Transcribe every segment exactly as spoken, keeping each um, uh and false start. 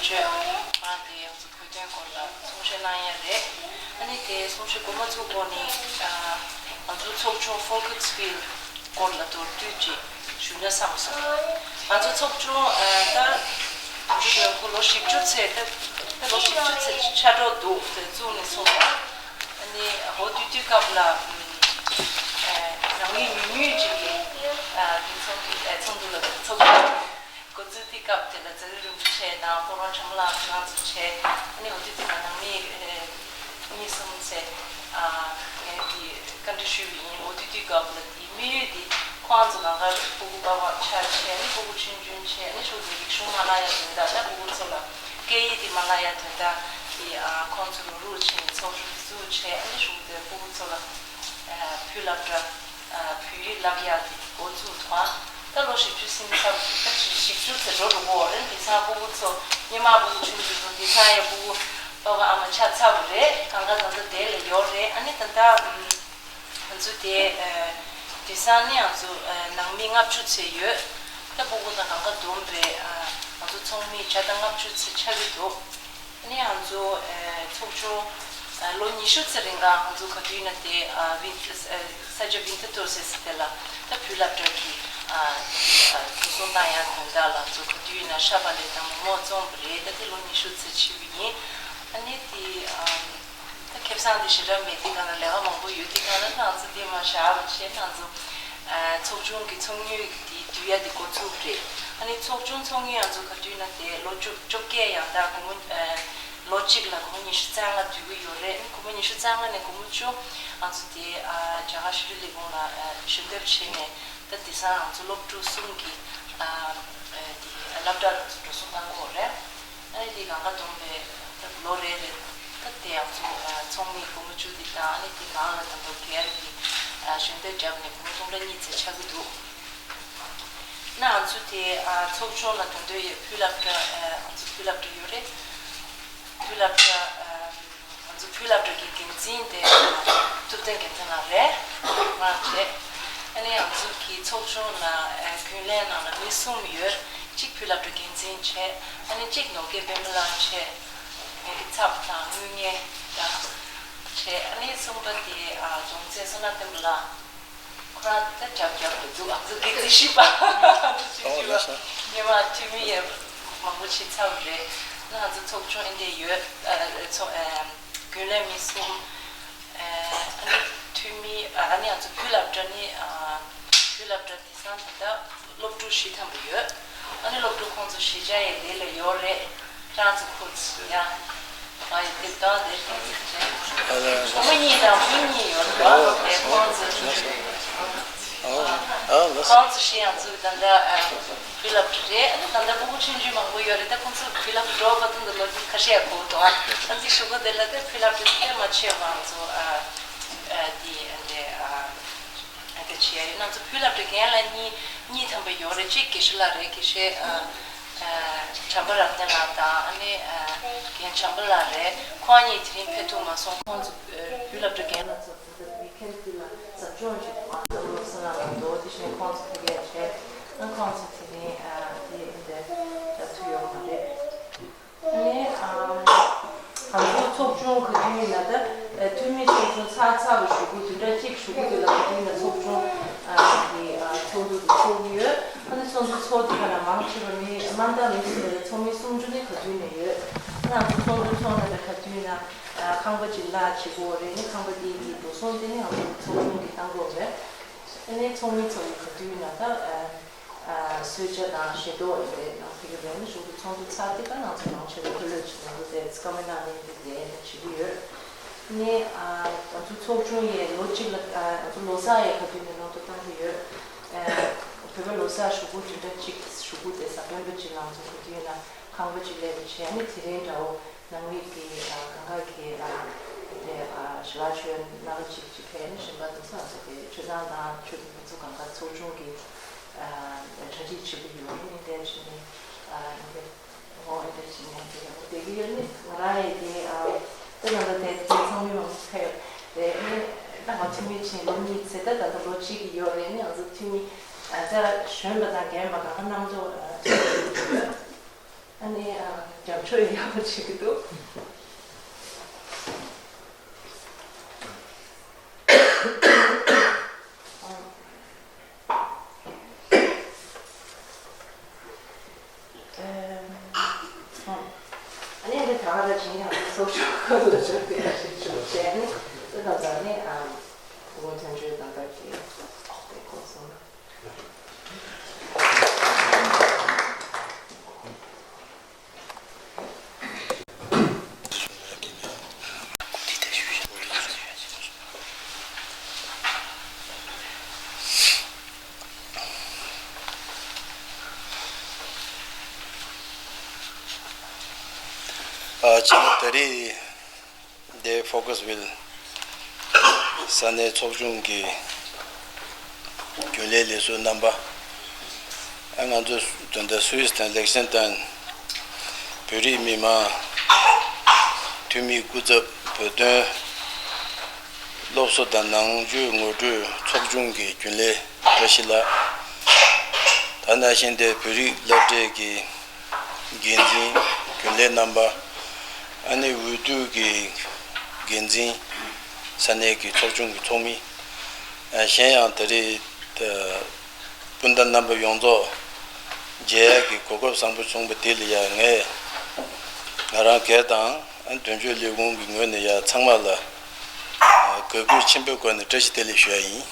ང་དེ་ང་ཚོ་བོད་དོན་སྐོར་ལ་གསུང་བཤད་གནང་ཡ་རེད། ཨ་ནི་དེ་གསུང་བཤད་འགོ་མ་ཚུགས་གོང་ནས་ང་ཚོ་ཚོགས་ཆུང་Volksspiel སྐོར་ལ་མདོར་བསྡུས་ཅིག་ཞུས་ན་བསམ་སོང་། ང་ཚོ་ཚོགས་ཆུང་ད་ང་ཚོ་ལོ་བཞི་བཅུ་ཚེ་ད་ད་ལོ་བཞི་བཅུ་ཚེ་ཆ་འགྲོ་འདུག་དེ་བཙུགས་ནས་སོང་། ཨ་ནི་འོ་དུས་དུས་སྐབས་ལ་ནང་མི་ཉུང་ཉུང་ཅིག་གིས་དེ་ཚོགས་འདུ་ཚོགས་འདུ་ལ་ཚོགས་འགོ་འཛུགས་དུས་སྐབས་དེ་ལ་ཛ་དྲག་རིན་པོ་ཆེ་དང་སྤ་རོ་ཁྲ་མོ་ལགས་ཁྱེད་རང་ཚོ་བྱས། ཨ་ནི་འོ་དེ་དུས་ལ་ནང་མི་ཨེ་གཉིས་གསུམ་ཚེ་ཨ་ངས་དེ་བཀའ་འདྲི་ཞུས་པ་ཡིན། འོ་དེ་དུས་སྐབས་ལ་དེ་དམིགས་ཡུལ་དེ་ཁོང་ཚོ་གང་ག་སྤུ་གུ་པ་ཕ་ཆ་བྱས། ཨ་ནི་སྤུ་གུ་ཆུང་ཆུང་བྱས། ཨ་ནི་ཤུགས་དེ་རིག་གཞུང་མ་བརླག་ཡ་དོན་དག་ད་སྤུ་གུ་ཚོ་ལ་སྐད་ཡིག་དེ་མ་བརླག་ཡ་དོན་དག་དེ་ཨ་ཁོང་ཚོ་རུག་རུག་བྱས་ནས་ཚོགས་རུག་རུག་བྱས། ཨ་ནི་ཤུགས་དེ་སྤུ་གུ་ཚོ་ལ་ཨ་བོད་སློབ་གྲྭ། བོད་ཡིག་བསླབ་ཡག་གི་འགོ་བཙུགས་དང་། ད་ལོ་བཞི་བཅུ་ཟིན་ཚར་ད་བཞི་བཅུ་ཚེ་འགྲོ་འགྲོ་གོ་རེད། དེང་སང་སྤུ་གུ་ཚོ་སྔོན་མ་སྤུ་གུ་ཆུང་ཆུང་དང་དེང་སང་ཡང་སྤུ་གུ་པ་ཕ་ཨ་མ་ཆགས་ཚར་བ་རེད། གང་ག་ད་ལྟ་དེ་ལ་ཡོད་རེད། ཨ་ནི་ད་ལྟ་ང་ཚོ་དེ་དེང་སང་ནི་ང་ཚོ་ནང་མི་ལྔ་བཅུ་ཚེ་ཡོད། ད་སྤུ་གུ་དང་གང་ག་བསྡོམས་པས་ང་ཚོ་ཚོགས་མི་བརྒྱ་དང་ལྔ་བཅུ་ཚེ་ཆགས་ཀྱི་འདུག་ནི་ང་ཚོ་ཚོགས་ཆུང་ལོ་ཉི་ཤུ་ཙམ་རིང་ལ་ང་ཚོ་ག་དུས་ཡིན་ན་དེ་ས་ཆ་ཝིན་ཐར་ཊོར་ཟེར་ས་དེ་ལ་ད་བོད་སློབ་གྲྭ་གི་འཛིན་བཟུང་བཏང་ཡག་དོན་དག་ལ་ང་ཚོ་ག་དུས་ཡིན་ན་ཤ་བག་ལེབ་དང་མོག་མོག་བཙོངས་པ་རེད། ད་དེ་ལོ་ཉི་ཤུ་ཙམ་ཕྱིན་པ་ཡིན། ཨ་ནི་དེ་ད་ཁེ་བཟང་དེ་ཞེ་དྲག་མེད། དེ་ག་ལ་ལས་ཀ་མང་པོ་ཡོད། དེ་ག་ལ་ང་ཚོ་དེ་མ་བཞག་པ་བྱས་ང་ཚོ་ཚོགས་ཆུང་གི་ཚོགས་དངུལ་དེ་བསྡུ་ཡ་དེ་འགོ་ཚུགས་རེད། ཨ་ནི་ཚོགས་ཆུང་ཚོགས་དངུལ་ང་ཚོ་ག་དུས་ན་དེ་ལོ་བཅུ་བཅོ་བརྒྱད་ཡང་ད་སྒོར་མོ་ལོ་གཅིག་ལ་སྒོར་མོ་ཉི་ཤུ་རྩ་ལྔ་བསྡུ་གི་ཡོད་རེད། ཨ་ནི་སྒོར་མོ་ཉི་ཤུ་རྩ་ལྔ་ནས་སྒོར་མོ་བཅུ་ང་ཚོ་དེ་རྒྱ་གར་ཤེས་རིག་ལས་ཁུངས་ལ་ཞུ་འདེབས་བྱས་ནས་ད་དེང་སང་ང་ཚོ་སློབ་ཕྲུག་གསུམ་གྱི་དེ་སློབ་གྲྭ་ལ་ང་ཚོ་འགྲོ་སོང་བཏང་གི་ཡོད་རེད། ཨ་ནི་དེ་གང་ག་བསྡོམས་པས་ད་ལོ་རེ་རེ་ད་དེ་ཡང་ཚོ་ཚོགས་མི་སྒོར་མོ་བཅུ་དེ་དང་ཨ་ནི་དེ་ནང་ལ་དང་པོ་སྒེར་གྱི་ཞུ་འདེབས་བརྒྱབ་ནས་སྒོར་མོ་སྟོང་ཕྲག་གཉིས་ཙམ་ཆགས་ཀྱི་འདུག་ན་ང་ཚོ་དེ་ཚོགས་ཆུང་ལ་ད་དུང་ཡོད་བོད་སློབ་གྲྭ་ང་ཚོ་བོད་སློབ་གྲྭ་ཡོད་རེད། བོད་སློབ་གྲྭ་ང་ཚོ་བོད་སློབ་གྲྭ་གི་འགན་འཛིན་དེ་ཐུབ་བསྟན་རྒྱལ་མཚན་ལགས་རེད། ང་བྱས། ཨ་ནི་ང་ཚོ་གི་ཚོགས་ཆུང་ལ་རྒྱུན་ལས་ནང་ལ་མི་གསུམ་ཡོད། གཅིག་བོད་སློབ་གྲྭ་འགན་འཛིན་བྱས། ཨ་ནི་གཅིག་ནོར་རྒྱས་དཔལ་མོ་ལགས་བྱས། ངེད་ཀྱི་ཚབ་དང་དངུལ་གཉེར་དང་བྱས། ཨ་ནི་གསུམ་པ་དེ་རྫོང་རྩེ་བསོད་ནམས་བསྟན་པ་ལགས། ཁོ་རང་ད་རྒྱབ་རྒྱབ་ཏུ་འདུག་ང་ཚོ་གི་རྩིས་ཞིབ་པ་ཨ་ནི་ཨོ་ལགས་སོ། སྔོན་མ་འཐུས་མི་ཡང་མང་པོ་ཞིག་ཚར་བ་རེད། ང་ཚོ་ཚོགས་ཆུང་ཨེ་འདྲས་ཡོད། ཨ་ཚོ་ཨ་རྒྱུན་ལས་མི་གསུམ། ཨ་ནི་འཐུས་མི་ཨ་ནི་ང་ཚོ་བོད་སློབ་གྲྭ་ནི་བོད་སློབ་གྲྭ་དེང་སང་ད་ལྟ་སློབ་ཕྲུག་བཞི་ཐམ་པ་ཡོད། ཨ་ནི་སློབ་ཕྲུག་ཁོང་ཚོ་གཞིས་ཆགས་ཡས་དེ་ལ་ཡོད་རེད། ཁྱེད་རང་ཚོ་ཁོ་ཚོ་ཡ། ཨ་ཡི་དེབ་ཐེར་དེ་ལ་ཡོད་རེད། བུ་མོ་གཉིས་དང་བུ་གཉིས་ཡོད་རེད། ཨོ་ཨེ་ཁོང་ཚོ་ཨོ་ཨོ་ལགས་སོ། ཁོང་ཚོ་བཞི་ཡང་ཚུར་ད་ལྟ་ཨ་བོད་སློབ་གྲྭ་རེད། ཨ་ནི་ད་ལྟ་སྤུ་གུ་ཆུང་ཆུང་མང་པོ་ཡོད་རེད། ད་ཁོང་ཚོ་བོད་སློབ་གྲྭ་འགྲོ་བར་དུ་འདི་ལོ་རྒྱུས་ཁ་ཤས་ཡང་གོ་འདུག་ཨ་ཨ་འདི་གཞུག་གུ་དེ་ལ་ད་བོད་སློབ་གྲྭ་དེ་མ་ཆད་པ་ང་ཚོ་ཨ་ཨ་འདི་ཨ་འདི་ཨ། ཨ་ད་ཆེ་ཡ་ཡིན་ན་ཚོ་བོད་སློབ་གྲྭ་རྒན་ལགས་གཉིས་གཉིས་ཐམ་པ་ཡོད་རེད། གཅིག་དགེ་བཤེས་ལགས་རེད། དགེ་བཤེས་ཨ་ཨ་བྱམས་པ་རབ་བརྟན་ལགས་དང་ཨ་ནི་ཨ་རྒན་བྱམས་པ་ལགས་རེད། ཁོང་གཉིས་དེ་རིང་ཕེབས་ཐུབ་མ་སོང་། ཁོང་ཚོ་ཨ་བོད་སློབ་གྲྭ་རྒན་ལགས་ཚོ་ད་ལྟ་བི་ཁེལ་དེ་ལ་ཟབ་སྦྱོང་ཞིག་མ་ཟབ་སློབ་གསོ་ནང་ལ་འགྲོ་དེ་བཞིན་ཁོང་ཚོ་ཕེབས་ཡ་བྱས། ཨ་ཁོང་ཚོ་དེ་རིང་ཨ་དེ་འདིར་ད་ཐུག་ཡོད་མ་རེད། ནི་ཨ་ང་ཚོ་ཚོགས་ཆུང་ག་དུས་ཡིན་ན་ད་འཐུས་མི་ཚོགས་ཆུང་ཚར་ཚར་བ་ཞུ་གུ་བདུན་ཕྲག་གཅིག་ཞུ་གུ་དེ་ལ་ག་དུས་ཡིན་ན་ཚོགས་ཆུང་ཨ་དེ་ཨ་ཚོགས་འདུ་དེ་ཚོགས་ཀྱི་ཡོད། ཨ་ནི་ཚོགས་འདུ་ཚོགས་དེ་ག་ལ་མང་ཆེ་བ་མི་དམའ་མཐའ་མི་སུ་ལ་ཚོགས་མི་སུམ་ཅུ་ནི་ག་དུས་ནས་ཡོད། ཨ་ང་ཚོ་ཚོགས་འདུ་ཚོགས་ན་ད་ག་དུས་ཡིན་ན་ཨ་ཁང་པ་ཅིག་གླ་བྱེད་དགོས་རེད། ནི་ཁང་པ་དེ་གི་འགྲོ་སོང་དེ་ནི་ང་ཚོ་ཚོགས་ཆུང་གི་བཏང་དགོས་རེད། ཨ་ནི་ཚོགས་མི་ཚོ་གི་ག་དུས་ཡིན་ན་ད་ཨ། གསོལ་ཇ་དང་ཞལ་ཏོག་ཡིན་པས་ནང་ཕ་གི་རེད། ནི་གཞུག་ཏུ་ཚོགས་འདུ་ཚར་ཏེ་ད་ང་ཚོ་ནང་ཆོས་ལ་ཕ་ལོས་ཅིག་ང་ཚོ་དེ་བཀའ་མོལ་གནང་ནས་འདི་དེ་བྱེད་ཀྱི་ཡོད། ནི་ང་ཚོ་ཚོགས་ཆུང་ཡས་ལོ་གཅིག་ལ་ང་ཚོ་ལོ་གསར་ཡས་ག་དུས་ནས་ནང་དུ་བཏང་གི་ཡོད། བོད་པ་ལོ་གསར་ཞུ་སྒོ་དེ་འདྲ་གཅིག་ཞུ་སྒོ་དེ་ས་བོན་པོ་གཅིག་ང་ཚོ་ག་དུས་ན་ཁང་པ་གཅིག་སླེབས་པ་བྱས་ནི་དེ་རིང་འདྲ་བོ། ནང་མི་གི་གང་ག་གི་དེ་ཞི་ལ་ཆོས་སྣ་ཁ་ཅིག་ཅིག་ཕན་ཞིང་པ་དུ་ས་ཚོ་དེ་ཆོས་ཚང་དང་ཆོས་ཀྱི་ཕན་ཚུན་གང་ག་ཚོགས་ཆུང་གི་གྲ་སྒྲིག་བྱེད་ཀྱི་ཡོད་ནི་དེ་བཞིན་ནི་འདི་ངོ་འདི་བཞིན་ནི་དེ་ཡང་དེ་གི་ཡོད་ནི་ང་རང་ཡི་དེ་དེ་ནང་ལ་དེ་དེ་ཚང་མི་མང་ཕེབས་རེད་ནི་ད་ང་འཐུས་མི་ཕྱིན་ལོ་གཉིས་ཚེ་ད་ད་ལྟ་ལོ་གཅིག་གི་ཡོད་རེད་ནི་ང་ཚོ་འཐུས་མི་ད་གཞོན་པ་དང་རྒན་པ་གང་ག་རྣམ་ཚོ་ཨ་ནི། ཉམས་ཆོས་ཡག་པོ་བྱེད་ཀྱི་འདུག་ཨ་ནི་འདི་ད་ག་ད་ཅིང་ཡང་སོགས་ཤོག་ལ་ཞུགས་པའི་ཞིག་ཞུགས་བྱས་ནས་དེ་དང་ད་ནི་ཨ་གོ་ཐོན་ཆོས་དང་ད་གི་དེ་གོ་སོང་། ཨ་ཅི་ད་རེས་འདི་Focusville ས་གནས་ཚོགས་ཆུང་གི་རྒྱུན་ལས་ལས་ཟུར་རྣམ་པ། ཨ་ང་ཚོ་ད་ལྟ་སུད་སི་དང་ལེག་སན་ཏན་བོད་རིགས་མི་མང་འཐུས་མི་སྐུ་ཚབ། བོད་དོན་སློབ་གསོ་དང་ནང་ཆོས་ངོ་སྤྲོད་ཚོགས་ཆུང་གི་རྒྱུན་ལས་བཀྲ་ཤིས་ལགས། ད་ནང་བཞིན་དེ་བོད་རིགས་སློབ་གྲྭའི་གི་འགན་འཛིན་རྒྱུན་ལས་རྣམ་པ། ཨ་ནི་འོས་བསྡུ་གི་འགན་འཛིན་ས་གནས་ཀྱི་ཚོགས་ཆུང་གི་ཚོགས་མི། ཨ་གཞན་ཡང་ད་རེས་ད་སྤུན་ཟླ་རྣམ་པ་ཡོངས་རྫོགས་མཇལ་ཡག་གི་གོ་སྐབས་བཟང་པོ་བྱུང་བ་དེ་ལ་ཡང་ངས་ང་རང་སྒེར་དང་ཨ་དོན་གཅོད་ལས་ཁུངས་ཀྱི་ངོས་ནས་ཡང་ཚང་མ་ལ་ཨ་དགའ་གུས་ཆེན་པོའི་སྒོ་ནས་བཀྲ་ཤིས་བདེ་ལེགས་ཞུ་ཡ་ཡིན།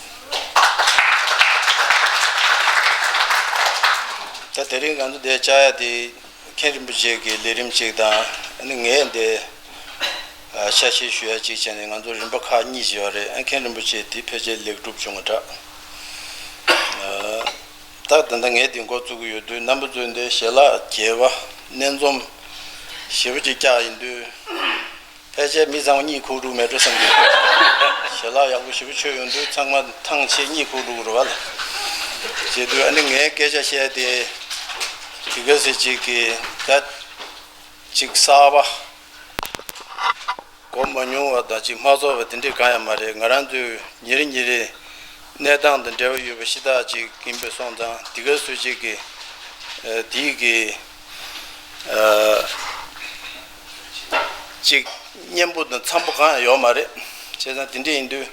ད་དེ་རིང་ང་ཚོ་འདིར་བཅར་ཡ་དེ་མཁན་རིན་པོ་ཆེ་གི་ལས་རིམ་གཅིག་དང་ཨ་ནི་ངས་འདི་ཨ་ཆ་ཤས་ཞུ་ཡ་གཅིག་བྱས་ནས་ང་ཚོ་རིམ་པ་ཁག་གཉིས་ཤིག་ཡོད་རེད། ཨ་མཁན་རིན་པོ་ཆེ་དེ་ཕལ་ཆེར་ལེགས་གྲུབ་བྱུང་བ་འདྲ། ཨ་ད་ད་ལྟ་ངས་འདི་འགོ་བཙུགས་ཀྱི་ཡོད་དུས་རྣམ་པ་ཚོས་འདི་ཞལ་ལག་རྒྱས་པ་སྣེ་འཛོམས་ཞེ་པོ་ཅིག་བཀྱག་ཡིན་དུས། ཕལ་ཆེར་མི་ཚང་མ་གཉིད་ཁུག་འགྲོ་མེད་འགྲོ་བསམ་གྱི་འདུག་ཞལ་ལག་ཡག་པོ་ཞེ་པོ་མཆོད་ཡོང་དུས་ཚང་མ་ཐང་ཆད་གཉིད་ཁུག་འགྲོ་གི་རེད་བ་ལ། བྱེད་དུས་ཨ་ནི་ངའི་སྐད་ཆ་བཤད་དེ་དེ་ག་ཟེ་ཅིག་གི་ད་ཅིག་གསར་པ་གོ་མ་མྱོང་བ་དང་ཅིག་མ་ཚོར་བ་དེ་འདྲས་གང་ཡང་མ་རེད། ང་རང་ཚོའི་ཉིན་རེ་ཉིན་རེ་གནས་སྟངས་དང་འབྲེལ་བ་ཡོད་པ་ཤ་སྟག་ཅིག་ཡིན་པས་སོང་ཙང་དེ་ག་ཟེ་ཅིག་གི་དེའི་གི་ཅིག་སྙན་པོ་དང་འཚམ་པོ་གང་ཡང་ཡོད་མ་རེད། བྱས་ཙང་དེ་འདྲ་ཡིན་དུས་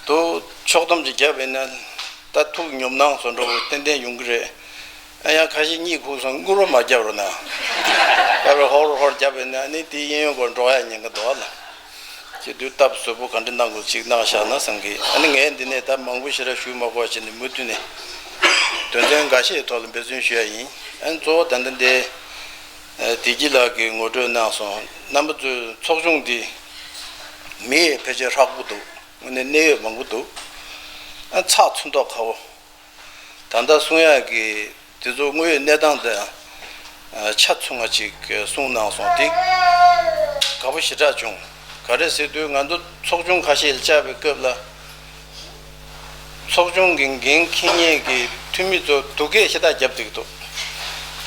དུ་ཕྱོགས་བསྡོམས་ཅིག་བརྒྱབ་ཡིན་ན་ད་ཐུགས་ཉོབ་སྣང་བཟོ་འདྲ་བོ་ཏན་ཏན་ཡོང་གི་རེད། ཨ་ཡང་ཁ་ཤས་གཉིད་ཁུག་སོང་། སྔུར་བ་མ་བརྒྱབ་རོགས་གནང་། ཨ་རོ་ཧོར་ཧོར་བརྒྱབ་ཡིན་ན་ནི་དེ་གཡས་གཡོན་སྐོར་འགྲོ་ཡ་ཉེན་ཁ་འདུག་ཨ་ལ། བྱེད་དུས་སྟབས་བཟོ་པོ་ག་འདྲ་གནང་དགོས་ཅིག་གནང་བཞག་ན་བསམ་གི། ཨ་ནི་ངས་འདི་ནས་ད་མང་པོ་ཞེ་དྲག་ཞུ་མ་དགོས་བྱས་ནས་མུ་མཐུད་ནས་དོན་ཚན་འགའ་ཤས་ཐོག་ལ་འབད་བརྩོན་ཞུ་ཡ་ཡིན། ཨ་ནི་གཙོ་བོ་ད་ལྟ་འདི་བདེ་སྐྱིད་ལགས་ཀྱིས་ངོ་སྤྲོད་གནང་སོང་། རྣམ་པ་ཚོའི་ཚོགས་ཆུང་འདི་མི་ཡས་ཕལ་ཆེར་ཧྲག་པོ་འདུག་དངོས་གནས་གནད་ཡོད་མང་པོ་འདུག་ཨ་ཚགས་ཚུད་མདོག་ཁ་བོ། ད་ལྟ་གསུང་ཡག་གི་དེ་ཚོ་དངོས་ཡོད་གནས་སྟངས་དང་ཆ་མཚུངས་པ་ཅིག་གསུངས་གནང་སོང་། དེ་དགའ་པོ་ཞེ་དྲག་བྱུང་། ག་རེ་ཟེར་དུས་ང་ཚོ་ཚོགས་ཆུང་ཁ་ཤས་བཅར་བའི་སྐབས་ལ་ཚོགས་ཆུང་གི་འགན་འཁྱེར་མཁན་གྱི་འཐུས་མི་ཚོ་སྡུག་སྐད་ཞེ་དྲག་བརྒྱབ་བསྡད་ཀྱི་འདུག་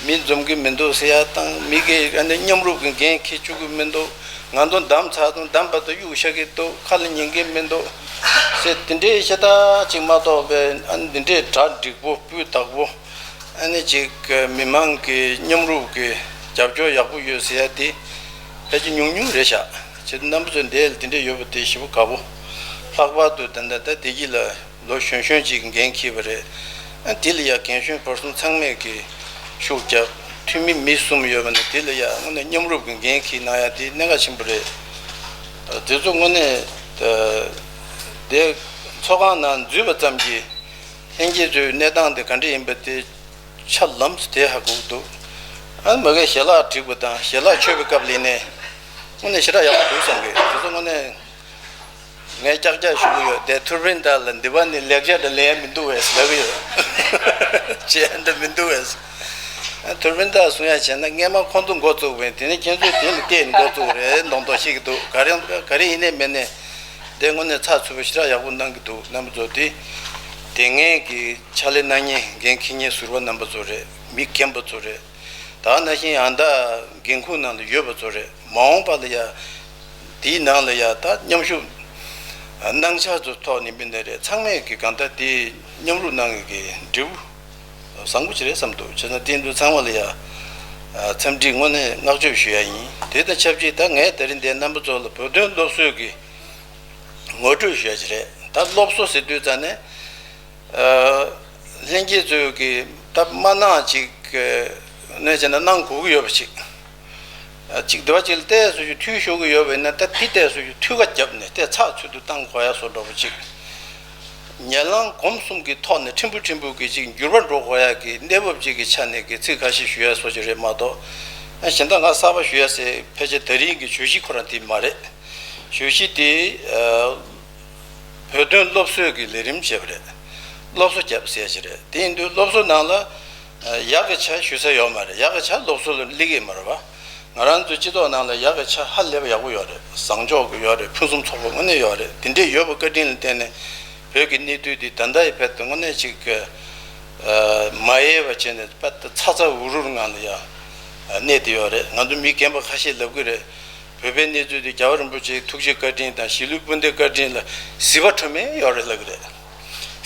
མི་འཛོམས་ཀྱི་མི་འདུག་ཟེར་ཡ་དང་། མི་གིས་ཨ་ནི་མཉམ་རུབ་ཀྱི་འགན་འཁྱེར་བཅུག་གི་མི་འདུག་ང་ཚོ་འདམ་ཚར་སོང་། འདམ་བར་དུ་གཡུག་བཞག་གི་འདུག་ཁ་ལ་ཉན་གི་མི་འདུག་ཟེར། དེ་འདྲའི་ཤ་སྟག་ཅིག་མ་གཏོགས་པའི་ཨ་ནི་འདི་འདྲའི་གྲ་འགྲིག་པོ་སྤུས་དག་པོ་ཨ་ནི་ཅིག་མི་མང་གི་མཉམ་རུབ་ཀྱི་རྒྱབ་སྐྱོར་ཡག་པོ་ཡོད་ཟེར་ཡ་དེ་ཕལ་ཆེར་ཉུང་ཉུང་རེད་ཤག་བྱས་ཙང་རྣམ་པ་ཚོས་འདི་ལ་དེ་འདྲ་ཡོད་པ་དེ་ཞེ་པོ་དགའ་པོ། ལྷག་པར་དུ་ད་ལྟ་ད་བདེ་སྐྱིད་ལགས་ལོ་གཞོན་གཞོན་ཅིག་འགན་འཁྱེར་བ་རེད། ཨ་དེ་ལ་ཡ་རྒན་གཞོན་བར་གསུམ་ཚང་མས་ཀྱི་ཤུགས་རྒྱབ། འཐུས་མི་མི་གསུམ་ཡོད་པ་ནི་དེ་ལ་ཡ་དངོས་གནས་མཉམ་རུབ་ཀྱི་འགན་འཁྱེར་གནང་ཡ་དེ་གནད་འགག་ཆེན་པོ་རེད། དེ་ཚོ་དངོས་གནས་དེ་ཚོགས་ཁང་ནང་འཛུལ་བ་ཙམ་གྱིས་ལྷན་རྒྱས་ཚོའི་གནས་སྟངས་དེ་ག་འདྲ་ཡིན་པ་དེ་ཆ་ལམ་དེ་ཧ་གོ་གི་འདུག་ཨ་མ་གིས་ཞལ་ལག་བསྒྲིགས་པ་དང་ཞལ་ལག་མཆོད་པའི་སྐབས་ལ་ནས་དངོས་གནས་ཞེ་དྲག་ཡག་པོ་འདུག་བསམ་གི། དེ་ཚོ་དངོས་གནས། ངས་ཀྱག་ཀྱག་ཞུ་གི་ཡོད་དེ། ཐུར་བིན་ཏཱ་ལ་འདི་པ་ནི་ལེགས་ཆ་འདྲ་ལེན་མི་འདུག་བས་ལབ་གི་ཡོད། ཅེས་འདྲ་མི་འདུག་བས། ཐུར་བིན་ཏཱ་གསུང་ཡ་བྱས་ན་སྔས་མ་ཁོང་ཚོ་འགོ་བཙུགས་པས། དེ་ནས་ཁྱེད་ཚོས་དེ་ལ་བལྟས་ནས་འགོ་བཙུགས་རེད་མདོག་མདོག་བཤད་ཀྱི་འདུག་ག་རེ་ག་རེ་ཡིན་ནའི་མིན་ནའི་དེ་དངོས་གནས་ཚགས་ཚུད་པོ་ཞེ་དྲག་ཡག་པོ་གནང་གི་འདུག་རྣམ་པ་ཚོ་དེ་དེ་སྔའི་གི་ཕྱག་ལས་གནང་མཁན་འགན་འཁྱེར་མཁན་ཟུར་པ་རྣམ་པ་ཚོ་རེད། མི་རྒན་པ་ཚོ་རེད། ད་ནང་བཞིན་ཡང་ད་འགན་ཁུར་ནང་ལ་ཡོད་པ་ཚོ་རེད། མ་འོངས་པ་ལ་ཡ་དེའི་ནང་ལ་ཡ་ད་མཉམ་ཞུགས་གནང་འཆར་ཚོ་ཐོག་ནས་མི་འདི་རེད། ཚང་མས་ཀྱི་གང་ལྟར་དེ་མཉམ་རུབ་གནང་གི་འབྲས་བུ་བཟང་པོ་ཅིག་རེད་བསམ་འདུག་བྱས་ན་དེ་འདུག་ཚང་མ་ལ་ཡ་ འཚམས་འདྲི་དངོས་གནས་བསྔགས་བརྗོད་ཞུ་ཡ་ཡིན། དེ་དང་ཆབས་ཅིག་ད་ངས་དེ་རིང་འདིར་རྣམ་པ་ཚོ་ལ་བོད་དོན་སློབ་གསོའི་གི་ངོ་སྤྲོད་ཞུ་ཡ་ཅིག་རེད། ད་སློབ་གསོ་ཟེར་དུས་ཙང་ནས། ལྷན་རྒྱས་ཚོས་ཀྱི་ད་མ་གནང་ཅིག་ནས་བྱས་ན་གནང་དགོས་ཀྱི་ཡོད་པ་ཅིག་ཅིག་འདི་བ་ཅིག་ལ་ཏོག་ཙམ་ཞིག་འཐུས་ཤོར་གྱི་ཡོད་པ་ཡིན་ན། ད་དེ་ཏོག་ཙམ་ཞིག་འཐུས་ཀ་བརྒྱབ་ནས་ཏོག་ཙམ་ཚགས་ཚུད་དུ་བཏང་དགོས་ཡ་བཟོ་འདྲ་པོ་ཅིག་ཉེ་ལམ་གོམ་གསུམ་གྱི་ཐོག་ནས་ཕྲན་བུ་ཕྲན་བུ་གྱིས་ཅིག་འགྱུར་བ་འགྲོ་དགོས་ཡ་གི་གནས་བབ་ཅིག་གི་ཆ་ནས་ཀྱི་ཚིག་ཁ་ཤས་ཞུ་ཡ་བཟོ་ཅིག་རེད་མ་གཏོགས། གཞན་དག་ང་གསར་པ་ཞུ་ཡ་ཟེར་ཕལ་ཆེར་དེ་རིང་གི་བརྗོད་གཞི་ཁོ་རང་དེ་མ་རེད། བརྗོད་གཞི་དེ་བོད་དོན་སློབ་གསོའི་གི་ལས་རིམ་ཅེས་པ་རེད། སློབ་གསོ་བརྒྱབ་ཟེར་ཞིག་རེད། དེ་ཡིན་དུས་སློབ་གསོ་ནང་ལ་ཡག་གི་ཆ་ཞུ་ས་ཡོད་མ་རེད། ཡག་གི་ཆ་སློབ་གསོ་ལ་སླེབས་ཀྱི་མ་རེད་བ། ང་རང་ཚོའི་སྤྱི་ཚོགས་ནང་ལ་ཡག་གི་ཆ་ཧ་ལས་པ་ཡག་པོ་ཡོད་རེད། བཟང་ཕྱོགས་ཀྱི་ཡོད་རེད། ཕུན་སུམ་ཚོགས་པ་དངོས་གནས་ཡོད་རེད། དེ་འདྲས་ཡོད་པ་བཀའ་དྲིན་ལ་བརྟེན་ནས་བོད་ཀྱི་གནས་ཚུལ་འདི་ད་ལྟ་ཡི་བར་དུ་དངོས་གནས་ཅིག་མ་ཡལ་བ་བྱས་ནས་དཔེ་ཚ་ཚ་འུར་འུར་ངང་ལ་ཡ་གནས་བསྡད་ཡོད་རེད། ང་ཚོ་མི་རྒན་པ་ཁ་ཤས་ལབ་ཀྱི་རེད། བོད་པའི་གནས་ཚུལ་དེ་རྒྱལ་བ་རིན་པོ་ཆེའི་ཐུགས་རྗེ་བཀའ་དྲིན་དང་གཞིས་ལུས་སྤུན་ཟླའི་བཀའ་དྲིན་ལ་ཟིལ་པ་ཁྲོ་མེད་ཡོད་རེད་ལབ་ཀྱི་རེད།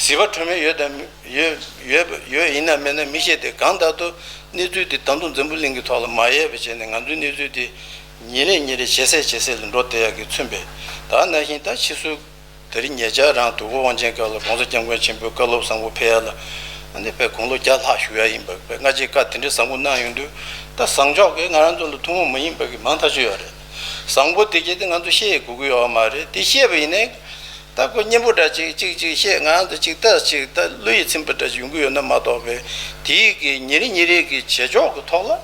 ཟིལ་པ་ཁྲོ་མེད་ཡོད་དང་ཡོད་ཡོད་ཡོད་ཡིན་ན་མེད་ན་མི་ཤེས་ཏེ། གང་ལྟར་དུ་གནས་ཚུལ་དེ་ད་དུང་འཛམ་བུ་གླིང་གི་ཐོག་ལ་མ་ཡལ་བ་བྱས་ནས་ང་ཚོའི་གནས་ཚུལ་དེ་ཉིན་རེ་ཉིན་རེ་ཇེ་གསལ་ཇེ་གསལ་ལ་འགྲོ་བསྡད་ཡག་གི་མཚོན་པས། ད་ནང་བཞིན་ད་ཕྱིས་སུ། དེ་རིང་ཉེ་ཆར་རང་དུས་འཁོར་དབང་ཆེན་སྐབས་ལ་༸གོང་ས་༸སྐྱབས་མགོན་ཆེན་པོའི་བཀའ་སློབ་བཟང་པོ་ཕེབས་ཡ་ལ་ཨ་ནི་དཔེ་དགུང་ལོ་བརྒྱ་ལྷག་བཞུགས་ཡ་ཡིན་པ། དཔེ་སྔ་རྗེས་བཀའ་དེ་འདྲའི་བཟང་པོ་གནང་ཡོང་དུས། ད་བཟང་ཕྱོགས་ཀྱིས་ང་རང་ཚོ་ལ་ཐུན་མོང་མ་ཡིན་པ་གི་མང་ཐག་ཆོད་ཡོད་རེད། བཟང་པོ་དེ་གྱད་དེ་ང་ཚོ་ཤེས་དགོས་ཀྱི་ཡོད་མ་རེད། དེ་ཤེས་པ་ཡིན་ནའི་ད་ཁོ་སྙན་པོ་འདྲ་ཅིག་ཅིག་ཅིག་བཤད། ང་རང་ཚོ་ཅིག་ལྟ་ཅིག་ད་བློ་ཡིད་ཚིམ་པ་འདྲ་ཅིག་ཡོང་གི་ཡོད་ན་མ་གཏོགས། པས་དེའི་གི་ཉིན་རེ་ཉིན་རེ་གི་བྱེད་ཕྱོགས་ཀྱི་ཐོག་ལ་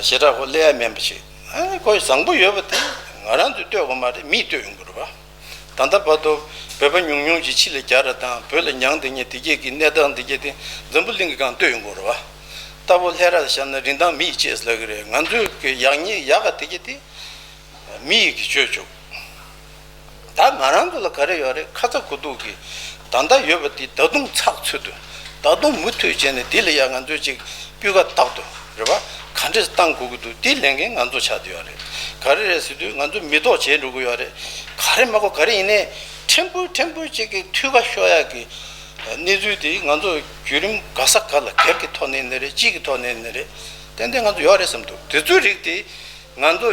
ཞེ་དྲག་ཁོ་སླེབས་ཡ་མིན་པ་ཞིག་ཨ་ནི་ཁོ་བཟང་པོ་ཡོད་པ་དེ་ང་རང་ཚོས་ལྟོས་དགོས་མ་རེད། མིས་ལྟོས་ཡོང་གི་རེད་བ། ད་ལྟ་བར་དུ་བོད་པ་ཉུང་ཉུང་ཅིག་ཕྱི་ལ་རྒྱ་ར་དང་བོད་ལ་མྱང་བསྡད་མཁན་དེ་གྱད་ཀྱི་གནས་སྟངས་དེ་གྱད་དེ་འཛམ་བུ་གླིང་གི་སྒང་ལྟོས་ཡོང་གི་རེད་བ། རྟ་ཕོ་ལྷས་རར་བཞག་ན་རིན་ཐང་མི་ཡིས་བཅད་ཟེར་གི་རེད། ང་ཚོའི་གི་ཡག་ཉེས་ཡག་ག་དེ་གྱད་དེ་མི་ཡིས་གི་བཅོས་བཅུག་ད་ང་རང་ཚོ་ལ་ག་རེ་ཡོད་རེད། ཁ་ཚ་དགོས་གཏུགས་ཀྱི་ད་ལྟ་ཡོད་པ་དེ་ད་དུང་ཚགས་ཚུད་དུ། ད་དུང་མུ་མཐུད་བྱས་ནས་དེ་ལ་ཡང་ང་ཚོས་ཅིག་སྤུས་ཀ་དག་ཏུ་རེད་བ། ག་འདྲས་བཏང་དགོས་ཀྱི་འདུག་དེ་ལས་འགན་ང་ཚོ་ཆགས་བསྡད་ཡོད་རེད། ག་རེ་རེད་ཟེར་དུས་ང་ཚོ་མི་ཐོག་བྱས་འགྲོ་གི་ཡོད་རེད། ག་རེ་མ་གོ་ག་རེ་ཡིན་ནའི་ཕྲན་བུ་ཕྲན་བུ་ཅིག་གི་འཐུས་ཀ་ཤོར་ཡག་གི་གནས་ཚུལ་དེ་ང་ཚོ་བརྒྱུད་རིམ་ག་ས་ག་ལ་སྒེར་གྱི་ཐོག་ནས་ནི་རེད། སྤྱི་གི་ཐོག་ནས་ནི་རེད། ཏན་ཏན་ང་ཚོ་ཡོད་རེད་བསམ་འདུག་དེ་ཚོའི་རིགས་དེ་ང་ཚོ་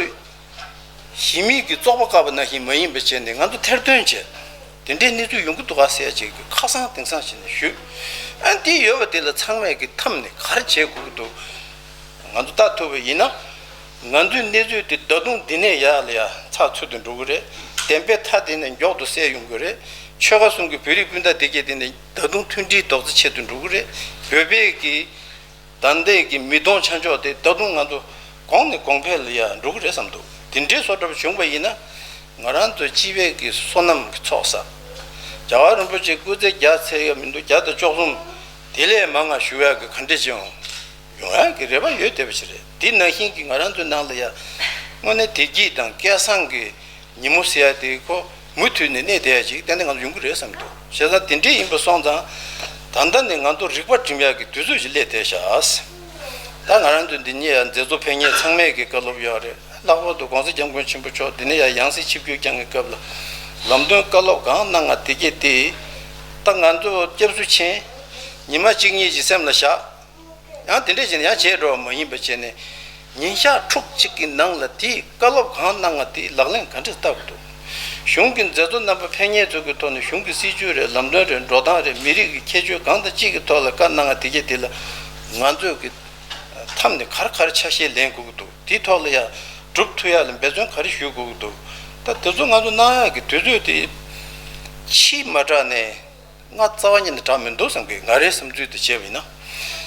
གཞི་མེད་ཀྱི་བཙོག་པ་བཀབ་པ་ནང་བཞིན་མ་ཡིན་པ་བྱས་ནས་ང་ཚོ་ཐེར་འདོན་བྱས། དེ་འདྲའི་གནས་ཚུལ་ཡོང་གི་འདུག་ག་ཟེར་ཅིག་ཁ་སང་དེང་སང་བྱས་ནས་ཞུས། ཨ་འདི་ཡོད་པ་དེ་ལ་ཚང་མས་ཀྱི་འཐམས་ནས་ག་རེ་བྱེད་དགོས་ཀྱི་འདུག་ང་ཚོ་ལྟ་ཐུབ་པ་ཡིན་ན། ང་ཚོའི་གནས་ཚུལ་དེ་ད་དུང་འདི་ནས་ཡར་ལ་ཡར་ཚགས་ཚུད་དུ་འགྲོ་གི་རེད། བདེན་པའི་མཐའ་དེ་ནས་མགྱོགས་དུ་གསལ་ཡོང་གི་རེད། ཆོལ་ཁ་གསུམ་གྱི་བོད་རིགས་སྤུན་ཟླ་དེ་གྱད་དེ་ནས་ད་དུང་མཐུན་སྒྲིལ་རྡོག་རྩ་ཆེ་དུ་འགྲོ་གི་རེད། བོད་པའི་གི་ད་ལྟའི་གི་མི་གདོང་ཆ་འཇོག་དེ་ད་དུང་ང་ཚོ་གོང་ནས་གོང་འཕེལ་ལ་ཡར་འགྲོ་གི་རེད་བསམ་འདུག་དེ་འདྲའི་བཟོ་འདྲ་པོ་བྱུང་བ་ཡིན་ན། ང་རང་ཚོ་སྤྱི་པའི་གི་བསོད་ནམས་ཀྱི་ཚོགས་བསགས། རྒྱལ་བ་རིན་པོ་ཆེ་སྐུ་ཚེ་བརྒྱ་ཚར་ཡ་མི་འདུག་བརྒྱ་དང་བཅུ་གསུམ་དེ་ལས་མང་ང་བཞུགས་ཡག་གི་ག་འདྲ་ཅིག་ཡོང་ཡག་གི་རེ་བ་ཡོད་བསྡད་པ་ཞིག་རེད། དེ་ནང་བཞིན་གྱི་ང་རང་ཚོའི་ནང་ལ་ཡ་དངོས་གནས་བདེ་སྐྱིད་དང་སྐལ་བཟང་གི་ཉིན་མོ་ཟེར་ཡ་དེ་ཁོ་མུ་མཐུད་ནས་གནས་བསྡད་ཡ་ཅིག་ཏན་ཏན་ང་ཚོ་ཡོང་གི་རེད་བསམ་འདུག་བྱས་ཙང་དེ་འདྲས་ཡིན་པ་སོང་ཙང་། ད་ལྟ་ནས་ང་ཚོ་རིག་པ་སྒྲིམ་ཡག་གི་དུས་ཚོད་ཅིག་སླེབས་བསྡད་ཤག་ད་ང་རང་ཚོ་འདི་ཉིད་ཡང་མཛད་གཙོ་ཕེབས་མཁན་ཚང་མས་ཀྱི་བཀའ་སློབ་ཡོད་རེད། ལྷག་པར་དུ་༸གོང་ས་༸སྐྱབས་མགོན་ཆེན་པོ་མཆོག་འདི་ནས་ཡང་ཡང་སྲིད་ཆིབས་བསྒྱུར་བསྐྱངས་ཀྱི་སྐབས་ལ་ལམ་སྟོན་བཀའ་སློབ་གང་གནང་ང་དེ་གྱད་དེ། ད་ང་ཚོ་སྐྱབས་སུ་མཆི། ཉི་མ་གཅིག་གཉིས་ཀྱི་སེམས་ལ་བཞག་ཡང་དེ་འདྲས་བྱས་ནས་ཡང་བྱས་འགྲོ་བ་མ་ཡིན་པ་བྱས་ནས། ཉིན་ཞག་ཕྲུགས་གཅིག་གི་ནང་ལ་དེའི་བཀའ་སློབ་གང་གནང་ང་དེའི་ལག་ལེན་ག་འདྲས་བསྟར་དགོས་འདུག་གཞུང་གི་མཛད་གཙོ་རྣམ་པ་ཕེབས་མཁན་ཚོ་གི་ཐོག་ནས་གཞུང་གི་སྲིད་ཇུས་རེད། ལམ་སྟོན་རེད། འགྲོ་སྟངས་རེད། མི་རིགས་ཀྱི་ཁྱད་ཆོས་གང་དང་ཅི་གི་ཐོག་ལ་བཀའ་གནང་ང་དེ་གྱད་དེ་ལ་ང་ཚོས་ཀྱི་འཐམས་ནས་ག་རེ་ག་རེ་ཆ་ཤས་ལེན་དགོས་ཀྱི་འདུག་དེའི་ཐོག་ལ་ཡང་སྒྲུབ་ཐུབ་ཡག་ལ་འབད་བརྩོན་ག་རེ་ཞུ་དགོས་ཀྱི་འདུག་ད་དེ་ཚོ་ང་ཚོ་གནང་ཡག་གི་དུས་ཚོད་དེ་ཕྱི་མ་དྲགས་ནས། ང་རྩ་བ་ཉིད་ནས་དྲག་མི་འདུག་བསམ་གི། ང་རའི་བསམ་ཚུལ་དུ་བྱས་པ་ཡིན་ན།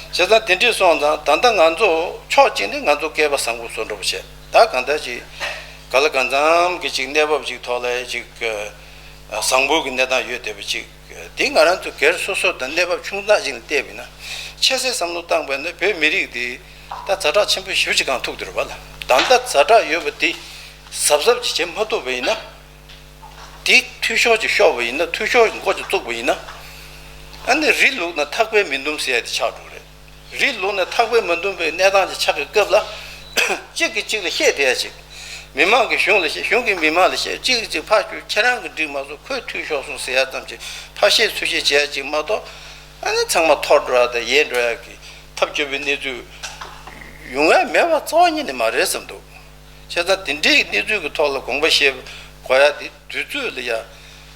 བྱས་ཙང་དེ་འདྲས་སོང་ཙང་ད་ལྟ་ང་ཚོ་ཕྱོགས་གཅིག་ནས་ང་ཚོ་སྐལ་པ་བཟང་པོ་བཟོ་འདྲ་པོ་བྱས། ད་གང་ལྟར་ཅིག་ག་ལ་གང་འཚམ་གི་ཅིག་གནས་བབ་ཅིག་ཐོག་ལ་ཅིག་བཟང་པོ་གི་གནས་སྟངས་ཡོད་བསྡད་པ་ཅིག་དེ་ང་རང་ཚོ་སྒེར་སོ་སོ་དང་གནས་བབ་ཆུང་ཙག་ཅིག་ལ་བལྟས་པ་ཡིན་ན། ཆེ་སའི་བསམ་བློ་བཏང་པ་ཡིན་ན་བོད་མི་རིགས་འདི་ད་ཛ་དྲག་ཆེན་པོ་ཞེ་པོ་ཅིག་སྒང་ཐུག་བསྡད་རེད་པ་ལ། ད་ལྟ་ཛ་དྲག་ཡོད་པ་འདི་གཟབ་གཟབ་ཅིག་བྱེད་མ་ཐུབ་པ་ཡིན་ན། དེ་འཐུས་ཤོར་ཅིག་ཤོར་བ་ཡིན་ན། འཐུས་ཤོར་འགོ་ཅིག་བཙུགས་པ་ཡིན་ན། ཨ་ནི་རི་ལུག་ན་ཐག་པས་མི་འདུམ་ཟེར་ཡ་དེ་ཆགས་འགྲོ་གི་རེད། རི་ལུག་ན་ཐག་པས་མི་འདུམ་པའི་གནས་སྟངས་ཅིག་ཆགས་ཀྱི་སྐབས་ལ། གཅིག་གིས་གཅིག་ལ་བཤད་བསྡད་ཡ་ཅིག་མི་མང་གིས་གཞུང་ལ་བཤད། གཞུང་གིས་མི་མང་ལ་བཤད། གཅིག་གིས་གཅིག་ཕར་བསྐྱུར། ཁྱེད་རང་གི་འགྲིག་མ་སོང་། ཁོས་འཐུས་ཤོར་སོང་ཟེར་ཡ་ཙམ་ཅིག་ཕར་བཤད་ཚུར་བཤད་བྱེད་ཡ་ཅིག་མ་གཏོགས། ཨ་ནི་ཚང་མ་འཐོར་འགྲོ་ཡ་དང་ཡལ་འགྲོ་ཡ་གི་ཐབས་སྐྱོ་པོའི་གནས་ཚུལ་ ཡོང་ཡ་མེད་པ་རྩ་བ་ཉིད་ནས་མ་རེད་བསམ་འདུག་བྱས་ཙང་དེ་འདྲའི་གནས་ཚུལ་གྱི་ཐོག་ལ་དགོངས་པ་བཞེས་དགོས་ཡ་དེ་དུས་ཚོད་ལ་ཡ་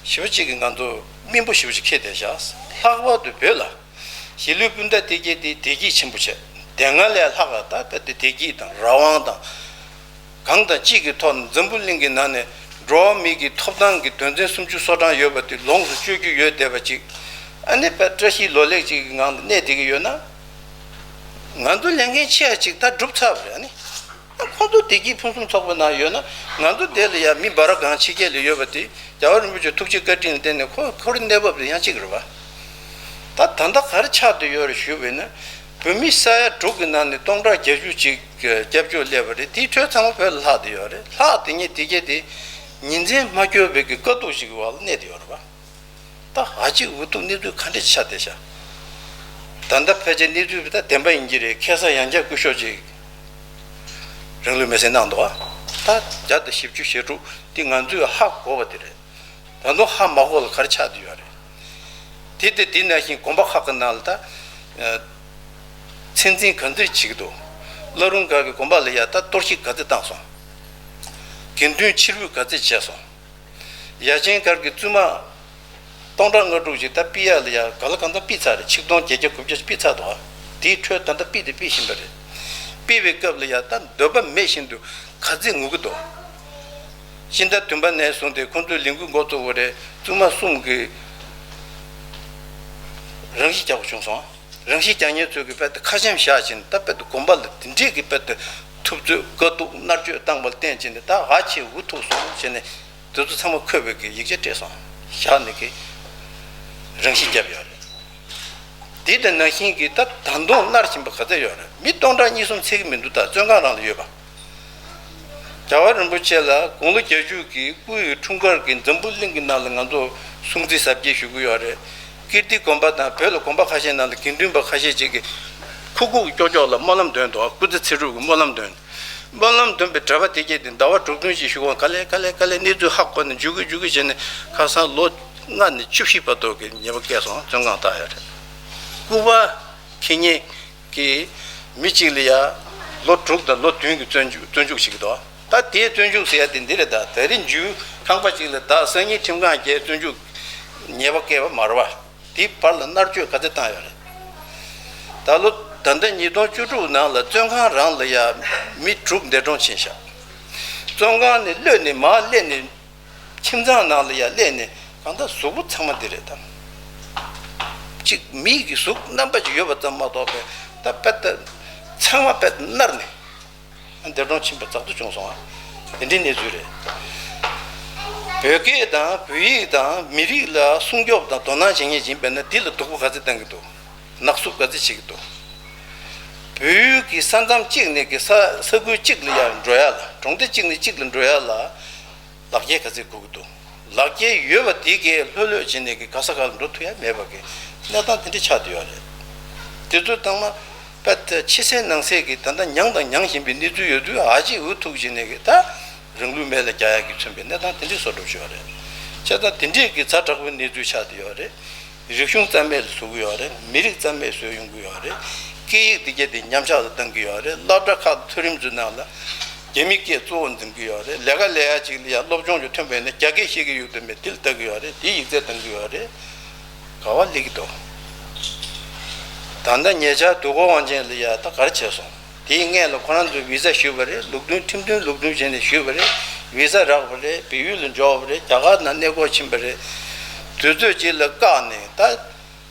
ཞེ་པོ་ཅིག་གི་ང་ཚོ་སྨིན་པོ་ཞེ་པོ་ཅིག་འཁེལ་བསྡད་ཤག་ལྷག་པར་དུ་བོད་ལ་གཞིས་ལུས་སྤུན་ཟླ་དེ་གྱད་དེ་བདེ་སྐྱིད་ཆེན་པོ་བྱས། དེ་སྔ་ལས་ལྷག་ག་ད་ལྟ་དེ་བདེ་སྐྱིད་དང་རང་དབང་དང་། གང་དང་ཅི་གི་ཐོག་ནས་འཛམ་བུ་གླིང་གི་ནང་ནས་འགྲོ་བ་མི་གི་ཐོབ་ཐང་གི་དོན་ཚན་སུམ་ཅུ་སོ་གྲངས་ཡོད་པ་དེ་ལོངས་སུ་སྤྱོད་རྒྱུ་ཡོད་བསྡད་པ་ཅིག་ཨ་ནི་དཔེ་བཀྲ་ཤིས་ལོ་ལེགས་ཅིག་གི་ངང་ལ་གནས་བསྡད་ཀྱི་ཡོད་ན། ང་ཚོ་ལས་འགན་ཆེ་བ་ཅིག་ད་གྲུབ་ཚར་བ་རེད། ཨ་ནི་ཁོང་ཚོ་བདེ་སྐྱིད་ཕུན་སུམ་ཚོགས་པའི་ནང་ཡོད་ན། ང་ཚོ་དེ་ལ་ཡ་མི་འབའ་ར་གང་ཕྱི་རྒྱལ་ལ་ཡོད་པ་དེ་རྒྱལ་བ་རིན་པོ་ཆེ་ཐུགས་རྗེ་བཀའ་དྲིན་ལ་བརྟེན་ནས་ཁོ་ཁོ་རའི་གནས་བབ་དེ་ཡང་གཅིག་རེད་པ། ད་ད་ལྟ་ག་རེ་ཆགས་བསྡད་ཡོད་རེད་ཞུས་པ་ཡིན་ན། བོད་མི་ས་ཡ་དྲུག་གི་ནང་ནས་སྟོང་ཕྲག་བརྒྱད་ཅུ་ཅིག་སྐྱབས་བཅོལ་སླེབས་པ་རེད། དེའི་ཁྲོད་ཚང་མ་བོད་ལ་ལྷག་བསྡད་ཡོད་རེད། ལྷག་བསྡད་མཁན་དེ་གྱད་དེ་ཉིན་མཚན་མ་འཁྱོལ་བའི་གི་དཀའ་སྡུག་ཞིག་གི་འོག་ལ་གནས་བསྡད་ཡོད་རེད་པ། ད་ཨ་ཅིག་འུ་ཐུག་གནས་ཚུལ་ག་འདྲ་ཆགས་བསྡད་ཤག་ད་ལྟ་ཕལ་ཆེར་གནས་ཚུལ་ད་བདེན་པ་ཡིན་གྱི་རེད། ཁ་སང་ཡང་བསྐྱར་སྐུ་ཞབས་ཅིག་རང་ལུས་མེར་སྲེག་གནང་འདུག་ད་བརྒྱ་དང་བཞི་བཅུ་ཞེ་དྲུག་དེ་ང་ཚོས་ཧ་གོ་བ་དེ་རེད། ད་དུང་ཧ་མ་གོ་ལ་ག་རེ་ཆགས་བསྡད་ཡོད་རེད། དེ་དེ་དེ་ནང་བཞིན་དགོན་པ་ཁག་གི་ནང་ལ་ད་ཚད་འཛིན་ག་འདྲ་བྱེད་ཀྱི་འདུག་བླ་རུང་སྒར་གྱི་དགོན་པ་ལ་ཡ་ད་གཏོར་བཤིག་ག་ཚོད་བཏང་སོང་། དགེ་འདུན་ཕྱིར་འབུད་ག་ཚོད་བྱས་སོང་། ཡ་ཆེན་སྒར་གྱི་བཙུན་མ་སྟོང་ཕྲག་ལྔ་དྲུག་ཅིག་ད་ཕུད་ཡ་ལ་ཡ་ག་ལ་གང་འཚམ་ཕུད་ཚར་རེད། ཆིག་སྟོང་བརྒྱད་བརྒྱ་དགུ་བརྒྱ་ཕུད་ཚར་འདུག་དེའི་ཁྲོད་ད་ལྟ་ཕུད་དེ་ཕུད་བཞིན་པ་རེད། ཕུད་པའི་སྐབས་ལ་ཡ་ད་འདོད་པ་མེད་བཞིན་དུ་ག་ཚོད་ངུ་གི་འདུག་སྤྱི་ཟླ་བདུན་པ་ནས་བཟུང་སྟེ་ཁོང་ཚོས་ལས་འགུལ་འགོ་བཙུགས་པ་རེད། བཙུན་མ་གསུམ་གྱིས་རང་ཤི་རྒྱག་དགོས་བྱུང་སོང་། རང་ཤི་རྒྱག་མཁན་ཚོས་ཀྱི་དཔེ་དེ་ཁ་ཆེམས་བཞག་བྱས་ནས་ད་དཔེ་དེ་དགོན་པ་ལ་དེ་འདྲས་ཀྱི་དཔེ་དེ་ཐུབ་ཚོད་དཀའ་སྡུག་མནར་གཅོད་བཏང་བ་ལ་བརྟེན་བྱས་ནས་ད་ཨ་ཆེ་འུ་ཐུག་སོང་བྱས་ནས་དེ་ཚོ་ཚང་མ་འཁོད་པའི་གི་ཡིག་ཆ་སྤྲད་སོང་། བཞག་ནས་གི་རང་ཤི་བརྒྱབ་ཡོད་རེད། དེ་དང་ནང་བཞིན་གྱི་ད་ད་དུང་མནར་བཞིན་པ་ག་ཚད་ཡོད་རེད། མི་སྟོང་ཕྲག་གཉིས་གསུམ་ཚད་ཀྱི་མི་འདུག་ད་བཙོན་ཁང་རང་ལ་ཡོད་པ། རྒྱལ་བ་རིན་པོ་ཆེ་ལ་དགུང་ལོ་བརྒྱད་ཅུ་གི་སྐུའི་འཁྲུངས་སྐར་གྱི་འཛམ་བུ་གླིང་གི་ནང་ལ་ང་ཚོ་སྲུང་བརྩི་གཟབ་རྒྱས་ཞུ་གི་ཡོད་རེད། ཀིརྟི་དགོན་པ་དང་བོད་ལ་དགོན་པ་ཁ་ཤས་ནང་ལ་དགེ་འདུན་པ་ཁ་ཤས་ཅིག་གིས་ཁུག་ཁུག་ཀྱོག་ཀྱོག་ལ་སྨོན་ལམ་འདོན་འདུག་སྐུ་ཚེ་ཚེ་སྒྲུབ་ཀྱི་སྨོན་ལམ་འདོན། སྨོན་ལམ་འདོན་པའི་འབྲེལ་བ་དེ་གྱད་དེ་ཟླ་བ་དྲུག་བདུན་ཅིག་བཞུགས་གོང་ག་ལེ་ག་ལེ་ག་ལེ་གནས་ཚུལ་ཧ་གོ་ནས་འཇུག་གི་འཇུག་གི་བྱས་ནས་ཁ་སང་ལོ་ལྔ་ནས་བཅུ་བཞི་བར་དུ་གི་ཉེས་པ་བཀལ་སོང་། བཙོན་ཁང་བཏང་ཡོད་རེད། སྐུ་པར་འཁྱེར་མཁན་གྱི་མི་གཅིག་ལ་ཡ་ལོ་དྲུག་དང་ལོ་བདུན་གྱི་བཙོན་འཇུག་བཙོན་འཇུག་བྱེད་ཀྱི་འདུག་ད་དེའི་བཙོན་འཇུག་ཟེར་ཡ་དེ་འདི་རེད། ད་དེ་རིང་མཇུག་ཁང་པ་གཅིག་ལ་ད་སང་ཉིན་ཁྲིམས་ཁང་གིས་བཙོན་འཇུག་ཉེས་པ་བཀལ་བ་མ་རེད་པ། དེའི་བར་ལ་མནར་གཅོད་ག་ཚོད་བཏང་ཡོད་རེད། ད་ལོ་ད་ལྟ་ཉིས་སྟོང་བཅུ་དྲུག་ནང་ལ་བཙོན་ཁང་རང་ལ་ཡ་མི་དྲུག་འདས་གྲོངས་ཕྱིན་ཤག་བཙོན་ཁང་ནས་གློད་ནས་མར་སླེབས་ནས་ཁྱིམ་ཚང་ནང་ལ་ཡ་སླེབས་ནས་གང་ལྟར་གཟུགས་པོ་ཚང་མ་འདི་རེད་དམ། གཅིག་མིའི་གི་གཟུགས་རྣམ་པ་ཅིག་ཡོད་པ་ཙམ་མ་གཏོགས་པའི་ད་དཔེ་ད་ཚང་མ་དཔེ་ད་མནར་ནས། འདས་གྲོངས་ཕྱིན་པ་ཙག་ཏུ་བྱུང་སོང་ཨ། དེ་འདྲའི་གནས་ཚུལ་རེད། བོད་སྐད་དང་བོད་ཡིག་དང་མི་རིགས་ལ་སྲུང་སྐྱོབ་དང་དོ་སྣང་བྱེད་མཁན་ཡིན་པས་ན་འདི་ལ་སྡུག་པོ་ག་ཚོད་བཏང་གི་འདུག་ནག་བསུབ་ག་ཚོད་བྱེད་ཀྱི་འདུག་བོད་ཡུལ་གྱི་ས་མཚམས་གཅིག་ནས་ཀྱི་ས་ས་ཁུལ་གཅིག་ལ་ཡར་འགྲོ་ཡ་ལ། གྲོང་སྡེ་གཅིག་ནས་གཅིག་ལ་འགྲོ་ཡ་ལ་ལག་འཁྱེར་ག་ཚོད་དགོས་ཀྱི་འདུག་ལག་འཁྱེར་ཡོད་པ་དེ་གས་ལྷོད་ལྷོད་བྱས་ནས་ཀྱི་ག་ས་ག་ལ་འགྲོ་ཐུབ་ཡ་མེད་པ་གི་གནས་སྟངས་དེ་འདྲ་ཆགས་བསྡད་ཡོད་རེད། དེ་ཚོ་ཚང་མ་དཔེ་ཕྱི་གསལ་ནང་གསལ་གྱི་ད་ལྟ་མྱངས་དང་མྱང་བཞིན་པའི་གནས་ཚུལ་ཡོད་དུས་ཨ་ཅེ་འུ་ཐུག་བྱས་ནས་ཀྱི་ད་རང་ལུས་མེ་ལ་རྒྱག་ཡ་གི་མཚོན་པའི་གནས་སྟངས་དེ་འདྲའི་བཟོ་འདྲ་ཞིག་ཡོད་རེད། བྱས་ཙང་དེ་འདྲའི་གི་ཛ་དྲག་པོའི་གནས་ཚུལ་ཆགས་བསྡད་ཡོད་རེད། རིག་གཞུང་རྩ་མེད་ལ་བཟོ་གི་ཡོད་རེད། མི་རིགས་རྩ་མེད་བཟོས་ཡོང་གི་ཡོད་རེད། སྐད་ཡིག་དེ་གྱད་དེ་ཉམས་ཆག་ཏུ་གཏང་གི་ཡོད་རེད། སློབ་གྲྭ་ཁག་མཐོ་རིམ་ཚོའི་ནང་ལ་རྒྱ་མིའི་སྐད་གཙོ་བོ་འཛིན་གི་ཡོད་རེད། ལས་ཀ་ལས་ཡ་ཅིག་ལ་ཡ་སློབ་སྦྱོང་ཅིག་ཐོན་པ་ཡིན་ན་རྒྱ་སྐད་ཤེས་ཀྱི་ཡོད་དམ་མེད་དེ་ལ་ལྟ་གི་ཡོད་རེད། དེ་ཡིག་ཚད་གཏང་གི་ཡོད་རེད། ག་བ་སླེབས་ཀྱི་འདུག་ད་ལྟ་ཉེ་ཆར་དུས་འཁོར་དབང་ཆེན་ལ་ཡ་ད་ག་རེ་བྱས་སོང་། དེའི་སྔོན་ལ་ཁོ་རང་ཚོས་བི་ཟ་ཞུས་པ་རེད། ལུགས་མཐུན་ཁྲིམས་མཐུན་ལུགས་མཐུན་བྱས་ནས་ཞུས་པ་རེད། བི་ཟ་རག་པ་རེད། བལ་ཡུལ་ལ་འབྱོར་བ་རེད། རྒྱ་གར་ནང་གནས་སྐོར་ཕྱིན་པ་རེད། དུས་ཚོད་ཅིག་ལ་བཀག་ནས་ད་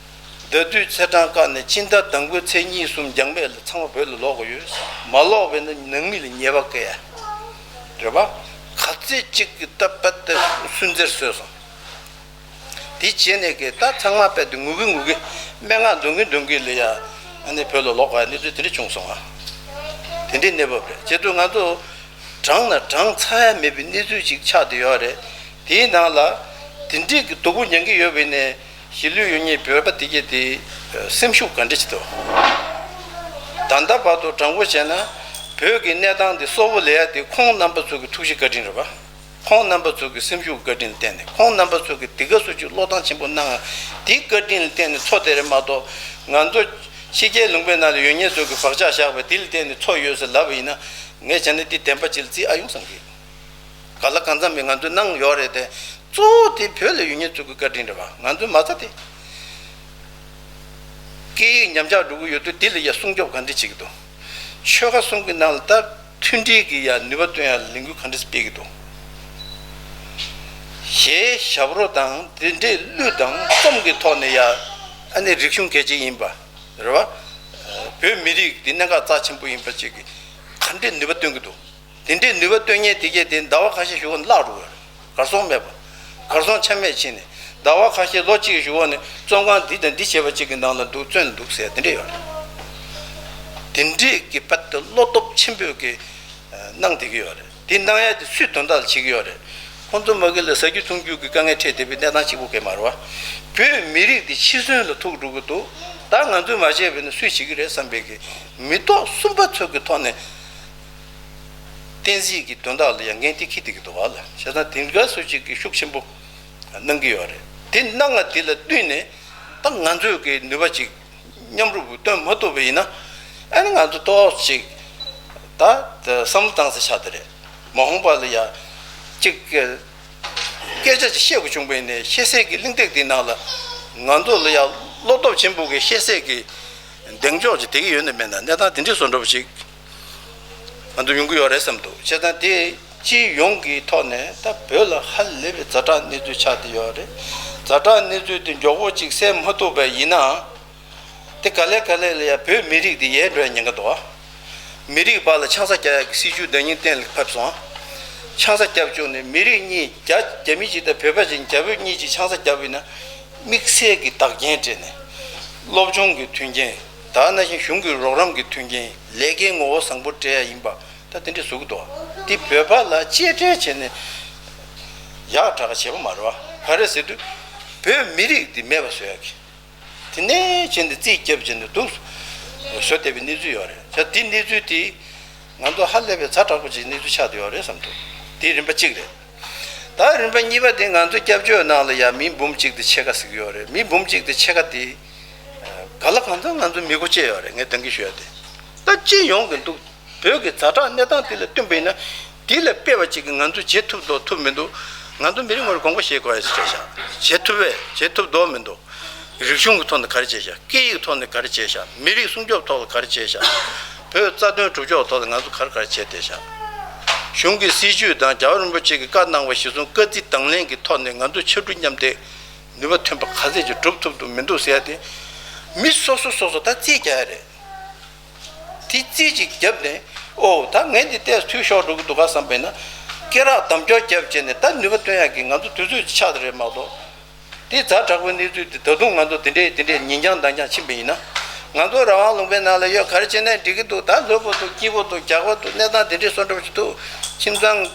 ཟླ་དུས་ཚེས་གྲངས་བཀག་ནས་ཕྱི་ཟླ་དང་པོའི་ཚེས་གཉིས་གསུམ་འགྱངས་མེད་ལ་ཚང་མ་བོད་ལ་ལོག་དགོས་ཡོད། མ་ལོག་པས་ན་ནང་མི་ལ་ཉེས་པ་བཀལ་ཡ་རེད་པ། ག་ཚད་ཅིག་གི་ད་པད་ད་སུན་གཙེར་བཟོས་སོང་། དེ་བྱས་ནས་ཀྱི་ད་ཚང་མ་དཔེ་དེ་ངུ་གི་ངུ་གི་སྨྲེ་སྔགས་འདོན་གི་འདོན་གི་ལ་ཡ་ཨ་ནི་བོད་ལ་ལོག་ག་གནས་ཚུལ་དེ་འདྲ་བྱུང་སོང་ཨ། དེ་འདྲའི་གནས་བབ་རེད། བྱས་ཙང་ང་ཚོ་བགྲངས་ན་བགྲངས་ཚར་ཡ་མེད་པའི་གནས་ཚུལ་ཅིག་ཆགས་བསྡད་ཡོད་རེད། དེའི་ནང་ལ་དེ་འདྲའི་གི་སྡུག་པོ་མྱང་གི་ཡོད་པ་ཡིན་ནའི་གཞིས་ལུས་ཡོད་མཁན་བོད་པ་དེ་གྱད་དེ་སེམས་ཤུགས་ག་འདྲ་ཅིག་འདུག་ད་ལྟ་བར་དུ་དྲང་པོ་བྱས་ན་བོད་ཀྱི་གནས་སྟངས་འདི་གསལ་པོ་ལས་ཡ་དེ་ཁོང་རྣམ་པ་ཚོ་གི་ཐུགས་རྗེ་བཀའ་དྲིན་རེད་པ། ཁོང་རྣམ་པ་ཚོ་གི་སེམས་ཤུགས་བཀའ་དྲིན་ལ་བརྟེན་ནས། ཁོང་རྣམ་པ་ཚོ་གི་དེ་ག་སུ་ཅིག་བློས་བཏང་ཆེན་པོ་གནང་ཡ་དེའི་བཀའ་དྲིན་ལ་བརྟེན་ནས་འཚོ་བསྡད་རེད་མ་གཏོགས། ང་ཚོ་ ཕྱི་རྒྱལ་ལུང་པའི་ནང་ལ་ཡོད་མཁན་ཚོ་གི་བག་ཆགས་བཞག་པའི་དེ་ལ་བརྟེན་ནས་འཚོ་ཡོད་ཟེར་ལབ་པ་ཡིན་ན། ངས་བྱས་ན་དེ་བདེན་པ་ཅིག་ལ་བརྩི་ཨ་ཡོང་བསམ་གི། ག་ལ་གང་འཚམ་པའི་ང་ཚོས་གནང་ཡོད་རེད་དེ། གཙོ་བོ་དེ་བོད་ལ་ཡོད་མཁན་ཚོ་གི་བཀའ་དྲིན་རེད་བ། ང་ཚོའི་མ་རྩ་དེ། སྐད་ཡིག་ཉམས་ཆག་འགྲོ་གི་ཡོད་དུས་དེ་ལ་ཡ་སྲུང་སྐྱོབ་ག་འདྲ་བྱེད་ཀྱི་འདུག་ཆོལ་ཁ་གསུམ་གྱི་ནང་ལ་ད་མཐུན་སྒྲིལ་གྱི་ཡ་ནུས་པ་བཏོན་ཡ་ལ་ལས་འགུལ་ག་འདྲ་སྤེལ་གྱི་འདུག་གཞས་ཞབས་བྲོ་དང་དེ་འདྲའི་གླུ་དང་རྩོམ་གྱི་ཐོག་ནས་ཡ། ཨ་ནི་རིག་གཞུང་གལ་ཆེ་ཡིན་པ་རེད་བ། བོད་མི་རིགས་འདི་གནད་འགག་རྩ་ཆེན་པོ་ཡིན་པ་ཅིག་གི་ག་འདྲའི་ནུས་པ་བཏོན་གྱི་འདུག་དེ་འདྲའི་ནུས་པ་བཏོན་མཁན་དེ་གས་དེ་ཟླ་བ་ཁ་ཤས་ཞུ་བ་བརླག་འགྲོ་གི་རེད། གར་སོང་མེད་པ། གར་སོང་ཆ་མེད་ཕྱིན་ནས་ཟླ་བ་ཁ་ཤས་ལོ་གཅིག་ཞུ་བ་ནས་རྩོམ་ཁང་འདི་དང་འདི་བྱས་པ་གཅིག་གི་ནང་ལ་འདུག་བཙོན་འདུག་ཟེར་དེ་འདྲས་ཡོད་རེད། དེ་འདྲས་ཀྱི་བར་དུ་བློ་སྟོབས་ཆེན་པོས་ཀྱི་གནང་བསྡད་ཀྱི་ཡོད་རེད། དེ་གནང་ཡ་དེ་སུའི་དོན་དག་ལ་བྱེད་ཀྱི་ཡོད་རེད། ཁོང་ཚོ་མ་གི་ལ་ཟ་རྒྱུ་འཐུང་རྒྱུ་གི་དཀའ་ངལ་འཕྲད་བསྡད་པའི་གནས་སྟངས་གཅིག་པོ་གས་མ་རེད་བ། བོད་མི་རིགས་དེ་འཆི་གསོན་ལ་ཐུག་འགྲོ་གི་འདུག་ད་ང་ཚོས་མ་བྱས་པ་ཡིན་ན་སུས་བྱེད་ཀྱི་རེད་བསམ་པའི་གི་མི་ཐོག་གསུམ་པ་ཚོ་གི་ཐོག་ནས། བསྟན་སྲིད་ཀྱི་དོན་དག་ལ་ཡང་འགན་དེ་འཁྱེར་བསྡད་ཀྱི་འདུག་ག་ལ། བྱས་ཙང་དེ་འདྲ་སུ་གཅིག་གིས་ཤུགས་ཆེན་པོ་གནང་གི་ཡོད་རེད། དེ་གནང་བ་དེ་ལ་བསྟུན་ནས་ད་ང་ཚོས་ཀྱི་ནུས་པ་ཅིག་མཉམ་རུབ་སྟོན་མ་ཐུབ་པ་ཡིན་ན། ཨ་ནི་ང་ཚོ་ཏོག་ཙམ་ཅིག་ད་བསམ་བློ་བཏང་ས་ཆགས་དེ་རེད། མ་འོངས་པ་ལ་ཡ་ཅིག་སྐད་ཆ་ཅིག་བཤད་དགོས་བྱུང་བ་ཡིན་ནའི་ཤེས་ཚད་ཀྱི་གླེང་སྟེགས་དེ་ནང་ལ་ང་ཚོ་ལ་ཡ་བློ་སྟོབས་ཆེན་པོ་གི་ཤེས་ཚད་ཀྱི་གདེང་འཇོག་ཅིག་དེ་གི་ཡོད་ནི་མེད་ན་གནས་སྟངས་དེ་འདྲས་བཟོ་འདྲ་པོ་ཅིག་ང་ཚོ་ཡོང་གི་ཡོད་རེད་བསམ་འདུག་བྱས་ཙང་དེ་སྤྱི་ཡོངས་ཀྱི་ཐོག་ནས་ད་བོད་ལ་ཧ་ལས་པའི་ཛ་དྲག་གནས་ཚུལ་ཆགས་བསྡད་ཡོད་རེད། ཛ་དྲག་གནས་ཚུལ་དེ་མགྱོགས་པོ་ཅིག་སེལ་མ་ཐུབ་པ་ཡིན་ན། དེ་ག་ལེ་ག་ལེ་ལ་ཡ་བོད་མི་རིགས་དེ་ཡལ་འགྲོ་ཡ་ཉེན་ཁ་འདུག་ཨ། མི་རིགས་བར་ལ་ཆང་ས་རྒྱག་ཡ་གི་སྲིད་ཇུས་བདག་ཉིད་གཏན་ལ་ཕབ་སོང་ཨ། ཆང་ས་རྒྱབ་བཅུག་ནས་མི་རིགས་གཉིས་རྒྱ་རྒྱ་མི་གཅིག་དང་བོད་པ་གཅིག་རྒྱ་བོད་གཉིས་ཀྱིས་ཆང་ས་རྒྱབ་ཡིན་ན། དམིགས་བསལ་གྱི་བདག་རྐྱེན་སྤྲད་ནས། སློབ་སྦྱོང་གི་མཐུན་རྐྱེན། ད་ནང་བཞིན་གཞུང་གི་རོགས་རམ་གྱི་མཐུན་རྐྱེན། ལས་ཀའི་ངོ་བོ་བཟང་པོ་སྤྲད་ཡ་ཡིན་པ། ད་དེ་འདྲས་བཟོ་གི་འདུག་ཨ། འདི་བོད་པ་ལ་གཅེས་སྤྲས་བྱས་ནས་ཡག་དྲག་བྱས་པ་མ་རེད་བ། ག་རེ་ཟེར་དུས། བོད་མི་རིགས་འདི་མེད་པ་བཟོ་ཡ་གི། དེ་ནས་བྱས་ནས་རྩིས་བརྒྱབ་བྱས་ནས་འདུག་བཟོ་བསྡད་པའི་གནས་ཚུལ་ཡོད་རེད། ད་འདི་གནས་ཚུལ་དེ་ང་ཚོ་ཧ་ལས་པའི་ཛ་དྲག་པོ་ཅིག་གནས་ཚུལ་ཆགས་བསྡད་ཡོད་རེད་བསམ་འདུག་དེ་རིམ་པ་གཅིག་རེད། ད་རིམ་པ་གཉིས་པ་དེ་ང་ཚོ་སྐྱབས་བཅོལ་ནང་ལ་ཡ་མི་འབུམ་གཅིག་དང་ཕྱེད་ཀ་ཟེར་གྱི་ཡོད་རེད། མི་འབུམ་གཅིག་དང་ཕྱེད་ཀ་དེ་ག་ལ་གང་འཚམ་ང་ཚོ་མི་མགོ་བཅད་ཡོད་རེད། ངས་འདང་གི་ཞུ་ཡ་དེ། ད་སྤྱི་ཡོངས་ཀྱི་འདུག་བོད་ཀྱི་ཛ་དྲག་གནས་སྟངས་དེ་ལ་བསྟུན་པ་ཡིན་ན། དེ་ལ་དཔེ་བ་ཅིག་གིས་ང་ཚོས་བྱེད་ཐུབ་དོ་ཐུབ་མི་འདུག་ང་ཚོ་མི་རེ་ངོ་རེ་དགོངས་པ་བཞེས་དགོས་ཡ་ཞིག་རེད་ཤག་བྱེད་ཐུབ་པས་བྱེད་ཐུབ་དོ་མི་འདུག་རིག་གཞུང་གི་ཐོག་ནས་ག་རེ་བྱས་ཤག་སྐད་ཡིག་ཐོག་ནས་ག་རེ་བྱས་ཤག་མི་རིགས་སྲུང་སྐྱོབ་ཐོག་ལ་ག་རེ་བྱས་ཤག་བོད་རྩ་དོན་སྒྲུབ་ཕྱོགས་ཐོག་ལ་ང་ཚོ་ག་རེ་ག་རེ་བྱས་བསྡད་ཤག་གཞུང་གི་སྲིད་ཇུས་དང་རྒྱལ་བ་རིན་པོ་ཆེ་གིས་བཀའ་གནང་བ་གཞིར་བཟུང་བཀའ་རྩི་དང་ལེན་གྱི་ཐོག་ནས་ང་ཚོ་ཕྱར་གྲུ་མཉམ་འདེགས་ནུས་པ་ཐོན་པ་ག་ཚད་ཅིག་སྒྲུབ་ཐུབ་འདུག་མི་འདུག་ཟེར་ཡ་དེ། མི་སོ་སོ་སོ་སོ་ད་རྩིས་རྒྱག་ཡ་རེད། དེ་རྩིས་ཅིག་བརྒྱབ་ནས། ཨོ་ད་ངས་འདི་ལྟས་འཐུས་ཤོར་འགྲོ་གི་འདུག་ག་བསམ་པས་ན། སྐེ་རགས་དམ་སྐྱོར་བརྒྱབ་བྱས་ནས་ད་ནུས་པ་བཏོན་ཡག་གི་ང་ཚོ་དུས་ཚོད་ཅིག་ཆགས་བསྡད་རེད་མ་གཏོགས། དེ་ཛ་དྲག་པོའི་གནས་ཚུལ་དེ་ད་དུང་ང་ཚོ་དེ་འདྲས་དེ་འདྲས་ཉིན་རྐྱང་ཟླ་རྐྱང་ཕྱིན་པ་ཡིན་ན། ང་ཚོ་རང་དབང་ལུང་པའི་ནང་ལ་ཡོད། ག་རེ་བྱས་ན་འགྲིག་གི་འདུག་ད་ལྷོད་པོ་འདུག་སྐྱིད་པོ་འདུག་རྒྱགས་པ་འདུག་གནས་སྟངས་དེ་འདྲས་བཟོ་འདྲ་པོ་ཅིག་འདུག་ཁྱིམ་ཚང་།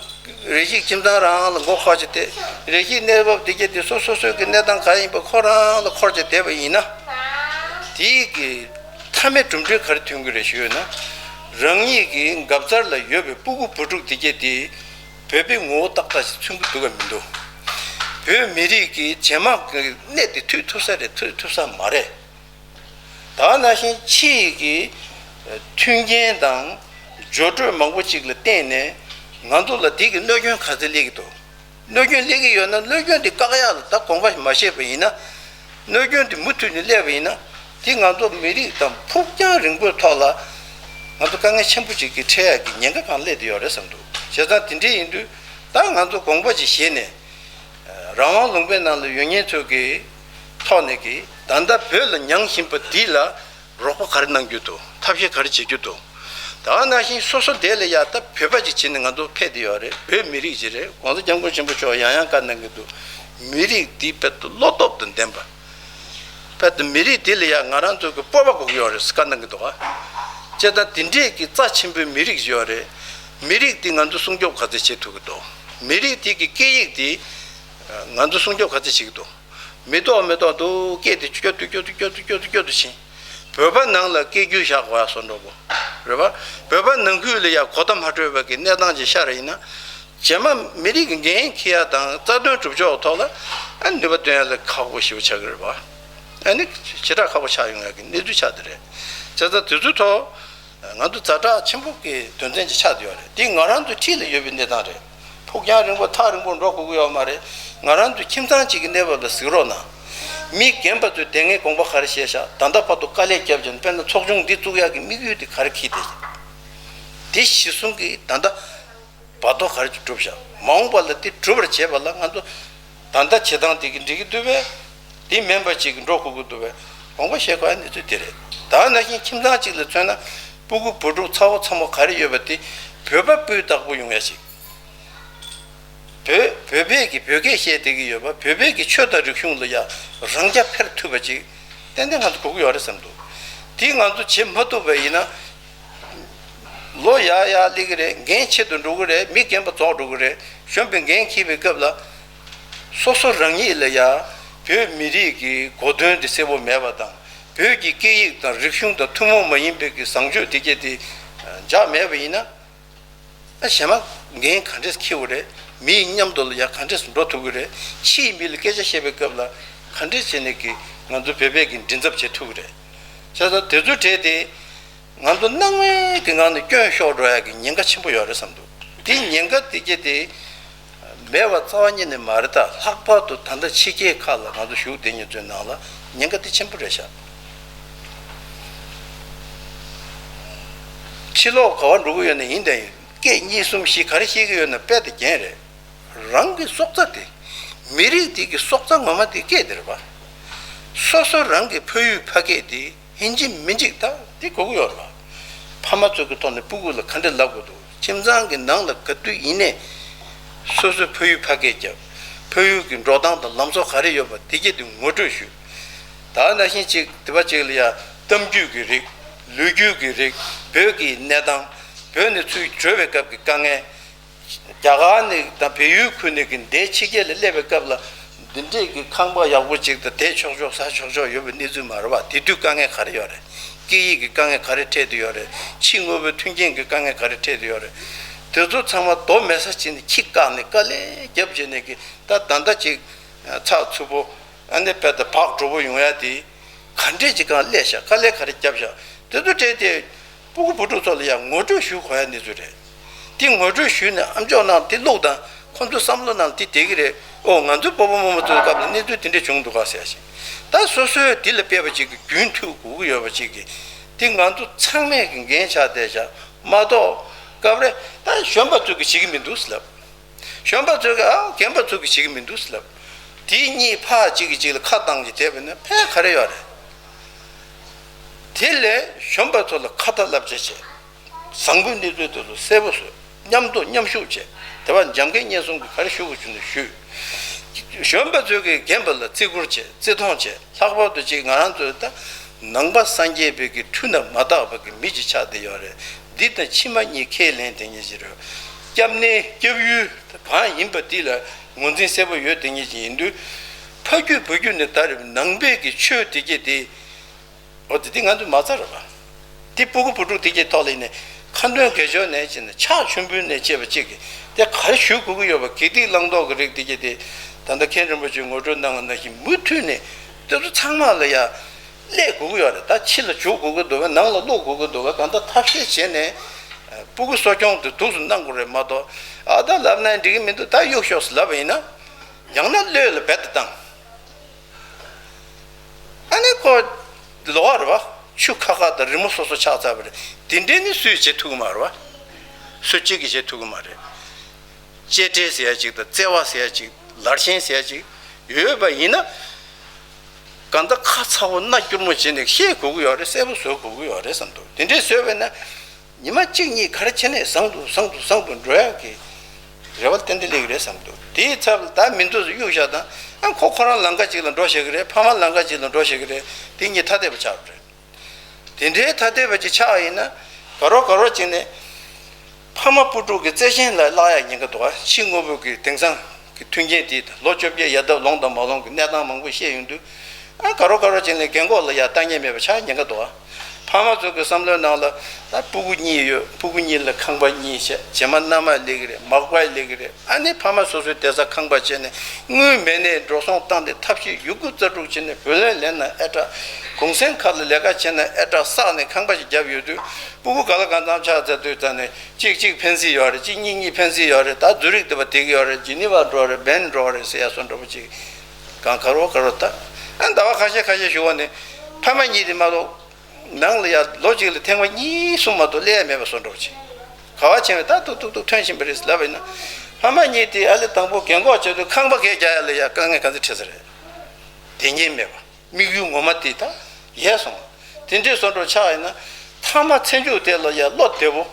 རེ་ཞིག་ཁྱིམ་ཚང་རང་ལ་མགོ་འཁོར་བྱས་ཏེ། རེ་ཞིག་གནས་བབ་དེ་གས་དེ་སོ་སོ་སོའི་གི་གནས་སྟངས་ག་ཡིན་པ་ཁོ་རང་ལ་འཁོར་བྱས་བསྡད་པ་ཡིན་ན། དེའི་གི་མཐའ་མའི་གྲུབ་འབྲས་ག་རེ་ཐོན་གི་རེད་ཞུས་ན། རང་ཉིད་ཀྱི་འགབ་རྩར་ལ་ཡོད་པའི་སྤུ་གུ་བུ་ཕྲུག་དེ་གས་དེ་བོད་པའི་ངོ་བོ་ཏག་ཏག་ཞིག་མཚོན་གི་འདུག་ག་མི་འདུག་བོད་མི་རིགས་ཀྱི་རྗེས་མ་གི་གནས་དེ་མཐུད་ཐུབ་ས་རེད། མཐུད་ཐུབ་ས་མ་རེད། ད་ག་ནང་བཞིན་ཕྱི་ཡི་གི་མཐུན་རྐྱེན་དང་སྦྱོར་སྤྲོད་མང་པོ་ཅིག་ལ་བརྟེན་ནས་ང་ཚོ་ལ་དེ་གི་གནོད་སྐྱོན་ག་ཚད་སླེབས་ཀྱི་འདུག་གནོད་སྐྱོན་སླེབས་ཀྱི་ཡོད་ན་གནོད་སྐྱོན་དེ་བཀག་ཡག་ལ་ད་དགོངས་པ་མ་བཞེས་པ་ཡིན་ན། གནོད་སྐྱོན་དེ་མུ་མཐུད་ནས་སླེབས་པ་ཡིན་ན། དེ་ང་ཚོ་མི་རིགས་དང་ཕུགས་རྒྱང་རིང་པོའི་ཐོག་ལ་ང་ཚོ་དཀའ་ངལ་ཆེན་པོ་ཅིག་གི་འཕྲད་ཡག་གི་ཉེན་ཁ་གང་སླེབས་བསྡད་ཡོད་རེད་བསམ་འདུག་བྱས་ཙང་དེ་འདྲ་ཡིན་དུས་ད་ང་ཚོ་དགོངས་པ་ཅིག་བཞེས་ནས། རང་དབང་ལུང་པའི་ནང་ལ་ཡོད་མཁན་ཚོ་གི་ཐོག་ནས་ཀྱི་ད་ལྟ་བོད་ལ་མྱངས་བཞིན་པ་འདི་ལ་རོགས་པ་ག་རེ་གནང་རྒྱུ་འདུག་ཐབས་ཤེས་ག་རེ་བྱེད་རྒྱུ་འདུག་ད་ག་ནང་བཞིན་སོ་སོ་དེ་ལ་ཡ་ད་བོད་པ་ཅིག་བྱས་ནས་ང་ཚོ་ཕེབས་བསྡད་ཡོད་རེད། བོད་མི་རིགས་ཅིག་རེད། ༸གོང་ས་༸སྐྱབས་མགོན་ཆེན་པོ་མཆོག་ཡང་ཡང་བཀའ་གནང་གི་འདུག་མི་རིགས་འདི་དཔེ་བློ་སྟོབས་དང་ལྡན་པ། དཔེ་མི་རིགས་འདི་ལ་ཡ་ང་རང་ཚོ་གི་སྤོབས་པ་དགོས་ཀྱི་ཡོད་རེད་ཟེར་བཀའ་གནང་གི་འདུག་ག་བྱས་ཙང་དེ་འདྲས་ཀྱི་རྩ་ཆེན་པོའི་མི་རིགས་ཅིག་ཡོད་རེད། མི་རིགས་འདི་ང་ཚོ་སྲུང་སྐྱོབ་ག་ཚོད་བྱེད་ཐུབ་ཀྱི་འདུག་མི་རིགས་དེ་གི་སྐད་ཡིག་དེ་ང་ཚོ་སྲུང་སྐྱོབ་ག་ཚོད་བྱེད་ཀྱི་འདུག་མི་ཐོག་མི་ཐོག་ཏུ་སྐད་དེ་སྐྱོ་ཏུ་སྐྱོ་ཏུ་སྐྱོ་ཏུ་སྐྱོ་ཏུ་སྐྱོ་ཏུ་ཕྱིན། བོད་པ་ནང་ལ་སྐད་སྒྱུར་བཞག་དགོས་ཡ་བཟོ་འདྲ་པོ། རེད་པ། བོད་པ་ནང་ཁུལ་ལ་ཡ་གོ་བརྡ་མ་འཕྲོད་པ་གི་གནས་སྟངས་ཅིག་ཤར་ཡིན་ན། རྗེས་མ་མི་རིགས་ཀྱི་འགན་འཁྱེར་ཡ་དང་རྩ་དོན་སྒྲུབ་ཕྱོགས་ཐོག་ལ་ཨ་ནུས་པ་བཏོན་ཡ་ལ་ཁག་པོ་ཞེ་པོ་ཆགས་ཀྱི་རེད་པ། ཨ་ནི་ཞེ་དྲག་ཁག་པོ་ཆགས་ཡོང་ཡག་གི་གནས་ཚུལ་ཆགས་བསྡད་རེད། བྱས་ཙང་དེ་ཚོའི་ཐོག་ང་ཚོ་ཛ་དྲག་ཆེན་པོ་གི་དོན་ཚན་ཅིག་ཆགས་བསྡད་ཡོད་རེད། དེ་ང་རང་ཚོའི་འཁྲིས་ལ་ཡོད་པའི་གནས་སྟངས་རེད། ཕུགས་རྒྱང་རིང་པོ་ཐག་རིང་པོ་འགྲོ་དགོས་ཀྱི་ཡོད་མ་རེད། ང་རང་ཚོའི་ཁྱིམ་ཚང་གཅིག་གི་གནས་བབ་ལ་གཟིགས་རོགས་གནང་། མི་རྒན་པ་ཚོས་དེ་སྔའི་དགོངས་པ་ག་རེ་བཞེས་ཤག་ད་ལྟ་བར་དུ་དཀའ་ལས་བརྒྱབ་བྱས་ནས་དཔེར་ན་ཚོགས་ཆུང་འདི་བཙུགས་ཡག་གི་དམིགས་ཡུལ་དེ་ག་རེ་འཁྱེར་བསྡད་ཤག་དེ་གཞི་བཟུང་གིས་ད་ལྟ་བར་དོ་ག་རེ་ཅིག་བསྒྲུབས་ཤག་མ་འོངས་པ་ལ་དེ་སྒྲུབ་པར་བྱེད་པ་ལ་ང་ཚོ་ད་ལྟ་བྱེད་སྟངས་དེ་གི་འགྲིག་གི་འདུག་པས། དེ་མིན་པ་ཅིག་གི་འགྲོ་དགོས་ཀྱི་འདུག་པས། དགོངས་པ་བཞེས་དགོས་ཡ་གནས་ཚུལ་དེ་རེད། ད་ནང་བཞིན་ཁྱིམ་ཚང་གཅིག་ལ་མཚོན་ན་སྤུ་གུ་བུ་ཕྲུག་ཚ་བོ་ཚ་མོ་ག་རེ་ཡོད་པ་དེ་བོད་པ་སྤུས་དག་པོ་ཡོང་ཡ་ཞིག་བོད་བོད་པས་ཀྱི་བོད་སྐད་བཤད་བསྡད་ཀྱི་ཡོད་པ། བོད་པས་ཀྱི་ཆོས་དང་རིག་གཞུང་ལ་ཡ་རང་རྐྱ་འཕེར་ཐུབ་པ་ཅིག་ཏན་ཏན་ང་ཚོ་དགོས་ཀྱི་ཡོད་རེད་བསམ་འདུག་དེ་ང་ཚོ་བྱེད་མ་ཐུབ་པ་ཡིན་ན། ལོ་ཡར་ཡར་སླེབས་ཀྱི་རེད། འགན་ཆེ་དུ་འགྲོ་གི་རེད། མི་རྒན་པ་རྫོགས་འགྲོ་གི་རེད། གཞོན་པའི་འགན་འཁྱེར་བའི་སྐབས་ལ། སོ་སོ་རང་ཉིད་ལ་ཡ། བོད་མི་རིགས་ཀྱི་གོ་དོན་དེ་གསལ་པོ་མེད་པ་དང་། བོད་ཀྱི་སྐད་ཡིག་དང་རིག་གཞུང་དང་ཐུན་མོང་མ་ཡིན་པའི་གི་བཟང་སྤྱོད་དེ་གྱད་དེ་འཇགས་མེད་པ་ཡིན་ན། ཨ་གཞན་མ་འགན་ག་འདྲས་འཁྱེར་དགོས་རེད། མིའི་མཉམ་དུ་ལ་ཡ་ག་འདྲས་འགྲོ་ཐུབ་ཀྱི་རེད། ཕྱིའི་མི་ལ་སྐད་ཆ་བཤད་པའི་སྐབས་ལ་ག་འདྲས་བྱས་ནས་ཀྱི་ང་ཚོ་བོད་པས་ཀྱི་མགྲིན་ཚབ་བྱེད་ཐུབ་ཀྱི་རེད། བྱས་ཙང་དེ་ཚོའི་གྲས་དེ་ང་ཚོ་སྣང་བའི་གི་ངང་ནས་སྐྱོན་ཤོར་འགྲོ་ཡ་གི་ཉེན་ཁ་ཆེན་པོ་ཡོད་རེད་བསམ་འདུག་དེ་ཉེན་ཁ་དེ་གྱད་དེ་མེད་པ་རྩ་བ་ཉིད་ནས་མ་རེད། ད་ལྷག་པར་དུ་ད་ལྟ་ཕྱི་རྒྱལ་ཁག་ལ་ང་ཚོ་བཞུགས་བསྡད་མཁན་ཚོའི་ནང་ལ་ཉེན་ཁ་དེ་ཆེན་པོ་རེད་ཤག་ཕྱི་ལོགས་ག་བ་འགྲོ་གི་ཡོད་ན་ཡིན་དང་ཡིན། སྐད་གཉིས་གསུམ་བཞི་ག་རེ་བཤད་ཀྱི་ཡོད་ན་དཔེ་དེ་རྒྱན་རེད། རང་གི་སྲོག་རྩ་དེ། མི་རིགས་དེ་གི་སྲོག་རྩ་ངོ་མ་དེ་སྐད་དེ་རེད་པ། སོ་སོ་རང་གི་ཕ་ཡུལ་ཕ་སྐད་དེ་ཡིན་གཅིག་མིན་གཅིག་ད་དེ་དགོས་ཀྱི་ཡོད་རེད་པ། ཕ་མ་ཚོ་གི་ཐོག་ནས་སྤུ་གུ་ལ་ག་འདྲ་ལབ་དགོས་འདུག་ཁྱིམ་ཚང་གི་ནང་ལ་ག་དུས་ཡིན་ནའི་སོ་སོའི་ཕ་ཡུལ་ཕ་སྐད་རྒྱབ། ཕ་ཡུལ་གྱི་འགྲོ་སྟངས་དང་ལམ་སྲོལ་ག་རེ་ཡོད་པ་དེ་གྱད་དེ་ངོ་སྤྲོད་ཞུ། ད་ནང་བཞིན་ཅིག་དེ་པ་ཅིག་ལ་ཡ་གཏམ་རྒྱུད་ཀྱི་རིགས། ལོ་རྒྱུས་ཀྱི་རིགས། བོད་ཀྱི་གནས་སྟངས། བོད་ནས་ཚུར་བྲོས་པའི་སྐབས་ཀྱི་དཀའ་ངལ། རྒྱ་གར་ནས་དང་བལ་ཡུལ་ཁུལ་ནས་ཀྱི་འདས་ཕྱི་རྒྱལ་ལ་སླེབས་པའི་སྐབས་ལ་འདི་འདྲས་ཀྱི་ཁང་པ་ཡག་པོ་ཅིག་དང་བསྡད་ཆོག་ཆོག་ཟ་ཆོག་ཆོག་ཡོད་པའི་གནས་ཚུལ་མ་རེད་པ། དེ་དུས་དཀའ་ངལ་ག་རེ་ཡོད་རེད། སྐད་ཡིག་གི་དཀའ་ངལ་ག་རེ་འཕྲད་དུ་ཡོད་རེད། ཕྱི་དངོས་པོའི་མཐུན་རྐྱེན་གྱི་དཀའ་ངལ་ག་རེ་འཕྲད་དུ་ཡོད་རེད། དེ་ཚོ་ཚང་མ་རྡོ་མེད་ས་ཅིག་ནས་ཁྱི་བཀག་ནས་དཀའ་ལས་རྒྱབ་བྱས་ནས་ཀྱི་ད་ད་ལྟ་ཅིག་ཚགས་ཚུད་པོ་ཨ་ནི་བལ་དུ་བག་གྲོ་པོ་ཡོང་ཡ་དེ་ག་འདྲས་ཅིག་གང་སླེབས་ཤག་དཀའ་ལས་ག་རེ་བརྒྱབ་ཤག་དེ་ཚོ་སྤྲད་དེ། སྤུ་གུ་བུ་ཕྲུག་ཚོ་ལ་ཡང་ངོ་སྤྲོད་ཞུ་དགོས་ཡ་གནས་ཚུལ་རེད། དེ་ངོ་སྤྲོད་ཞུས་ནས་ཨམ་ཅོག་ནང་དེ་བླུགས་དང་། ཁོང་ཚོའི་བསམ་བློ་ནང་དེ་བསྡད་ཀྱི་རེད། ཨོ་ང་ཚོའི་སྤོ་བོ་རྨོ་མོ་ཚོའི་སྐབས་ལ་གནས་ཚུལ་དེ་འདྲ་བྱུང་འདུག་ག་ཟེར་ཞིང་། ད་སོ་སོའི་དེ་ལ་དཔེ་བ་ཅིག་གི་རྒྱུན་མཐུད་དགོས་ཀྱི་ཡོད་པ་ཅིག་གི་དེ་ང་ཚོ་ཚང་མས་ཀྱི་འགན་ཆགས་བསྡད་ཤག་མ་གཏོགས། སྐབས་རེ་ད་གཞོན་པ་ཚོས་ཀྱི་བྱེད་ཀྱི་མི་འདུག་ཟེར་ལབ། གཞོན་པ་ཚོས་ཀྱི་ཨ་རྒན་པ་ཚོས་ཀྱི་བྱེད་ཀྱི་མི་འདུག་ཟེར་ལབ། དེ་གཉིས་ཕར་གཅིག་གིས་གཅིག་ལ་ཁ་བཏང་གི་བསྡད་པ་ན་ཕན་ག་རེ་ཡོད་རེད། དེ་ལས་གཞོན་པ་ཚོ་ལ་ཁ་ཏ་བསླབ་བྱ་བྱས། བཟང་པོའི་གནས་ཚུལ་དེ་ཚོ་གསལ་པོ་བཟོས། མཉམ་དུ་མཉམ་ཞུགས་བྱས། དེ་བ་འཇམ་མགོན་བསྙེན་གསུམ་གྱིས་ག་རེ་ཞུ་དགོས་བྱུང་ན་ཞུས། གཞོན་པ་ཚོས་ཀྱི་རྒན་པ་ལ་བརྩི་བཀུར་བྱས། བརྩི་མཐོང་བྱས། ལྷག་པར་དུ་ཅིག་ང་རང་ཚོའི་ད་ནང་པ་སངས་རྒྱས་པའི་གི་ཁྲུས་ན་མ་དག་པ་གི་མི་ཅིག་ཆགས་བསྡད་ཡོད་རེད། འདི་དང་ཕྱི་མ་གཉིས་ཁས་ལེན་བསྡད་མཁན་ཅིག་རེད། སྐྱབས་གནས་སྐྱབས་ཡུལ་གང་ཡིན་པ་འདི་ལ་ངོས་འཛིན་གསལ་པོ་ཡོད་བསྡད་མཁན་ཅིག་ཡིན་དུས། ཕ་རྒྱུད་བུ་རྒྱུད་ནས་ད་རེབ་ནང་པའི་གི་ཆོས་དེ་གྱད་དེ། འོ་དེ་དེ་ང་ཚོ་མ་རྩ་རེད་པ། དེ་སྤུ་གུ་བུ་ཕྲུག་དེ་གྱད་ཐོག་ལ་ཡིན་ནས་ཁ་འདོན་དགེ་སྦྱོར་ནས་བྱས་ནས་ཕྱག་མཆོད་འབུལ་ནས་བཅས་པ་གཅིག་གིས་དེ་ག་རེ་ཞུ་དགོས་ཀྱི་ཡོད་པ། དགེ་སྡིག་བླང་དོར་གྱི་རིགས་དེ་གྱད་དེ། ད་ལྟ་མཁན་རིན་པོ་ཆེས་ངོ་སྤྲོད་གནང་བ་ནང་བཞིན་མུ་མཐུད་ནས་དེ་ཚོ་ཚང་མ་ལ་ཡ་སླེབས་དགོས་ཀྱི་ཡོད་རེད། ད་ཕྱི་ལ་འཇུག་དགོས་ཀྱི་འདུག་ག་ནང་ལ་བླུག་དགོས་ཀྱི་འདུག་ག་གང་ལྟར་ཐབས་ཤེས་བྱས་ནས་སྤུ་གུ་གསོ་སྐྱོང་དེ་འདུག་སེ་གནང་དགོས་རེད་མ་གཏོགས། ཨ་ད་ལབ་ན་འགྲིག་གི་མི་འདུག་ད་གཡུག་ཤོག་ཟེར་ལབ་པ་ཡིན་ན། ཡང་ན་བློས་ལ་རྦད་དེ་བཏང་། ཨ་ནི་ཁོ་ལོག་པ་རེད་པ། ཆུ་ཁ་ཁ་དང་རི་མོ་སོ་སོ་ཆགས་ཚར་བ་རེད། དེ་འདྲས་ནི་སུས་བྱེད་ཐུབ་ཀྱི་མ་རེད་པ། སུ་གཅིག་གིས་བྱེད་ཐུབ་ཀྱི་མ་རེད། གཅེས་སྤྲས་ཟེར་ཡ་གཅིག་དང་བརྩེ་བ་ཟེར་ཡ་གཅིག་ལར་ཞེན་ཟེར་ཡ་གཅིག་ཡོད་པ་ཡིན་ན། གང་ལྟར་ཁ་ཚ་པོ་སྣ་སྐྱུར་མོ་བྱས་ནས་བཤད་དགོས་ཀྱི་ཡོད་རེད། གསལ་པོ་བཟོ་དགོས་ཀྱི་ཡོད་རེད་བསམ་འདུག་དེ་འདྲས་བཟོས་པས་ན། ཉི་མ་གཅིག་གཉིས་ག་རེ་བྱས་ནས་བཟང་དུ་བཟང་དུ་བཟང་དུ་འགྲོ་ཡག་གི་རེ་བ་ཏན་ཏན་སླེབས་ཀྱི་རེད་བསམ་འདུག་དེའི་ཚབ་ལ་ད་མི་འདུག་ཟེར་གཡུག་བཞག་དང་། ཨ་ཁོ་ཁོ་རང་ལམ་ཁ་གཅིག་ལ་འགྲོ་ཤེས་ཀྱི་རེད། ཕ་མ་ལམ་ཁ་གཅིག་ལ་འགྲོ་ཤེས་ཀྱི་རེད། དེ་གཉིས་ཐ་དད་པ་ཆགས་རེད། དེ་འདྲའི་ཐ་དད་པ་ཅིག་ཆགས་ཡིན་ན། དགའ་རོགས་དགའ་རོགས་ཅིག་ནས་ཕ་མ་སྤུ་གྲོགས་ཀྱི་བརྩེ་ཞེན་ལ་བརླག་ཡག་ཉེན་ཁ་འདུག་ཕྱི་དངོས་པོ་གི་དེང་སང་གི་མཐུན་རྐྱེན་དེ་ལོ་བཅོ་བརྒྱད་ཡར་འདབ་ལོངས་དང་མ་ལོངས་ཀྱི་གནས་སྟངས་མང་པོ་བཤད་ཡོང་དུས། ཨ་དགའ་རོགས་དགའ་རོགས་ཅིག་ནས་རྒན་འཁོགས་ལ་ཡ་ལྟ་ཉན་མེད་པ་ཆགས་ཉེན་ཁ་འདུག་ཕ་མ་ཚོ་གི་བསམ་བློའི་ནང་ལ་ད་སྤུ་གུ་གཉིས་ཡོད། སྤུ་གུ་གཉིས་ལ་ཁང་པ་གཉིས་བྱས། རྗེས་མ་མནའ་མ་སླེབས་ཀྱི་རེད། མག་པ་སླེབས་ཀྱི་རེད། ཨ་ནི་ཕ་མ་སོ་སོའི་བསྡད་ས་ཁང་པ་བྱས་ནས་དངུལ་མེད་ནས་འགྲོ་སོང་བཏང་སྟེ་ཐབས་ཤེས་ཡོད་རྒུ་རྩལ་སྤྲུགས་བྱས་ནས་བུ་ལོན་ལེན་ན་ཨེ་དྲག་གུང་སེང་ཁ་ལ་ལས་ཀ་བྱས་ན་ཨེ་དྲག་བསགས་ནས་ཁང་པ་ཞིག་བརྒྱབ་ཡོད་དུས། སྤུ་གུ་ག་ལ་གང་འཚམ་ཆགས་ཚར་དུས་ཙ་ནས་གཅིག་གཅིག་ཕན་སྲིད་ཡོད་རེད། གཅིག་གཉིས་གཉིས་ཕན་སྲིད་ཡོད་རེད། ད་ཛུ་རིག་དེ་བ་དེ་གི་ཡོད་རེད། ཇི་ནི་ཝ་འགྲོ་རེད། བྷན་འགྲོ་རེད་ཟེར་ཡ་སོ་འདྲ་པོ་ཅིག་གང་ག་རོ་ག་རོ་ད། ཨ་ཟླ་བ་ཁ་ཤས་ཁ་ཤས་ཞུ་བ་ནི་ཕ་མ་གཉིས་དེ་མ་གཏོགས། ནང་ལ་ཡ་ལོ་གཅིག་ལ་ཐེངས་མ་གཉིས་གསུམ་མ་གཏོགས་སླེབས་ཡ་མེད་པ་བཟོ་འདྲ་པོ་ཅིག་ག་བ་ཕྱིན་པས་ད་ཏུག་ཏུག་ཏུག་ཐོན་བཞིན་པ་རེད་ལབ་པ་ཡིན་ན། ཕ་མ་གཉིས་དེ་ཨ་ལེ་དང་པོ་རྒན་གོག་བྱེད་དུས་ཁང་པ་གས་རྒྱག་ཡ་ལ་ཡ་དཀའ་ངལ་ག་ཚོད་འཕྲད་ས་རེད། དེ་ཉིན་མེད་པ། དམིགས་ཡུལ་ངོ་མ་དེ་ད་ཡལ་སོང་། དེ་འདྲའི་བཟོ་འདྲ་ཆགས་ཡིན་ན། མཐའ་མ་ཚེ་མཇུག་དེ་ལ་ཡ་བློ་བདེ་པོ།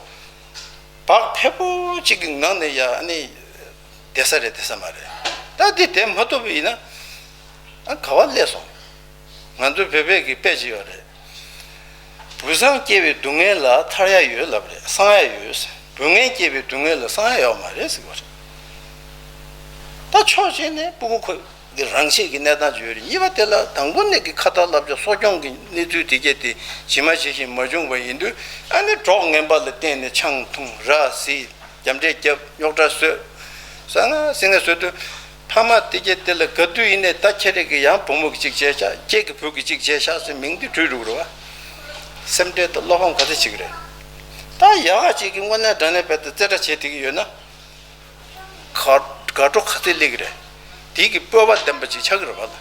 བག་ཕེབས་པོ་གཅིག་གི་ངང་ནས་ཡ་ཨ་ནི། བསྡད་ས་རེད་བསྡད་ས་མ་རེད། ད་འདི་བསྡད་མ་ཐུབ་པ་ཡིན་ན། ཨ་ག་བ་སླེབས་སོང་། ང་ཚོའི་བོད་པའི་གི་དཔེ་ཅིག་ཡོད་རེད། བུ་སངས་སྐྱེ་བའི་སྡུག་བསྔལ་ལ་ཐར་ཡ་ཡོད་ལབ་རེད། སངས་ཡ་ཡོད་ཟེར། བུ་ངན་སྐྱེ་བའི་སྡུག་བསྔལ་ལ་སངས་ཡ་ཡོད་མ་རེད་ཟེར་བ་རེད། ད་ཕྱོགས་གཅིག་ནས་སྤུ་གུ་ཁོ་གི་རང་ཆས་ཀྱི་གནས་སྟངས་ཅིག་ཡོད་རེད། གཉིས་པ་དེ་ལ་དང་པོ་ནས་ཀྱི་ཁ་ཏ་བསླབ་བྱ་གསོ་སྐྱོང་གི་གནས་ཚུལ་དེ་གྱད་དེ་ཇི་མ་ཇི་བཞིན་མ་བྱུང་བ་ཡིན་དུས། ཨ་ནི་གྲོགས་ངན་པ་ལ་བརྟེན་ནས་ཆང་འཐུང་། ར་བཟི། རྒྱབ་འདྲེ་རྒྱབ། རྙོག་དྲ་བཟོས། ཟ་ང་ཟི་ང་བཟོས་དུས། ཕ་མ་དེ་གྱད་དེ་ལ་ག་དུས་ཡིན་ནའི་ད་ཁྱེད་རེ་གི་ཡང་བུ་མོ་གི་གཅིག་བྱས་ཤག་ཁྱེད་ཀྱི་བུ་གི་གཅིག་བྱས་ཤག་ཟེར་མིང་དེ་བྲུས་འགྲོ་གི་རེད་བ། སེམས་ཁྲལ་དང་བློ་ཕམ་ག་ཚོད་བྱེད་ཀྱི་རེད། ད་ཡག་ག་ཅིག་གི་དངོས་གནས་དྲང་གནས་བས་ད་རྩེ་གྲ་བྱེད་བསྡད་ཀྱི་ཡོད་ན། དགའ་དགའ་སྤྲོ་ག་ཚོད་སླེབས་ཀྱི་རེད། དེ་གི་སྤོབས་པ་ལྡན་པ་ཅིག་ཆགས་ཀྱི་རེད་བ། ལ་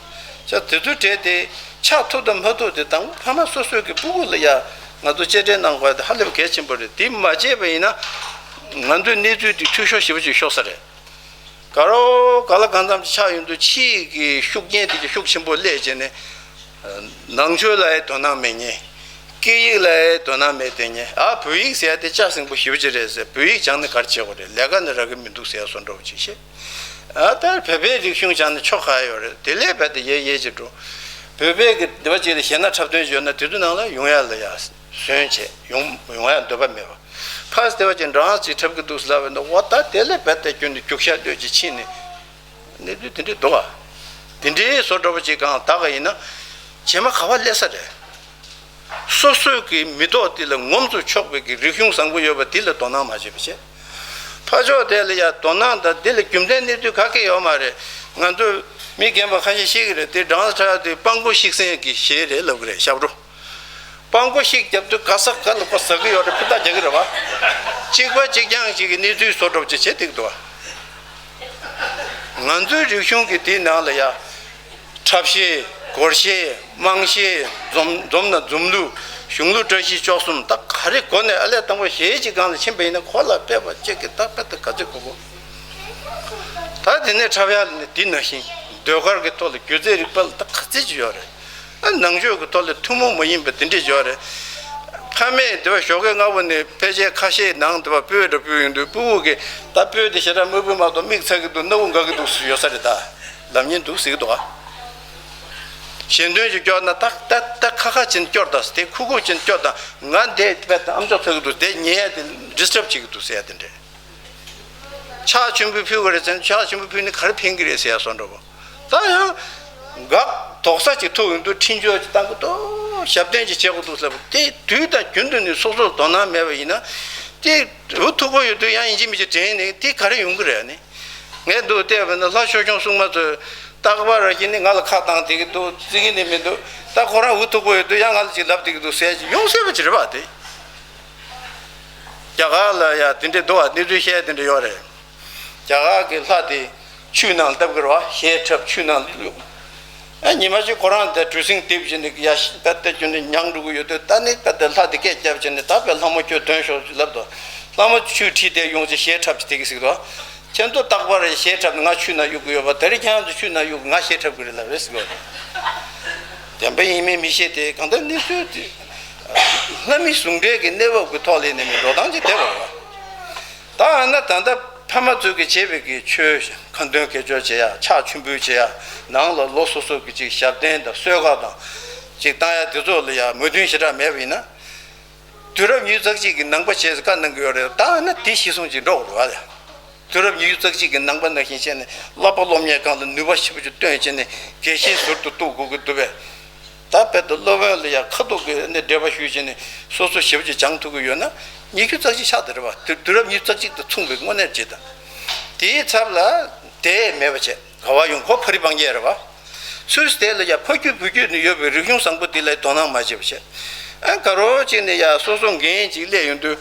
ཆ་དེ་ཚོའི་གྲས་དེ་ཆགས་ཐུབ་དང་མ་ཐུབ་དེ་དང་ཕ་མ་སོ་སོའི་གི་སྤུ་གུ་ལ་ཡ་ང་ཚོ་གཅེས་སྤྲས་གནང་དགོས་དེ་ཧ་ལས་པ་གལ་ཆེན་པོ་རེད། དེ་མ་བྱས་པ་ཡིན་ན་ང་ཚོའི་གནས་ཚུལ་དེ་འཐུས་ཤོར་ཞེ་པོ་ཅིག་ཤོར་ས་རེད། དགའ་རོགས་ག་ལ་གང་འཚམ་ཅིག་ཆགས་ཡོང་དུས་ཕྱིའི་གི་ཤུགས་རྐྱེན་དེ་གི་ཤུགས་ཆེན་པོ་སླེབས་བྱས་ནས། ནང་ཆོས་ལ་ཡང་དོ་སྣང་མེད་མཁན། སྐད་ཡིག་ལ་ཡང་དོ་སྣང་མེད་བསྡད་མཁན། ཨ་བོད་ཡིག་ཟེར་ཡ་དེ་ལྕགས་ཟིང་པོ་ཞེ་པོ་ཅིག་རེད་ཟེར། བོད་ཡིག་སྦྱངས་ནས་ག་རེ་བྱེད་དགོས་རེད། ལས་ཀ་ནི་རག་གི་མི་འདུག་ཟེར་ཡ་བཟོ་འདྲ་པོ་ཅིག་བཤད། ཨ་ད་བོད་པའི་རིག་གཞུང་སྦྱངས་ནས་ཆོ་ག་ཡོད་རེད། དེ་ལས་བས་དེ་ཡལ་ཡལ་ཅིག་འགྲོ། བོད་པའི་གི་སྡེ་བ་ཅིག་ལ་གཞས་སྣ་འཁྲབ་སྟོན་ཅིག་ཡོད་ན་དེ་ཚོའི་ནང་ལ་ཡོང་ཡ་ལ་ཡ་ཟོན་བྱས་ཡོང་ཡོང་ཡ་འདོད་པ་མེད་པ། ཕར་སྡེ་བ་ཅིག་འབྲང་ཅིག་འཁྲབ་གི་འདུག་ཟེར་ལབ་པ་ཡིན་ན། འོ་ད་དེ་ལས་བས་དེ་རྒྱུན་དུ་རྒྱུག་ཤར་ལྷོད་ཅིག་ཕྱིན་ནས། གནས་ཚུལ་དེ་འདྲའི་འདུག་བ། དེ་འདྲའི་བཟོ་འདྲ་པོ་ཅིག་གང་ལྟར་ག་ཡིན་ན། རྗེས་མ་ག་བ་སླེབས་ས་རེད། སོ་སོའི་གི་མི་ཐོག་དེ་ལ་ངོམ་དུ་ཆོག་པའི་གི་རིག་གཞུང་བཟང་པོ་ཡོད་པ་དེ་ལ་དོ་སྣང་མ་བྱེད་པ་བྱས། ཕར་ཕྱོགས་དེ་ལ་ཡ་དོ་སྣང་དང་དེ་ལ་རྒྱུ་མཚན་གནས་ཚུལ་ག་གེ་ཡོད་མ་རེད། ང་ཚོ་མི་རྒན་པ་ཁ་ཤས་ཤེས་ཀྱི་རེད། དེ་སྦྲང་ཚ་དེ་སྤང་པོ་ཤིག་སེང་གི་གཞས་རེད་ལབ་ཀྱི་རེད། ཞབས་བྲོ། སྤང་པོ་ཤིག་བརྒྱབ་དུས་ག་ས་ག་ལ་ཁོ་ཟ་གི་ཡོད་རེད། ཕུ་ཐག་རྒྱག་གི་རེད་བ། གཅིག་པ་གཅིག་རྐྱང་ཞིག་གི་གནས་ཚུལ་བཟོ་འདྲ་པོ་ཅིག་བྱེད་བསྡད་ཀྱི་འདུག་བ། ང་ཚོའི་རིག་གཞུང་གི་དེའི་ནང་ལ་ཡ། འཁྲབ་གཞས། སྒོར་གཞས། དམངས་གཞས། འཛོམས་འཛོམས་ན་འཛོམས་གླུ། གཞུང་གླུ་བཀྲ་ཤིས་ལྕོག་གསུམ། ད་ག་རེ་དགོས་ནས་ཨ་ལས་དང་པོ་གཞས་གཅིག་སྒང་ལ་ཕྱིན་པ་ཡིན་ན་ཁོ་ལ་དཔེ་བ་གཅིག་གི་ད་དཔེ་ད་ག་ཚོད་དགོས་གོ། ད་དེ་ནས་འཁྲབ་ཡ་ལ་ནི་འདི་ནང་བཞིན་ཟློས་གར་གྱི་ཐོག་ལ་སྒྱུ་རྩལ་རིག་པ་ལ་ད་ག་ཚོད་ཅིག་ཡོད་རེད། ཨ་ནང་ཆོས་ཀྱི་ཐོག་ལ་ཐུན་མོང་མ་ཡིན་པ་དེ་འདྲས་ཡོད་རེད། ཕ་མས་དེ་བ་ཞོགས་ཀས་སྔ་པོ་ནས་ཕལ་ཆེར་ཁ་ཤས་ནང་དེ་བ་སྤོས་འདྲ་སྤོས་ཡོང་དུས་སྤུ་གུ་གིས་ད་སྤོས་དེ་ཞེ་དྲག་དམར་པོ་མ་གཏོགས་མིག་ཚ་གི་འདུག་སྣ་བུག་འགག་གི་འདུག་ཟེར་ཡོད་ས་རེད། ད་ལབ་མཁན་འདུག་ཟེར་གི་འདུག་ཨ། ཞལ་འདོན་ཅིག་སྐྱོར་ན་ད་ད་ད་ཁ་ཁ་ཅན་སྐྱོར་དང་དེ་ཁུག་ཁུག་ཅན་སྐྱོར་དང་། ང་འདས་པའི་ཨམ་ཅོག་ཚ་གི་འདུག་དེ་ཉན་ཡ་དེ་ཌིས་ཊབ་བྱེད་གི་འདུག་ཟེར་ཡ་དེ་འདྲས། ཕྱག་མཆོད་འབུལ་ཕུལ་དགོས་རེད་ཟེར་ན་ཕྱག་མཆོད་འབུལ་ཕུལ་ནས་ག་རེ་ཕན་གི་རེད་ཟེར་ཡ་བཟོ་འདྲ་པོ། ད་ཡང་། འགག་དོག་ས་ཅིག་ཐུག་ཡོང་དུས་འཕྲིན་བཅོལ་ཅིག་བཏང་གི་འདུག་ཞབས་བརྟན་ཅིག་བྱེད་དགོས་འདུག་ཟེར་བ་དེ་དུས་དང་རྒྱུན་དུ་ནས་སོ་སོར་དོ་སྣང་མེད་པ་ཡིན་ན། དེ་འུ་ཐུག་པོ་ཡོད་དུས་ཡང་ཡིན་གཅིག་མིན་གཅིག་དྲན་ནས་དེ་ག་རེ་ཡོང་གི་རེད་ནི། ངས་འདུག་བལྟས་པ་ན་ལྷ་ཆོས་སྐྱོང་སྲུང་མ་ཚོས་རྟག་པར་ར་བཞིན་ནི་ང་ལ་ཁ་བཏང་བསྡད་ཀྱི་འདུག་བརྩི་གི་ནི་མི་འདུག་ད་ཁོ་རང་འུ་ཐུག་པོ་ཡོད་དུས་ཡང་ང་ལ་ཅིག་ལབ་བསྡད་ཀྱི་འདུག་ཟེར་ཅིག་ཡོང་སྲིད་པ་ཅིག་རེད་པ་དེ། རྒྱ་གར་ལ་ཡ་དེ་འདྲས་འདུག་བ། གནས་ཚུལ་བཤད་དེ་འདྲས་ཡོད་རེད། རྒྱ་གར་གྱི་ལྷ་དེ་ཆུའི་ནང་ལ་བཏབ་ཀྱི་རེད་བ། གཞས་འཁྲབ་ཆུའི་ནང་ལ་བླུགས། ཨ་ཉི་མ་གཅིག་ཁོ་རང་དེ་གྲུ་གཟིངས་རྡིབ་བྱས་ནས་ཡ་ཤི་པད་དེ་གྱོན་ནས་མྱང་འགྲོ་གི་ཡོད་དུས། ད་ནི་པད་དེ་ལྷ་དེ་སྐད་བརྒྱབ་བྱས་ནས་ད་པད་ལྷ་མོ་ཁྱོད་ཐོན་ཤོག་ཅེས་ལབ་དོ། ལྷ་མོ་ཆུའི་འཁྲིས་དེ་ཡོང་ཅིག་གཞས་འཁྲབ་ཅིག་དེ་གི་ཟིག་དོ། ཁྱེད་ཚོ་རྟག་པར་གཞས་འཁྲབ་ནས་ང་ཆུ་ནང་གཡུག་གི་ཡོད་པ། དེ་རིང་ཁྱེད་རང་ཚོ་ཆུ་ནང་གཡུག་ང་གཞས་འཁྲབ་གི་རེད་ལབ་རེད་ཟེར་གི་ཡོད་རེད། བདེན་པ་ཡིན་མིན་མི་ཤེས་ཏེ་གང་ལྟར་གནས་ཚུལ་དེ་ལྷ་མི་ཟུང་འབྲེལ་གྱི་གནས་བབ་ཀྱི་ཐོག་ལ་ནས་མི་འགྲོ་སྟངས་ཅིག་བསྡད་པ་རེད་བ། ད་ཨ་ན་ད་ལྟ་ཕ་མ་ཚོས་ཀྱི་བྱེད་པའི་གི་ཆོས་ཁ་འདོན་དགེ་སྦྱོར་བྱེད་ཡ། ཕྱག་མཆོད་འབུལ་བྱེད་ཡ། ནང་ལ་ལོ་སོ་སོ་གི་ཅིག་ཞབས་བརྟན་དང་གསོལ་ཁ་དང་ཅིག་བཏང་ཡ་དེ་ཚོ་ལ་ཡ་མོས་མཐུན་ཞེ་དྲག་མེད་པ་ཡིན་ན། དུས་རབས་ཉི་ཤུ་རྩ་གཅིག་གི་ནང་པ་བྱས་ཟེར་བཀའ་གནང་གི་ཡོད་རེད། ད་ཨ་ན་དེ་གཞི་བཟུང་ཅིག་འགྲོ་དགོས་རེད་བ་ལ། དུས་རབས་ཉི་ཤུ་རྩ་གཅིག་གི་ནང་པ་ནང་བཞིན་བྱས་ནས་བསླབ་པ་སློབ་གཉེར་སྒང་ལ་ནུས་པ་ཞེ་པོ་ཅིག་བཏོན་བྱས་ནས་དགེ་བཤེས་ཟུར་དུ་གཏུག་དགོས་ཀྱི་འདུག་པས། ད་དཔེ་དུ་སློབ་དཔོན་ལ་ཡང་ཁ་ཐུག་གི་ནས་འགྲེལ་པ་ཞུས་བྱས་ནས་སོ་སོ་ཞེ་པོ་ཅིག་སྦྱང་ཐུབ་ཀྱི་ཡོད་ན་ཉི་ཤུ་རྩ་གཅིག་ཆགས་དེ་རེད་བ། དུས་དུས་རབས་ཉི་ཤུ་རྩ་གཅིག་དང་མཚུངས་པའི་དངོས་གནས་བྱེད་དང་། དེའི་ཚབ་ལ་དེ་མེད་པ་བྱས་ག་བ་ཡོང་ཁོ་ཕ་རི་སྤང་རྒྱལ་རེད་བ། སུད་སི་དེ་ལ་ཡང་ཕ་རྒྱུད་བུ་རྒྱུད་ནས་ཡོད་པའི་རིག་གཞུང་བཟང་པོ་དེ་ལ་དོ་སྣང་མ་བྱེད་པ་བྱས། ཨ་ག་རོ་གཅིག་ནས་ཡང་སོ་སོ་འགན་ཅིག་སླེབས་ཡོང་དུས་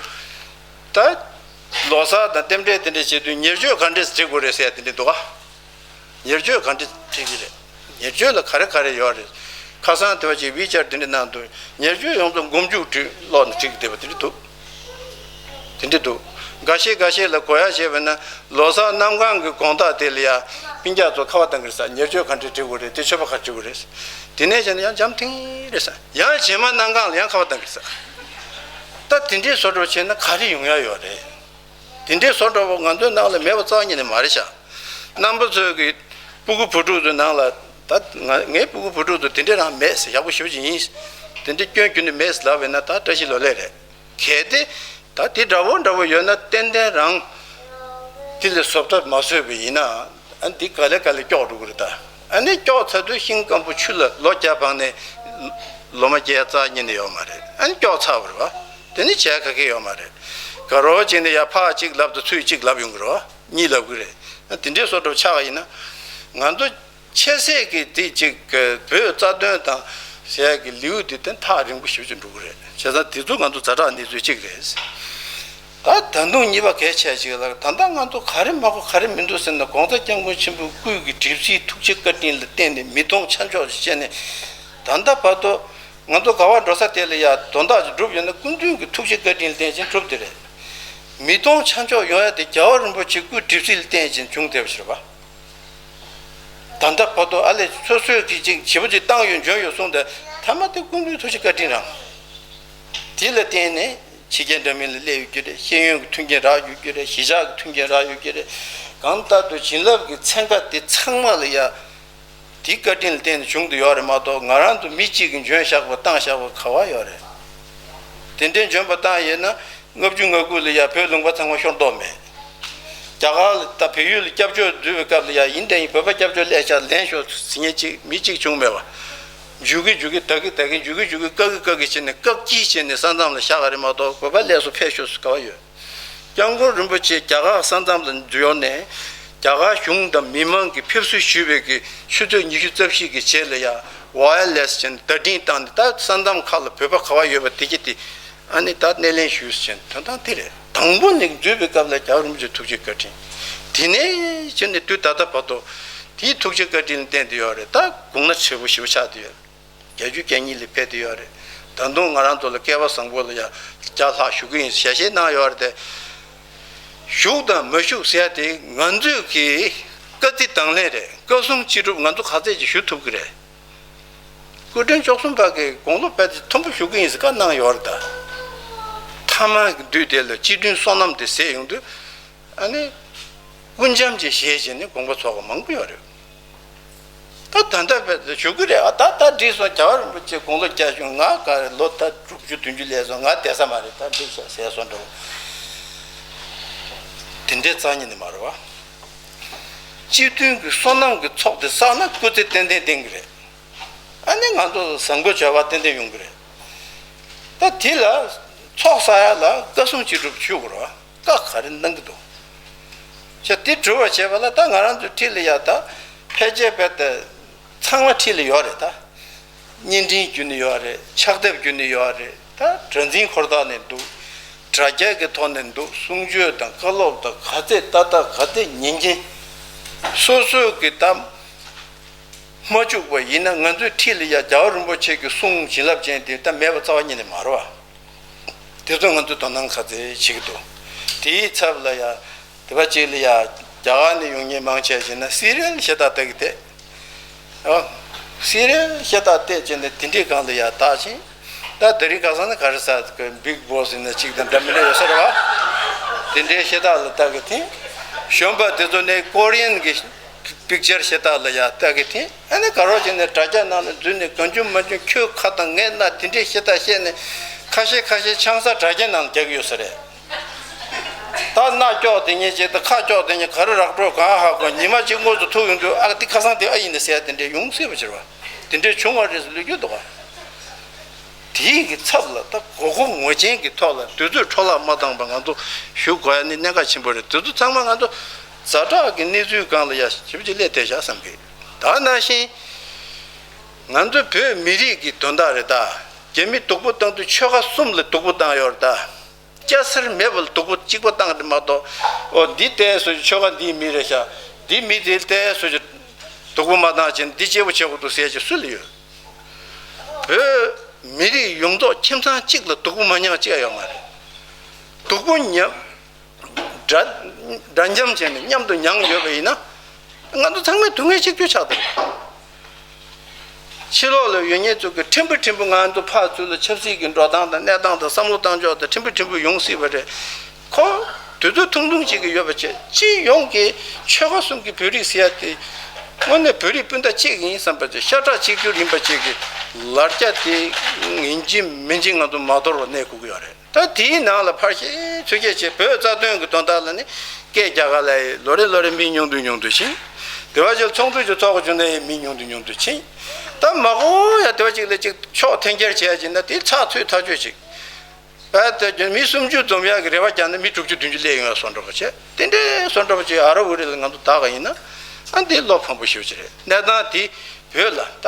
ད་ལོ་གསར་དང་རྟེན་འབྲེལ་དེ་འདྲ་བྱེད་དུས་ཉེར་སྤྱོད་ག་འདྲས་བྱེད་དགོས་རེད་ཟེར་ཡ་དེ་འདྲ་འདུག་ག་ཉེར་སྤྱོད་ག་འདྲ་བྱེད་ཀྱི་རེད། ཉེར་སྤྱོད་ལ་ག་རེ་ག་རེ་ཡོད་རེད། ཁ་སང་དེ་བ་ཅིག་ཝི་ཆར་དེ་འདྲ་ནང་དུ་ཉེར་སྤྱོད་ཡོངས་རྫོགས་མགོ་མཇུག་བསྒྲིལ་ཀློག་ནས་བྲིས་ཀྱི་བསྡད་པ་དེ་འདྲ་འདུག་དེ་འདྲ་འདུག་འགའ་ཤས་འགའ་ཤས་ལ་གོ་ཡ་བྱས་པ་ན་ལོ་གསར་གནམ་གང་གི་དགོང་དག་དེ་ལ་ཡ་སྤུན་ཀྱག་ཚོ་ཁ་པར་བཏང་གི་རེད་ས། ཉེར་སྤྱོད་ག་འདྲ་བྲིས་དགོས་རེད། དེ་མཆོད་པ་ག་རེ་བྲིས་དགོས་རེད། དེ་ནས་བྱས་ན་ཡང་འཇམ་ཐིང་རེད་ས། ཡང་རྗེས་མ་གནམ་གང་ལ་ཡང་ཁ་པར་བཏང་གི་རེད་ས། ད་དེ་འདྲའི་བཟོ་འདྲ་བྱས་ན་ག་རེ་ཡོང་ཡ་ཡོད་རེད། དེ་འདྲའི་བཟོ་འདྲ་བོ་ང་ཚོའི་ནང་ལ་མེད་པ་རྩ་བ་ཉིད་ནས་མ་རེད་ཤག་རྣམ་པ་ཚོའི་གི་སྤུ་གུ་བུ་ཕྲུག་ཚོའི་ནང་ལ་ད་ང་ངའི་སྤུ་གུ་བུ་ཕྲུག་ཚོ་དེ་འདྲའི་རང་མེད་ཟེར། ཡག་པོ་ཞེ་པོ་ཅིག་ཡིན། དེ་འདྲའི་སྐྱོན་ཁྱོན་ནས་མེད་ཟེར་ལབ་པ་ཡིན་ན་ད་བཀྲ་ཤིས་ལོ་ལེགས་རེད། གལ་ཏེ་ད་དེ་འདྲ་བོ་འདྲ་བོ་ཡོད་ན་ཏན་ཏན་རང་དེ་ལས་བཟོ་ལྟ་མ་བཟོས་པ་ཡིན་ན་ཨ་འདི་ག་ལེ་ག་ལེ་སྐྱོག་འགྲོ་གི་རེད་ད། ཨ་ནི་སྐྱོག་ཚར་དུས་ཤིང་སྐམ་པོ་ཆུ་ལ་ལོ་བརྒྱ་སྤངས་ནས་ལོ་མ་སྐྱེ་ཡ་རྩ་བ་ཉིད་ནས་ཡོད་མ་རེད། ཨ་ནི་སྐྱོག་ཚར་བ་རེད་བ། དེ་ནི་བྱས་ག་གེ་ཡོད་མ་རེད། ག་རོ་གཅིག་ནི་ཡ་ཕག་གཅིག་ལབ་དང་ཚུལ་གཅིག་ལབ་ཡོང་གི་རེད་བ། གཉིས་ལབ་གི་རེད། དེ་འདྲའི་བཟོ་འདྲ་ཆགས་ཡིན་ན་ང་ཚོ་ཆེ་ཚད་ཀྱི་དེ་གཅིག་བོད་རྩ་དོན་དང་ཟེར་ཡ་གི་ལེའུ་དེ་དེ་ཐག་རིང་པོ་ཞེ་པོ་ཅིག་འགྲོ་གི་རེད། བྱས་ཙང་དེ་ཚོ་ང་ཚོ་ཛ་དྲག་གནས་ཚུལ་གཅིག་རེད། ད་ད་དུང་གཉིས་པ་གལ་ཆེ་ཅིག་ལ་ད་ལྟ་ང་ཚོ་ག་རེ་མ་གོ་ག་རེ་མི་འདུག་ཟེར་ན་༸གོང་ས་༸སྐྱབས་མགོན་ཆེན་པོའི་སྐུའི་གི་གྲིབ་བསིལ་ཐུགས་རྗེ་བཀའ་དྲིན་ལ་བརྟེན་ནས་མི་གཏོང་ཆ་འཇོག་ཅིག་བྱས་ནས་ད་ལྟ་བར་དུ། ང་ཚོ་ག་བར་འགྲོ་ས་དེ་ལ་ཡ་དོན་དག་ཅིག་སྒྲུབ་ཡོད་ན་སྐུ་མདུན་གྱི་ཐུགས་རྗེ་བཀའ་དྲིན་ལ་བརྟེན་ཅིང་གྲུབ་དེ་རེད། མི་གཏོང་ཆ་འཇོག་ཡོང་ཡ་དེ་རྒྱལ་བ་རིན་པོ་ཆེ་སྐུའི་གྲིབ་བསིལ་ལ་བརྟེན་ཅིང་བྱུང་བསྡད་པ་ཞིག་རེད་པ། ད་ལྟ་བར་དུ་ཨ་ལས་སོ་སོས་ཀྱི་ཅིག་བྱིས་པ་ཅིག་བཏང་ཡོད་འཇོན་ཡོད་གསུངས་ཏེ་ཐ་མ་དེ་སྐུ་མདུན་ཐུགས་རྗེ་བཀའ་དྲིན་རང་། དེ་ལ་བརྟེན་ནས་ཕྱི་རྒྱལ་འདྲ་མིན་ལ་སླེབས་ཡོད་ཀྱི་རེད། ཤེས་ཡོན་གྱི་མཐུན་རྐྱེན་རག་ཡོད་ཀྱི་རེད། གཞིས་ཆགས་ཀྱི་མཐུན་རྐྱེན་རག་ཡོད་ཀྱི་རེད། གང་ལྟར་དུ་བྱིན་རླབས་ཀྱི་ཚན་ཁ་དེ་ཚང་མ་ལ་ཡ། དེའི་བཀའ་དྲིན་ལ་བརྟེན་ནས་བྱུང་དུ་ཡོད་རེད་མ་གཏོགས་ང་རང་ཚོ་མི་གཅིག་གིས་འཇོན་བཞག་པ་བཏང་བཞག་པ་ག་བ་ཡོད་རེད། དེ་འདྲའི་འཇོན་པ་བཏང་ཡོད་ན་ལྔ་བཅུ་ང་དགུ་ལ་ཡ་བོད་ལུང་པ་ཚང་མ་ཤོར་མདོག་མེད། རྒྱ་གར་ལ་ད་བལ་ཡུལ་ལ་སྐྱབས་བཅོལ་འཛུལ་བའི་སྐབས་ལ་ཡ་ཡིན་དེ་ཡིན་བོད་པ་སྐྱབས་བཅོལ་སླེབས་ཤག་ལེན་ཤོག་ཟེར་མཁན་གཅིག་མི་གཅིག་བྱུང་མེད་པ། འཇུ་གི་འཇུ་གི་ད་གི་ད་གི་འཇུ་གི་འཇུ་གི་བཀག་གི་བཀག་གི་བྱས་ནས་བཀག་སྐྱིལ་བྱས་ནས་ས་མཚམས་ལ་བཞག་ག་རེད་མ་གཏོགས་བོད་པ་སླེབས་སོང་ཕེབས་ཤོག་ཟེར་ག་བ་ཡོད། སྐྱབས་མགོན་རིན་པོ་ཆེ་རྒྱ་གར་ས་མཚམས་ལ་འཛུལ་ཡོང་ནས་རྒྱ་གར་གཞུང་དང་མི་མང་གིས་ཕེབས་བསུ་ཞུས་པའི་གི་ཆུ་ཚོད་ཉི་ཤུ་རྩ་བཞི་གི་རྗེས་ལ་ཡ་ཝ་ཡར་ལེ་སི་ཅན་བརྡ་འཕྲིན་བཏང་ནས་ད་ས་མཚམས་ཁག་ལ་བོད་པ་ག་བ་ཡོད་པ་དེ་གྱིས་དེ་ཨ་ནི་ད་སྣེ་ལེན་ཞུས་ཟེར་དོན་དག་དེ་རེད། དང་པོ་ནས་འཛུལ་བའི་སྐབས་ལ་རྒྱལ་བ་རིན་པོ་ཆེ་ཐུགས་རྗེ་བཀའ་དྲིན། དེ་ནས་བྱས་ནས་དུས་ད་ལྟ་བར་དུ་དེའི་ཐུགས་རྗེ་བཀའ་དྲིན་ལ་བརྟེན་ཏེ་ཡོད་རེད། ད་དགུང་ན་བགྲེས་པོ་ཞེ་པོ་ཆགས་བསྡད་ཡོད། བརྒྱད་ཅུ་གྱ་གཉིས་ལ་ཕེབས་བསྡད་ཡོད་རེད། ད་དུང་ང་རང་ཚོ་ལ་སྐལ་བ་བཟང་པོ་ལ་ཡང་བརྒྱ་ལྷག་བཞུགས་ཀྱི་ཡིན་ཞལ་བཞེས་གནང་ཡོད་རེད་དེ། བཞུགས་དང་མ་བཞུགས་ཟེར་ཡ་དེ་ང་ཚོས་ཀྱི་བཀའ་བརྩི་དང་ལེན་རེད། བཀའ་གསུང་ཅི་སྒྲུབ་ང་ཚོ་ག་ཚད་ཅིག་ཞུ་ཐུབ་ཀྱི་རེད། སྐུ་ཕྲེང་བཅུ་གསུམ་པ་གི་དགུང་ལོ་ཕལ་ཆེར་མཐོན་པོ་བཞུགས་ཀྱི་ཡིན་ཟེར་བཀའ་གནང་ཡོད་རེད་ད། ཐ་མ་གི་དུས་དེ་ལ་སྤྱི་མཐུན་བསོད་ནམས་དེ་ཟད་ཡོང་དུས། ཨ་ནི། སྐུ་འཆམ་ཅིག་བཞེས་བྱས་ནས་དགོངས་པ་རྫོགས་པ་མང་པོ་ཡོད་རེད། ད་ད་ལྟ་བས་ཞུ་གི་རེད། ཨ་ད་ད་བྲིས་སོང་རྒྱལ་བ་རིན་པོ་ཆེ་དགུང་ལོ་བརྒྱ་བྱུང་། ང་ག་རེ་ལོ་ད་དྲུག་ཅུ་བདུན་ཅུ་སླེབས་སོང་། ང་བསྡད་ས་མ་རེད། ད་འགྲིག་ཤག་ཟེར་སོང་འགྲོ། དེ་འདྲའི་རྩ་ཉིད་ནས་མ་རེད་བ། སྤྱི་མཐུན་གྱི་བསོད་ནམས་ཀྱི་ཚོགས་དེ་བསགས་ན་སྐུ་ཚེ་ཏན་ཏན་བརྟན་གྱི་རེད། ཨ་ནི་ང་ཚོ་བཟང་པོ་བྱ་བ་ཏན་ཏན་ཡོང་གི་རེད། ད་དེ་ལ་ཚོགས་བསགས་ཡ་ལ་བཀའ་གསུང་ཅི་སྒྲུབ་ཞུ་དགོས་རེད་བ། བཀའ་ག་རེ་གནང་གི་འདུག་ཅེས་དེ་སྒྲུབ་པར་བྱེད་པ་ལ་ད་ང་རང་ཚོའི་འཁྲིས་ལ་ཡ་ད་ཕལ་ཆེར་བས་ད་ཚང་མ་འཁྲིས་ལ་ཡོད་རེད་ད། བརྙན་འཕྲིན་བརྒྱུད་ནས་ཡོད་རེད། ཕྱག་དེབ་བརྒྱུད་ནས་ཡོད་རེད། ད་གྲྭ་འཛིན་འཁོར་ཐག་ནས་འདུག་དྲ་རྒྱ་གི་ཐོག་ནས་འདུག་གསུང་ཆོས་དང་བཀའ་སློབ་དང་ག་ཚད་ལྟ་ལྟ་ག་ཚད་ཉན་མཁན། སོ་སོའི་གི་ད་མ་བཅུག་པ་ཡིན་ན་ང་ཚོའི་འཁྲིས་ལ་ཡ་རྒྱལ་བ་རིན་པོ་ཆེ་གི་གསུང་བྱིན་རླབས་ཅན་དེ་ད་མེད་པ་རྩ་བ་ཉིད་ནས་མ་རེད་བ། དེ་ཚོ་ང་ཚོས་དོ་སྣང་ག་ཚད་བྱེད་ཀྱི་འདུག་དེའི་ཚབ་ལ་ཡ། དེ་བ་གཅིག་ལ་ཡ། རྒྱ་གར་ནས་ཡོང་མཁན་མང་ཆེ་ཞིག་ན་སི་རི་ཡལ་ཤ་སྟག་ལྟ་གི་བསྡད། ཨ། སི་རི་ཡལ་ཤ་སྟག་བལྟས་བྱས་ནས་དེ་འདྲའི་སྒང་ལ་ཡ་བལྟས་ཤིང་། ད་དེ་རིང་ཁ་སང་ནི་ག་རེ་ཟ་གི་བིག་བོ་སི་ན་གཅིག་དང་འདྲ་མི་འདྲ་ཡོད་ས་རེད་བ། དེ་འདྲའི་ཤ་སྟག་ལ་ལྟ་གི་དེ། གཞོན་པ་དེ་ཚོ་ནི་ཀོ་རི་ཡན་གྱི་པིག་ཅར་ཤ་སྟག་ལ་ཡ་ལྟ་གི་དེ། ཨ་ནི་ག་རོ་བྱས་ནས་དྲ་རྒྱ་ནང་ལ་འཛུལ་ནས་གང་བྱུང་མང་བྱུང་ཁྱོད་ཁ་དང་ངའི་སྣ་དེ་འདྲའི་ཤ་སྟག་བཤད་ནས་ཁ་ཤས་ཁ་ཤས་ཆང་ས་དྲ་རྒྱ་ནང་ལ་རྒྱག་གི་ཡོད་ས་རེད། ད་སྣ་སྐྱོག་དེ་ཉིད་ཅིག་དང་ཁ་སྐྱོག་དེ་ཉིད་ག་རེ་རག་འགྲོ་གང་ཧ་གོ། ཉི་མ་གཅིག་དངོས་སུ་ཐུག་ཡོང་དུས་ཨ་དེ་ཁ་སང་དེ་ཨ་ཡིན་ནི་ཟེར་ཡ་དེ་འདྲས་ཡོང་སྲིད་པ་ཕྱིར་བ། དེ་འདྲས་བྱུང་བ་རེད་ཟེར་ལབ་རྒྱུ་འདུག་ག་དེའི་གི་ཚབ་ལ་ད་མགོ་སྐོར་ངོ་ཅན་གྱི་ཐོག་ལ་དུས་ཚོད་འཕྲོ་བརླག་མ་བཏང་བར་ང་ཚོ་བཞུགས་དགོས་ཡ་ནི་གནད་འགག་ཆེན་པོ་རེད། དེ་ཚོ་ཚང་མ་ང་ཚོ་ཛ་དྲག་གི་གནས་ཚུལ་སྒང་ལ་ཡ་ཞིབ་ཅིག་སླེབས་བསྡད་བཞག་བསམ་གི། ད་ནང་བཞིན་ང་ཚོ་བོད་མི་རིགས་ཀྱི་དོན་དག་རེད་ད། རྒྱ་མི་སྡུག་པོ་བཏང་དུས་ཆོལ་ཁ་གསུམ་ལ་སྡུག་པོ་བཏང་ཡོད་རེད་ད། སྐྱ་སེར་མེད་པར་སྡུག་པོ་གཅིག་པ་བཏང་སྟེ་མ་གཏོགས། ཨོ་འདི་ལྟས་སོ་ཆོལ་ཁ་འདིའི་མི་རེད་ཤག་འདི་མི་དེ་ལྟས་སོ་སྡུག་པོ་མ་བཏང་བྱས་འདི་གཅེས་པོ་བྱེད་དགོས་འདུག་ཟེར་ཅིག་སུ་ལ་ཡོད། བོད་མི་རིགས་ཡོངས་རྫོགས་ཁྱིམ་ཚང་གཅིག་ལ་སྡུག་པོ་མ་མྱངས་གཅིག་ཡོད་མ་རེད། སྡུག་པོ་མཉམ་འདྲ་འདྲ་མཉམ་བྱས་ནས་མཉམ་དུ་མྱངས་ཡོད་པ་ཡིན་ན། ང་ཚོ་ཚང་མས་སྡུག་བསྔལ་གཅིག་གྱུར་ཆགས་འདུག་ཕྱི་ལོགས་ལ་ཡོད་མཁན་ཚོ་གི་ཕྲན་བུ་ཕྲན་བུ་ང་ཚོ་ཕར་ཚུར་ལ་ཆབ་སྲིད་ཀྱི་འགྲོ་སྟངས་དང་གནས་སྟངས་དང་བསམ་བློ་བཏང་ཕྱོགས་དང་ཕྲན་བུ་ཕྲན་བུ་ཡོང་སྲིད་པ་རེད། ཁོ་དུས་ཚོད་ཐུང་ཐུང་ཅིག་གི་ཡོད་པ་བྱས། སྤྱི་ཡོངས་ཀྱི་ཆོལ་ཁ་གསུམ་གྱི་བོད་རིགས་ཟེར་ཡ་དེ་དངོས་གནས་བོད་རིགས་སྤུན་ཟླ་གཅིག་ཡིན་བསམ་པ་དེ་ཤ་ཁྲག་གཅིག་གྱུར་ཡིན་པ་ཅིག་གི་ལར་རྒྱ་དེ་ཡིན་གཅིག་མིན་གཅིག་ང་ཚོ་མ་དོར་བར་གནས་དགོས་ཀྱི་ཡོད་རེད། ད་དེའི་ནང་ལ་ཕར་བཤད་ཚུར་བཤད་བྱས། བོད་རྩ་དོན་གྱི་དོན་དག་ལ་ནི་སྐད་རྒྱག་ག་ལ་ཡི་ལོ་རེ་ལོ་རེ་མི་ཉུང་དུ་ཉུང་དུ་ཕྱིན། དེ་བ་ཅིག་ཚོགས་འདུ་ཅིག་ཚོགས་པ་བྱུང་ན་ཡི་མི་ཉུང་དུ་ཉུང་དུ་ཕྱིན། ད་མ་གོ་ཡ་དེ་བ་ཅིག་ལ་ཅིག་ཕྱོགས་འཐེན་འཁྱེར་བྱས་ཡ་ཅིག་ན་དེ་ཚགས་ཚུད་ཐག་ཆོད་ཅིག་བས་ཏེ་མི་སུམ་ཅུ་འཛོམས་ཡག་གི་རེ་བ་རྒྱག་ན་མི་དྲུག་ཅུ་བདུན་ཅུ་སླེབས་ཡོང་བ་བཟོ་འདྲ་པོ་བྱས། དེ་འདྲའི་བཟོ་འདྲ་པོ་ཅིག་ཨ་ར་ཨུ་རི་ལ་ང་ཚོ་བདག་ག་ཡིན་ན། ཨ་འདི་བློ་ཕམ་པོ་ཞེ་པོ་ཅིག་རེད། གནས་སྟངས་དེ་བོད་ལ་ད་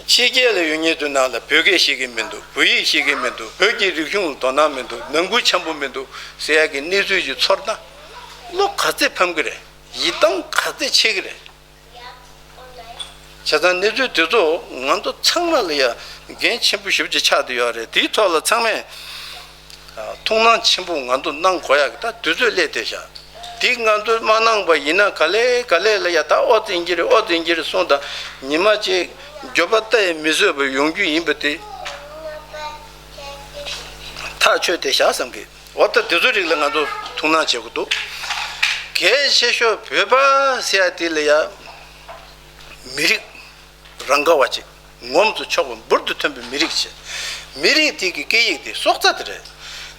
ཕྱི་རྒྱལ་ལ་ཡོད་མཁན་ཚོའི་ནང་ལ་བོད་སྐད་ཤེས་ཀྱི་མི་འདུག་བོད་ཡིག་ཤེས་ཀྱི་མི་འདུག་བོད་ཀྱི་རིག་གཞུང་ལ་དོ་སྣང་མི་འདུག་ནང་ཁུལ་འཆམ་པོ་མི་འདུག་ཟེར་ཡག་གི་གནས་ཚུལ་ཅིག་ཚོར་ན། བློ་ག་ཚད་ཕམ་གི་རེད། ཡིད་ཐང་ག་ཚད་ཆད་གི་རེད། བྱས་ཙང་གནས་ཚུལ་དེ་ཚོ་ང་ཚོ་ཚང་མ་ལ་ཡ་འགན་ཆེན་པོ་ཞེ་པོ་ཅིག་ཆགས་བསྡད་ཡོད་རེད། དེའི་ཐོག་ལ་ཚང་མས་ཐུགས་སྣང་ཆེན་པོ་ང་ཚོ་གནང་དགོས་ཡག་གི་ད་དུས་ཚོད་སླེབས་བསྡད་ཤག་དེ་ང་ཚོས་མ་གནང་པ་ཡིན་ན་ག་ལེ་ག་ལེ་ལ་ཡ་ད་ཨོ་ཙི་ཡིན་གྱི་རེད། ཨོ་ཙི་ཡིན་གྱི་རེད་གསུངས་དང་ཉི་མ་གཅིག་འགྱོད་པ་ལྟ་ཡི་མི་བཟོད་པ་ཡོང་རྒྱུ་ཡིན་པ་དེ་ཐག་ཆོད་བསྡད་ཤག་བསམ་གི། འོ་ད་དེ་ཚོའི་རིགས་ལ་ང་ཚོ་ཐུགས་སྣང་བྱེད་དགོས་འདུག་གལ་ཆེ་ཤོས་བོད་པ་ཟེར་ཡ་དེ་ལ་ཡ་མི་རིགས་རང་ག་བ་ཅིག་ངོམ་དུ་ཆོག་པ་འབུར་དུ་ཐོན་པའི་མི་རིགས་ཤིག་མི་རིགས་དེ་གི་སྐད་ཡིག་དེ་སྲོག་རྩ་དེ་རེད།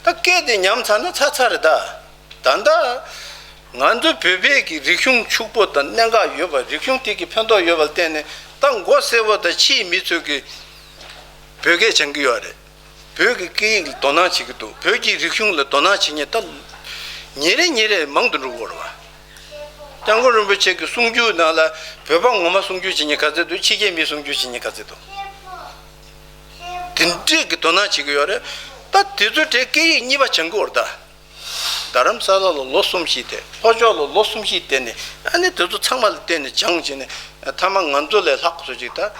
ད་སྐད་དེ་ཉམས་ཚར་ན་ཚར་ཚར་རེད་ད། ད་ལྟ་ང་ཚོ་བོད་པའི་གི་རིག་གཞུང་ཕྱུག་པོ་དང་གནད་འགག་ཡོད་པ། རིག་གཞུང་དེ་གི་ཕན་ཐོགས་ཡོད་པ་ལ་བརྟེན་ནས་ད་མགོ་སེར་པོ་དང་ཕྱིའི་མི་ཚོས་གི་བོད་སྐད་སྦྱང་གི་ཡོད་རེད། བོད་ཀྱི་སྐད་ཡིག་ལ་དོ་སྣང་བྱེད་ཀྱི་འདུག་བོད་ཀྱི་རིག་གཞུང་ལ་དོ་སྣང་བྱེད་མཁན་ད་ཉིན་རེ་ཉིན་རེ་མང་དུ་འགྲོ་གི་ཡོད་རེད་བ། སྐྱབས་མགོན་རིན་པོ་ཆེ་གི་གསུང་བརྒྱུད་ནང་ལ་བོད་པ་ངོ་མ་གསུང་བརྒྱུད་བྱེད་མཁན་ག་ཚད་འདུག་ཕྱི་རྒྱལ་མི་གསུང་བརྒྱུད་བྱེད་མཁན་ག་ཚད་འདུག་དེ་འདྲས་ཀྱི་དོ་སྣང་བྱེད་ཀྱི་ཡོད་རེད། ད་དེ་ཚོའི་གྲས་སྐད་ཡིག་གཉིས་པ་སྦྱང་གི་ཡོད་རེད་ད། རྡ་རམ་ས་ལ་ལ་ལོ་གསུམ་བཞི་བསྡད། ལྷོ་ཕྱོགས་ལ་ལོ་གསུམ་བཞི་བསྡད་ནས་ཨ་ནི་དེ་ཚོ་ཚང་མ་ལ་བརྟེན་ནས་སྦྱངས་བྱས་ནས་མཐའ་མ་ང་ཚོ་ལས་ལྷག་པ་ཚོ་ཅིག་ད་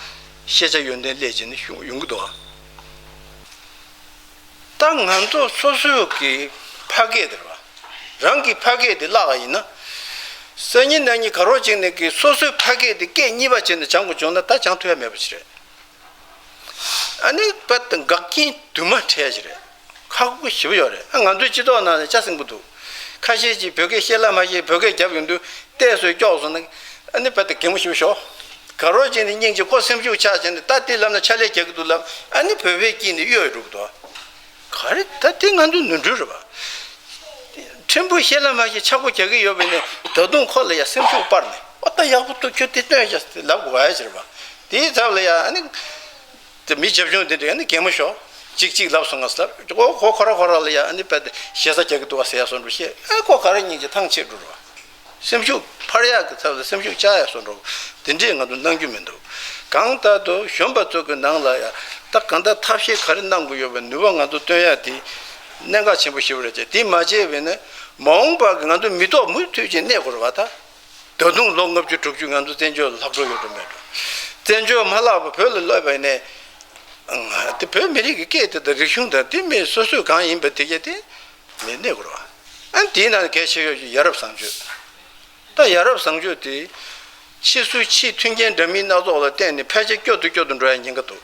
ཤེས་བྱ་ཡོན་ཏན་སླེབས་བྱས་ནས་ཡོང་གི་འདུག་ཨ། ད་ང་ཚོ་སོ་སོའི་གི་ཕ་སྐད་དེ་རེད་བ། རང་གི་ཕ་སྐད་དེ་བརླག་པ་ཡིན་ན། སང་ཉིན་གནངས་ཉིན་ག་རོགས་ཅིག་ནས་གི་སོ་སོའི་ཕ་སྐད་དེ་སྐད་གཉིས་པ་བྱས་ནས་སྦྱང་དགོས་བྱུང་ན་ད་སྦྱང་ཐུབ་ཡ་མེད་པ་ཞིག་རེད། ཨ་ནི་པ་དང་འགག་རྐྱེན་དུ་མ་འཕྲད་ཀྱི་རེད། ཁག་པོ་ཞེ་པོ་ཡོད་རེད། ཨ་ང་ཚོའི་སྤྱི་ཚོགས་ནང་ནས་ཆ་སྲིང་པོ་འདུག་ཁ་ཤས་ཀྱིས་བོད་སྐད་བཤད་ལ་མ་ཤེས་བོད་སྐད་རྒྱབ་ཡོང་དུས་ཏོག་ཙམ་སྐྱོ་སོང་ན། ཨ་ནི་པ་དང་གད་མོ་ཞེ་པོ་ཤོར། ག་རོགས་ཅིག་ནས་སྙིང་རྗེ་ཁོ་སེམས་ཤུགས་ཆག་བྱས་ནས་ད་དེ་ལབ་ན་ཕྱག་ལས་རྒྱག་གི་འདུག་ལབ། ཨ་ནི་བོད་པའི་དཀྱིལ་ནས་གཡོ་ཡི་འགྲོ་གི་འདུག་ག་རེ་ད་དེ་ང་ཚོའི་ནོར་འཁྲུལ་རེད་པ། ཕྲན་བུ་བཤད་ལ་མ་ཤེས་ཆག་སྒོ་རྒྱག་གི་ཡོད་པས་ནས་ད་དུང་ཁོ་ལ་ཡ་སེམས་ཤུགས་སྤར་ནས་ཨོ་ད་ཡག་པོ་འདུག་ཁྱོད་དེ་སྟོན་ཤག་ཟེར་ལབ་དགོས་ཡ་ཅིག་རེད་པ། དེའི་ཚབ་ལ་ཡ་ཨ་ནི། དེ་མི་བྱབ་ཆུང་དེ་འདྲས་ཨ་ནི་གད་མོ་ཤོར། གཅིག་གཅིག་ལབ་སོང་ང་ཟེར་ལབ་ཁོ་ཁོ་ཁོ་ར་ཁོ་ར་ལ་ཡ་ཨ་ནི་པད་ཞེ་ས་རྒྱག་གི་འདུག་བ་ཟེར་ཡ་སོང་འགྲོ་ཤེས་ཨ་ཁོ་ག་ར་སྙིང་རྗེ་ཐང་ཆད་འགྲོ་རོ། སེམས་ཤུགས་འཕར་ཡག་གི་ཚབ་ལ་སེམས་ཤུགས་བཅག་ཡག་སོང་འགྲོ། དེ་འདྲས་ང་ཚོ་གནང་རྒྱུ་མི་འདུག་གང་ལྟར་དུ་གཞོན་པ་ཚོ་གི་ནང་ལ་ཡ་ད་གང་ལྟར་ཐབས་ཤེས་ག་རེ་གནང་དགོས་ཡོད་པའི་ནུས་པ་ང་ཚོ་བཏོན་ཡག་དེ་གནད་འགག་ཆེན་པོ་ཞེ་པོ་རེད་ཅེས། དེ་མ་བྱས་པས་ན་མ་འོངས་པ་གི་ང་ཚོ་མི་ཐོག་མུ་མཐུད་ཅིག་གནས་དགོས་རེད་བ་ད། ད་དུང་ལོ་ལྔ་བཅུ་དྲུག་ཅུ་ང་ཚོ་བཙན་བྱོལ་ལ་ལྷག་འགྲོ་ཡོད་འགྲོ་མེད་འགྲོ། བཙན་བྱོལ་མ་ལྷག་པར་བོད་ལ་ལོག་པ་ཡིན་ནའི། དེ་བོད་མི་རིགས་ཀྱི་སྐད་དེ་དང་རིག་གཞུང་དང་དེ་མི་སོ་སོས་གང་ཡིན་པ་དེ་གས་དེ་མི་གནས་དགོས་རེད་བ། ཨ་ནི་དེའི་ནང་གལ་ཆེ་ཤོས་ཤིག་ཡ་རབས་བཟང་སྤྱོད། ད་ཡ་རབས་བཟང་སྤྱོད་དེ་ཕྱི་སུ་ཕྱིའི་མཐུན་རྐྱེན་འདྲ་མིན་སྣ་ཚོགས་ལ་བརྟེན་ནས་ཕལ་ཆེར་སྐྱོ་དུ་སྐྱོ་དུ་འགྲོ་ཡ་ཉེན་ཁ་འདུག་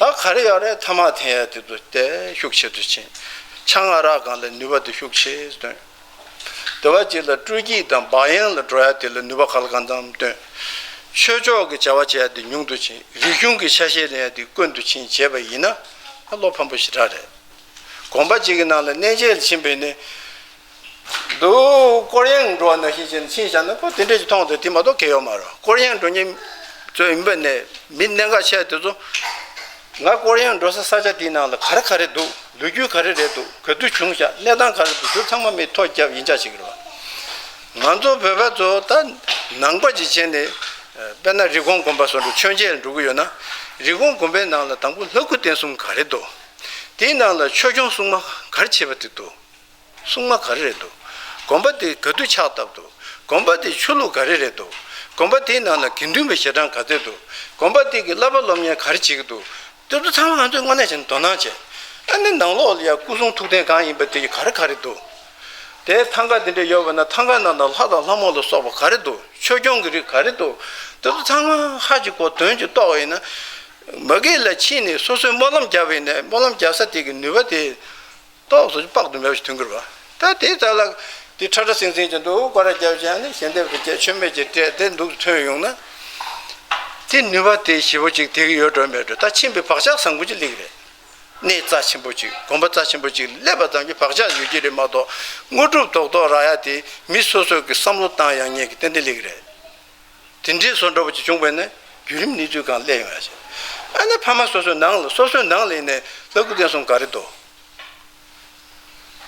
ད་ག་རེ་ཡོད་རེད། ཐ་མག་འཐེན་ཡ་དེ་ཚོ་དེ་ཤུགས་ཆེ་དུ་ཕྱིན། ཆང་ཨ་རག་སྒང་ལ་ནུས་པ་དེ་ཤུགས་ཆེ་བཏོན། དེ་བ་གཅིག་ལ་སྤྲོ་སྐྱིད་དང་བག་ཡངས་ལ་འགྲོ་ཡ་དེ་ལ་ནུས་པ་ག་ལ་གང་འཚམ་བཏོན། ཆོས་ཕྱོགས་ཀྱི་བྱ་བ་བྱེད་ཡ་དེ་ཉུང་དུ་ཕྱིན། རིག་གཞུང་གི་ཆ་ཤས་ལེན་ཡ་དེ་དཀོན་དུ་ཕྱིན་བྱས་པ་ཡིན་ན་ཨ་བློ་ཕམ་པོ་ཞེ་དྲག་རེད། དགོན་པ་གཅིག་གི་ནང་ལ་གནས་མཇལ་ལ་ཕྱིན་པ་ཡིན་ན། འདུག་སྐོར་གཡེང་འགྲོ་བ་ནང་བཞིན་བྱས་ནས་ཕྱིན་བཞག་ན་ཁོ་དེ་འདྲ་ཞིག་མཐོང་འདུག་དེ་མ་གཏོགས་གལ་ཡོད་མ་རེད། སྐོར་གཡེང་འགྲོ་མཁན་ཚོ་ཡིན་པ་ནས་མི་གནད་འགག་ཆེ་དེ་ཚོ་ ང་ཀོ་རི་ཡ་འགྲོ་ས་ས་ཆ་དེའི་ནང་ལ་ག་རེ་ག་རེ་འདུག་ལོ་རྒྱུས་ག་རེ་རེད་འདུག་ག་དུས་བྱུང་ཤག་གནས་སྟངས་ག་རེ་འདུག་དེ་ཚང་མ་མིས་ཐོ་བརྒྱབ་ཡིན་ཆགས་བྱེད་ཀྱི་རེད་བ། ང་ཚོ་བོད་པ་ཚོ་ད་ནང་པ་ཅིག་བྱས་ནས། དཔེར་ན་རི་ཀོན་དགོན་པ་སོགས་འགྲོ་མཆོད་མཇལ་འགྲོ་གི་ཡོད་ན། རི་ཀོན་དགོན་པའི་ནང་ལ་དང་པོ་ལྷ་སྐུ་རྟེན་གསུམ་ག་རེ་འདུག་དེའི་ནང་ལ་ཆོས་སྐྱོང་སྲུང་མ་ག་རེ་བྱེད་པ་དེ་འདུག་སྲུང་མ་ག་རེ་རེད་འདུག་དགོན་པ་དེ་ག་དུས་ཕྱག་བཏབ་འདུག་དགོན་པ་དེའི་ཆོས་ལུགས་ག་རེ་རེད་འདུག་དགོན་པ་དེའི་ནང་ལ་དགེ་འདུན་པའི་ཞལ་གྲངས་ག་ཚོད་འདུག་དགོན་པ་དེ་གི་བསླབ་པ་སློབ་གཉེར་ག་རེ་བྱེད་ཀྱི་འདུག་དེ་ཚོ་ཚང་མ་ང་ཚོས་དངོས་གནས་བྱས་ནས་དོ་སྣང་བྱས། ཨ་ནི་ནང་ལོགས་ལ་ཡ་སྐུ་གསུང་ཐུགས་རྟེན་གང་ཡིན་པ་དེ་ག་རེ་ག་རེ་འདུག་དེ་ཐང་ག་དེ་འདྲ་ཡོད་པ་ན་ཐང་ག་ནང་ན་ལྷ་དང་ལྷ་མོ་ལ་སོགས་པ་ག་རེ་འདུག་ཆོས་སྐྱོང་གི་རིགས་ག་རེ་འདུག་དེ་ཚོ་ཚང་མ་ཧ་ཅིག་གོ་དོན་ཅིག་རྟོགས་པ་ཡིན་ན། མ་གི་ལ་ཕྱིན་ནས་སོ་སོའི་སྨོན་ལམ་བརྒྱབ་པ་ཡིན་ན་སྨོན་ལམ་བརྒྱབ་ས་དེ་གི་ནུས་པ་དེ། ཏོག་ཙམ་དཔག་ཏུ་མེད་པ་ཞིག་ཐོན་གྱི་རེད་བ། ད་དེའི་རྩ་ལ་དེ་ཁྲ་ཁྲ་སིང་སིང་ཅིག་འདུག་སྐོར་ར་རྒྱབ་བྱས་ནས་ཞལ་འདེབས་སུ་བྱས་མཆོད་མེ་ཅིག་སྤྲད་དེ་འདུག་ཐོན་ཡོང་ན། དེ་ནུས་པ་དེ་ཞེ་པོ་ཅིག་དེ་གི་ཡོད་འགྲོ་མེད་འགྲོ། ད་ཕྱིན་པའི་བག་ཆགས་བཟང་པོ་ཅིག་སླེབས་ཀྱི་རེད། གནས་རྩ་ཆེན་པོ་ཅིག་དགོན་པ་རྩ་ཆེན་པོ་ཅིག་སླེབས་པ་ཙམ་གྱིས་བག་ཆགས་ཡོད་ཀྱི་རེད་མ་གཏོགས་དངོས་གྲུབ་རྡོག་རྡོག་རག་ཡ་དེ་མི་སོ་སོ་གི་བསམ་བློ་བཏང་ཡག་ཉེས་ཀྱི་ཏན་ཏན་སླེབས་ཀྱི་རེད། དེ་འདྲའི་བཟོ་འདྲ་པོ་ཅིག་བྱུང་བས་ན་བརྒྱུད་རིམ་གནས་ཚུལ་གང་སླེབས་ཡོང་ཡ་ཞིག་ཨ་ནི་ཕ་མ་སོ་སོའི་ནང་ལ་སོ་སོའི་ནང་ལ་ཡིན་ནའི་ལྷ་སྐུ་རྟེན་གསུམ་ག་རེ་འདུག་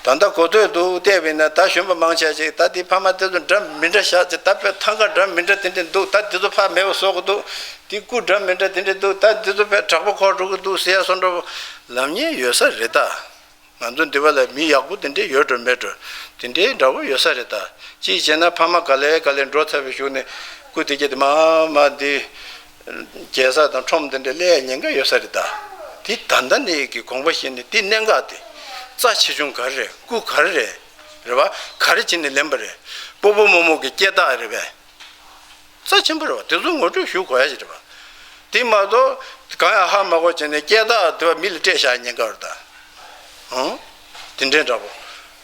ད་ལྟ་གོ་ཐོས་འདུག་བལྟས་པས་ན་ད་གཞོན་པ་མང་ཆེ་ཅིག་ད་དེ་ཕ་མ་དེ་ཚོ་འདྲ་མི་འདྲ་བཞག་ཅིག་ད་དཔེ་ཐང་ག་འདྲ་མི་འདྲ་དེ་འདྲ་འདུག་ད་དེ་ཚོ་ཕར་མེད་པ་བཟོ་གི་འདུག་དེ་སྐུ་འདྲ་མི་འདྲ་དེ་འདྲ་འདུག་ད་དེ་ཚོ་དཔེ་དྲག་པོ་འཁོར་འགྲོ་གི་འདུག་ཟེར་ཡ་སོགས་འདྲ་པོ་ལབ་མཁན་ཡོད་ས་རེད་ད། ང་ཚོ་འདི་བ་ལ་མི་ཡག་པོ་དེ་འདྲས་ཡོད་འགྲོ་མེད་འགྲོ། དེ་འདྲའི་འདྲ་པོ་ཡོད་ས་རེད་ད། གཅིག་བྱས་ན་ཕ་མ་ག་ལེ་ག་ལེ་འགྲོ་ཚར་བའི་གཞུག་ནས་སྐུ་དེ་གྱད་དེ་མ་མ་འདི་རྒྱལ་ས་དང་ཁྲོམ་དེ་འདྲས་སླེབས་ཉེན་ཁ་ཡོད་ས་རེད་ད། དེ་ད་ལྟ་ནས་ཀྱི་དགོངས་པ་བཞེས་ནས་དེ་གནད་འགག་དེ་རྩ་ཆེ་ཆུང་ག་རེ་རེད། སྐུ་ག་རེ་རེད། རེད་བ། ག་རེ་བྱས་ནས་ལེན་པ་རེད། སྤོ་བོ་རྨོ་མོ་གི་སྐྱེ་རྟགས་རེད་པས། རྩ་ཆེན་པོ་རེད་བ། དེ་ཚོ་ངོ་སྤྲོད་ཞུ་དགོས་ཡ་ཞིག་རེད་བ། དེ་མ་གཏོགས་གང་ཡང་ཧ་མ་གོ་བྱས་ནས་སྐྱེ་རྟགས་དེ་བ་མི་ལ་སྤྲད་བཞག་ཉེན་ཁ་རེད་ད། ཧང་། དེ་འདྲའི་འདྲ་པོ།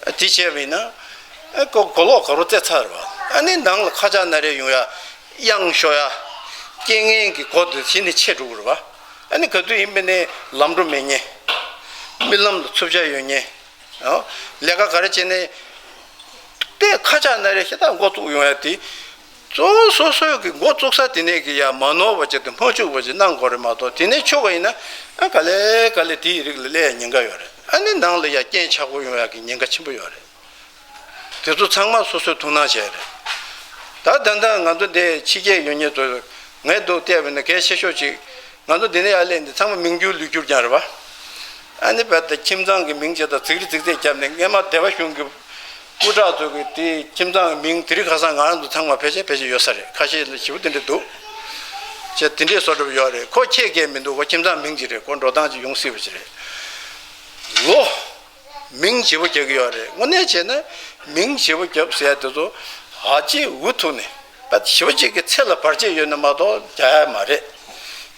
དེ་བྱས་པ་ཡིན་ན། ཨ་གོ་གོ་ལོག་ག་རུ་བཙལ་ཚར་བ། ཨ་ནི་ནང་ལ་ཁ་ཆག་སྣ་རལ་ཡོང་ཡ། གཡང་ཤོར་ཡ། རྐྱེན་ངན་གྱི་སྒོ་དེ་གཞི་ནས་ཕྱེ་འགྲོ་གི་རེད་བ། ཨ་ནི་ག་དུས་ཡིན་པ་ནས་ལམ་འགྲོ་མེད་ཉེན། རྨི་ལམ་ལ་འཚུབ་ཆ་ཡོད་ཉེན། ཨོ། ལས་ཀ་ག་རེ་བྱས་ནས། དེ་ཁ་ཆག་སྣ་རལ་ཞེ་དྲག་འགོ་བཙུགས་ཡོང་ཡ་དེ། གཙོ་བོ་སོ་སོའི་གི་འགོ་བཙུགས་ས་དེ་ནས་གི་ཡ་མ་ནོར་བ་ཅིག་དང་མ་འཆུག་པ་ཅིག་གནང་དགོས་རེད་མ་གཏོགས་དེ་ནས་འཆུག་པ་ཡིན་ན་ཨ་ག་ལེ་ག་ལེ་དེའི་རིགས་ལ་སླེབས་ཡ་ཉེན་ཁ་ཡོད་རེད། ཨ་ནི་ནང་ལ་ཡ་རྐྱེན་ཆག་སྒོ་ཡོང་ཡ་གི་ཉེན་ཁ་ཆེན་པོ་ཡོད་རེད། དེ་ཚོ་ཚང་མ་སོ་སོས་ཐུགས་སྣང་བྱས་རེད། ད་ད་ལྟ་ང་ཚོ་འདི་ཕྱི་རྒྱལ་ཡོད་མཁན་ཚོ་ངས་འདུག་བལྟས་པ་ཡིན་ན་གལ་ཆེ་ཤོས་ཅིག་ང་ཚོ་འདི་ནས་ཡར་སླེབས་འདི་ཚང་མ་མིང་བསྒྱུར་ལུས་བསྒྱུར་རྐྱང་རེད་བ། ཨ་ནི་བལ་ཏེ་ཁྱིམ་ཚང་གི་མིང་ཅིག་དང་རྫིག་རི་རྫིག་རྫིག་བརྒྱབ་ནས་སྔས་མ་སྡེ་པ་གཞུང་གི་སྐུ་དྲག་ཚོ་གི་དེ་ཁྱིམ་ཚང་གི་མིང་དེ་རིང་ཁ་སང་ང་རང་ཚོ་ཚང་མ་ཕལ་ཆེར་ཕལ་ཆེར་ཡོད་ས་རེད། ཁ་ཤས་ལ་ཞེ་པོ་དེ་འདྲ་འདུག་ཅེས་དེ་འདྲས་བཟོ་འདྲ་པོ་ཡོད་རེད། ཁོ་ཁྱེད་སྐད་མི་འདུག་ཁོ་ཁྱིམ་ཚང་མིང་ཅིག་རེད། ཁོ་འགྲོ་སྟངས་ཅིག་ཡོང་སྲིད་པ་ཅིག་རེད། ལོ། མིང་ཞེ་པོ་རྒྱག་གི་ཡོད་རེད། དངོས་གནས་བྱས་ན་མིང་ཞེ་པོ་རྒྱབ་ཟེར་ཡ་དེ་ཚོ་ཧ་ཅང་འུ་ཐུག་ནས་ད་ཞེ་པོ་ཅིག་གི་ཚེ་ལ་བར་ཆད་ཡོད་ན་མ་གཏོགས་རྒྱག་ཡ་མ་རེད།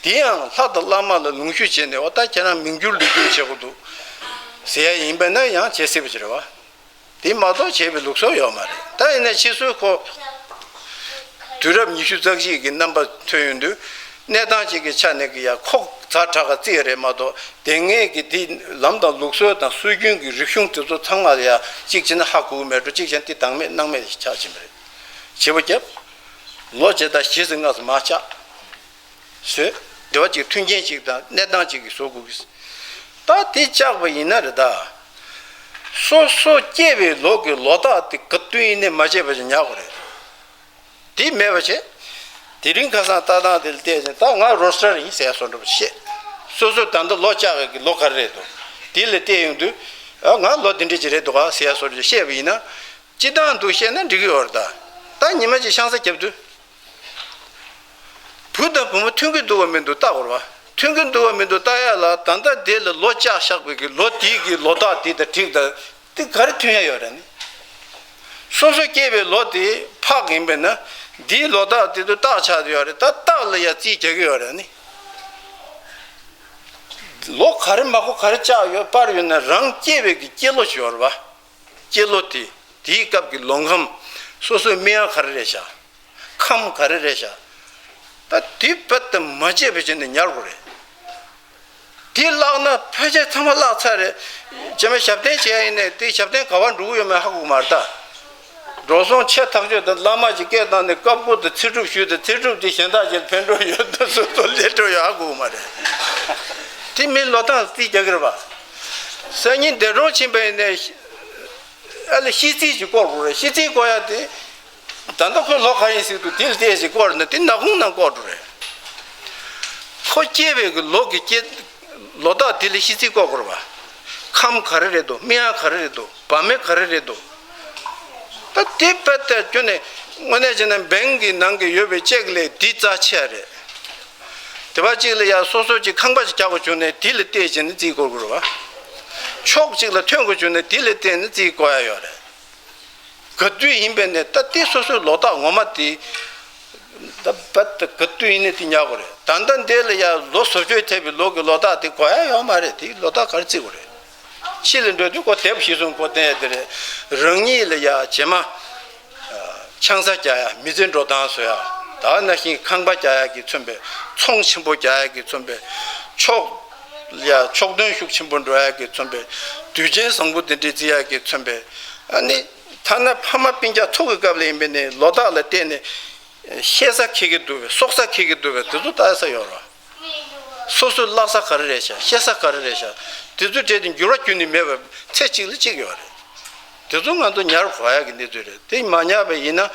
དེ་ཡང་ལྷ་དང་བླ་མ་ལ་ལུང་ཞུ་བྱས་ནས་འོ་ད་ཁྱེད་རང་མིང་བསྒྱུར་ལུས་བསྒྱུར་བྱེད་དགོས་འདུག་ཟེར་ཡ་ཡིན་པ་ན་ཡང་བྱེད་སྲིད་པ་ཅིག་རེད་བ། དེ་མ་གཏོགས་བྱས་པའི་ལུགས་སྲོལ་ཡོད་མ་རེད། ད་ཡིན་ན་ཕྱིས་སུ་ཁོ་དུས་རབས་ཉི་ཤུ་རྩ་གཅིག་གི་རྣམ་པ་ཐོན་ཡོང་དུས་གནས་སྟངས་ཅིག་གི་ཆ་ནས་ཀྱི་ཡ་ཁོ་ཛ་དྲག་ག་བརྩི་ཡ་རེད་མ་གཏོགས་དེ་སྔའི་གི་དེ་ལམ་དང་ལུགས་སྲོལ་དང་སྲོལ་རྒྱུན་གྱི་རིག་གཞུང་དེ་ཚོ་ཚང་མ་ལ་ཡ་གཅིག་བྱས་ན་ཧ་གོ་གི་མེད་འགྲོ། གཅིག་བྱས་ན་དེ་དང་མེད་སྣང་མེད་ཆགས་ཕྱིན་པ་རེད། བྱེད་པོ་རྒྱབ། ལོ་བྱེད་ད་ཞེ་ཟིན་ང་ཚོ་མ་ཆགས། བཟོས། དེ་བ་ཅིག་མཐུན་རྐྱེན་ཅིག་དང་གནས་སྟངས་ཅིག་གིས་བཟོ་དགོས་ཀྱི། ད་དེ་བཅག་པ་ཡིན་ན་རེད་ད། སོ་སོ་སྐྱེས་པའི་ལོ་གི་ལོ་རྟགས་དེ་ག་དུས་ཡིན་ནའི་མ་བརྗེད་པ་ཞིག་ཉར་དགོས་རེད། དེ་མེད་པ་བྱས། དེ་རིང་ཁ་སང་ལྟ་སྟངས་དེ་ལ་བལྟས་ཙང་ད་ང་རོ་སི་ཊར་ཡིན་ཟེར་ཡ་བཟོ་འདྲ་པོ་བཤད། སོ་སོ་ད་ལྟ་ལོ་བཅག་གི་ལོ་ག་རེ་རེད་འདུག་དེ་ལ་བལྟས་ཡོང་དུས། ཨ་ང་ལོ་འདི་འདྲ་ཅིག་རེད་འདུག་ག་ཟེར་ཡ་བཟོ་འདྲ་ཅིག་བཤད་པ་ཡིན་ན། སྤྱི་བཏང་དུ་བཤད་ན་འགྲིག་གི་ཡོད་རེད་ད། ད་ཉི་མ་གཅིག་ཆང་ས་བརྒྱབ་དུས། བུ་དང་བུ་མོ་མཐུན་གྱི་འདུག་བ་མི་འདུག་བལྟ་དགོས་རེད་བ། མཐུན་གྱི་འདུག་བ་མི་འདུག་བལྟ་ཡ་ལ་ད་ལྟ་དེ་ལ་ལོ་བཅག་བཞག་པའི་གི་ལོ་དེའི་གི་ལོ་རྟགས་དེ་དང་འགྲིག་ད། དེ་ག་རེ་མཐུན་ཡ་ཡོད་རེད་ནི། སོ་སོ་སྐྱེས་པའི་ལོ་དེ་ཕག་ཡིན་པས་ན། འདིའི་ལོ་རྟགས་དེ་ཚོ་རྟགས་ཆགས་ཡོད་རེད། ད་རྟགས་ལ་ཡ་རྩིས་རྒྱག་གི་ཡོད་རེད་ནི། ལོ་ག་རེ་མ་གོ་ག་རེ་བཅག་ཡོད་པར་ཡོད་ན་རང་སྐྱེས་པའི་གི་སྐྱེས་ལོ་ཞིག་ཡོད་རེད་བ། སྐྱེས་ལོ་དེ། དེའི་སྐབས་ཀྱི་ལོ་ཁམས། སོ་སོའི་སྨི་ཡག་ག་རེ་རེད་ཤག་ཁམས་ག་རེ་རེད་ཤག་ད་དེ་རྦད་དེ་མ་བརྗེད་པ་བྱས་ནས་ཉར་དགོས་རེད། དེ་བརླག་ན་ཕལ་ཆེར་ཚང་མ་བརླག་ཚར་རེད། རྗེས་མ་ཞབས་བརྟན་བྱས་ཡིན་ནའི་དེ་ཞབས་བརྟན་ག་པར་འགྲོ་གི་ཡོད་མེད་ཧ་གོ་གི་མ་རེད་ད། འགྲོ་སོང་ཆེ་ཐག་ཆོད་དང་བླ་མ་ཅིག་སྐད་བཏང་ནས་བཀའ་བསྒོ་དང་ཚེ་སྒྲུབ་ཞུས་ཏེ་ཚེ་སྒྲུབ་དེ་གཞན་དག་ཅིག་ལ་ཕན་གྲོགས་ཡོད་དང་སོ་སོ་ལས་འགྲོ་ཡོད་ཧ་གོ་གི་མ་རེད། དེ་མི་ལོ་ཐང་རྩིས་རྒྱག་གི་རེད་པ། སང་ཉིན་འདས་གྲོངས་ཕྱིན་པ་ཡིན་ནའི་ཤི- ཨ་ལས་ཤི་རྩིས་ཅིག་བསྐོར་དགོས་རེད། ཤི་རྩིས་བསྐོར་ཡ་དེ། ད་ལྟ་ཁོའི་ལོ་ག་ཡིན་ཟེར་དུས་དེ་ལ་བལྟས་ཤིག་བསྐོར་ན་དེ་ནག་ཁུང་ནང་བསྐོར་འགྲོ་རེད། ཁོ་སྐྱེས་པའི་གི་ལོ་གི་སྐྱེ- ལོ་རྟགས་དེ་ལ་ཤི་རྩིས་བསྐོར་དགོས་རེད་པ། ཁམས་ག་རེ་རེད་འདུག་མི་ཡ་ག་རེ་རེད་འདུག་བ་མེ་ག་རེ་རེད་འདུག་ད་དེ་དཔེ་ལྟར་ཁྱོན་ནས་དངོས་གནས་བྱས་ན་བེང་གི་ནང་གི་ཡོད་པའི་ཅེག་ལས་འདི་རྩ་ཆེ་བ་རེད། དེ་བ་གཅིག་ལ་ཡ་སོ་སོ་གཅིག་ཁང་པ་ཅིག་རྒྱག་དགོས་བྱུང་ནས་དེ་ལ་བལྟས་བྱས་ནས་རྩིས་བསྐོར་དགོས་རེད་པ། ཕྱོགས་གཅིག་ལ་ཐོན་དགོས་བྱུང་ནས་དེ་ལ་བལྟས་ནས་རྩིས་བསྐོར་ཡ་ཡོད་རེད། ག་དུས་ཡིན་པས་ནས་ད་ལྟའི་སོ་སོའི་ལོ་རྟགས་ངོ་མ་དེ། ད་བད་ད་ག་དུས་ཡིན་ནས་དེ་ཉར་དགོས་རེད། ད་ལྟ་འདི་ལ་ཡ་ལོ་སོ་བཅོས་ཐེབས་པའི་ལོ་གི་ལོ་རྟགས་དེ་གོ་ཡ་ཡོད་མ་རེད། དེ་ལོ་རྟགས་ག་རེ་བརྩི་དགོས་རེད། ཕྱི་ལ་འགྲོ་དུས་ཁོ་དེབ་ཞིག་བཟུང་ཁོ་བསྟན་ཡ་དེ་རེད། རང་ཉིད་ལ་ཡ་བྱེ་མ། ཆང་ས་རྒྱག་ཡ་མི་ཚེ་འགྲོ་སྟངས་བཟོ་ཡ། ད་ནང་བཞིན་ཁང་པ་རྒྱག་ཡ་གི་མཚོན་པའི་ཚོང་ཆེན་པོ་རྒྱག་ཡ་གི་མཚོན་པའི་ཕྱོགས། ཡ་ཕྱོགས་སྟོན་ཤུགས་ཆེན་པོ་འགྲོ་ཡ་གི་མཚོན་པའི་དུས་ཆེན་བཟང་པོ་འདི་འདྲའི་བརྩི་ཡ་གི་མཚོན་པའི། ཨ་ནི། ཐ་ན་ཕ་མ་སྤུན་ཀྱག་ཚོ་གི་སྐབས་ལ་ཡིན་པས་ནི་ལོ་རྟགས་ལ་བརྟེན་ནས་ཤེས་ས་ཁེལ་གི་འདུག་པས། གསོག་ས་ཁེལ་གི་འདུག་པས། དེ་ཚོ་ལྟ་ས་ཡོད་རེད། སོ་སོའི་བརླག་ས་ག་རེ་རེད་ཤག་ཤེས་ས་ག་རེ་རེད་ཤག་དེ་ཚོའི་གྲས་དེ་འགྱུར་བ་ཁྱོན་ནས་མེད་པ་ཚེ་གཅིག་ལ་གཅིག་ཡོད་རེད། དེ་ཚོ་ང་ཚོ་ཉར་དགོས་ཡ་གི་གནས་ཚུལ་རེད། དེ་མ་ཉར་བ་ཡིན་ན།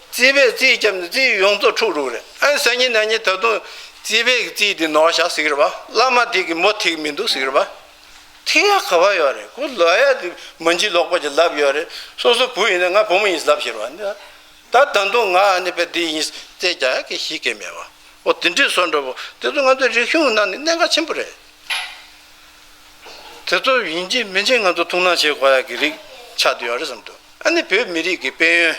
རྩིས་པས་རྩིས་བརྒྱབ་ནས་རྩིས་ཡོངས་རྫོགས་འཁྲུག་འགྲོ་གི་རེད། ཨ་ནི་སང་ཉིན་གནངས་ཉིན་ད་དུང་རྩིས་པས་རྩིས་དེ་ནོར་བཞག་ཟེར་གི་རེད་པ། བླ་མ་དེ་གི་མོ་ཐིག་མི་འདུག་ཟེར་གི་རེད་པ། ཐིག་ཡ་ག་པར་ཡོད་རེད། ཁོ་ལབ་ཡ་དེ་མ་འཇིགས་ལོག་པ་ཅིག་ལབ་ཡོད་རེད། སོ་སོ་བུ་ཡིན་ན་ང་བུ་མོ་ཡིན་ལབ་ཤེས་རེད་པ། ད་ད་དུང་ང་ཨ་ནི་པས་དེ་ཡིན་རྩིས་རྒྱག་ཡ་གི་གཞི་གས་མེད་པ། འོ་དེ་འདྲའི་བཟོ་འདྲ་པོ་དེ་ཚོ་ང་ཚོ་རིག་གཞུང་ནང་ནས་གནད་འགག་ཆེན་པོ་རེད། དེ་ཚོ་ཡིན་གཅིག་མིན་གཅིག་ང་ཚོ་ཐུགས་སྣང་བྱེད་དགོས་ཡ་གི་རིགས་ཆགས་བསྡད་ཡོད་རེད་བསམ་འདུག་ཨ་ནི་བོད་མི་རིགས་ཀྱི་དཔལ་ཡོན།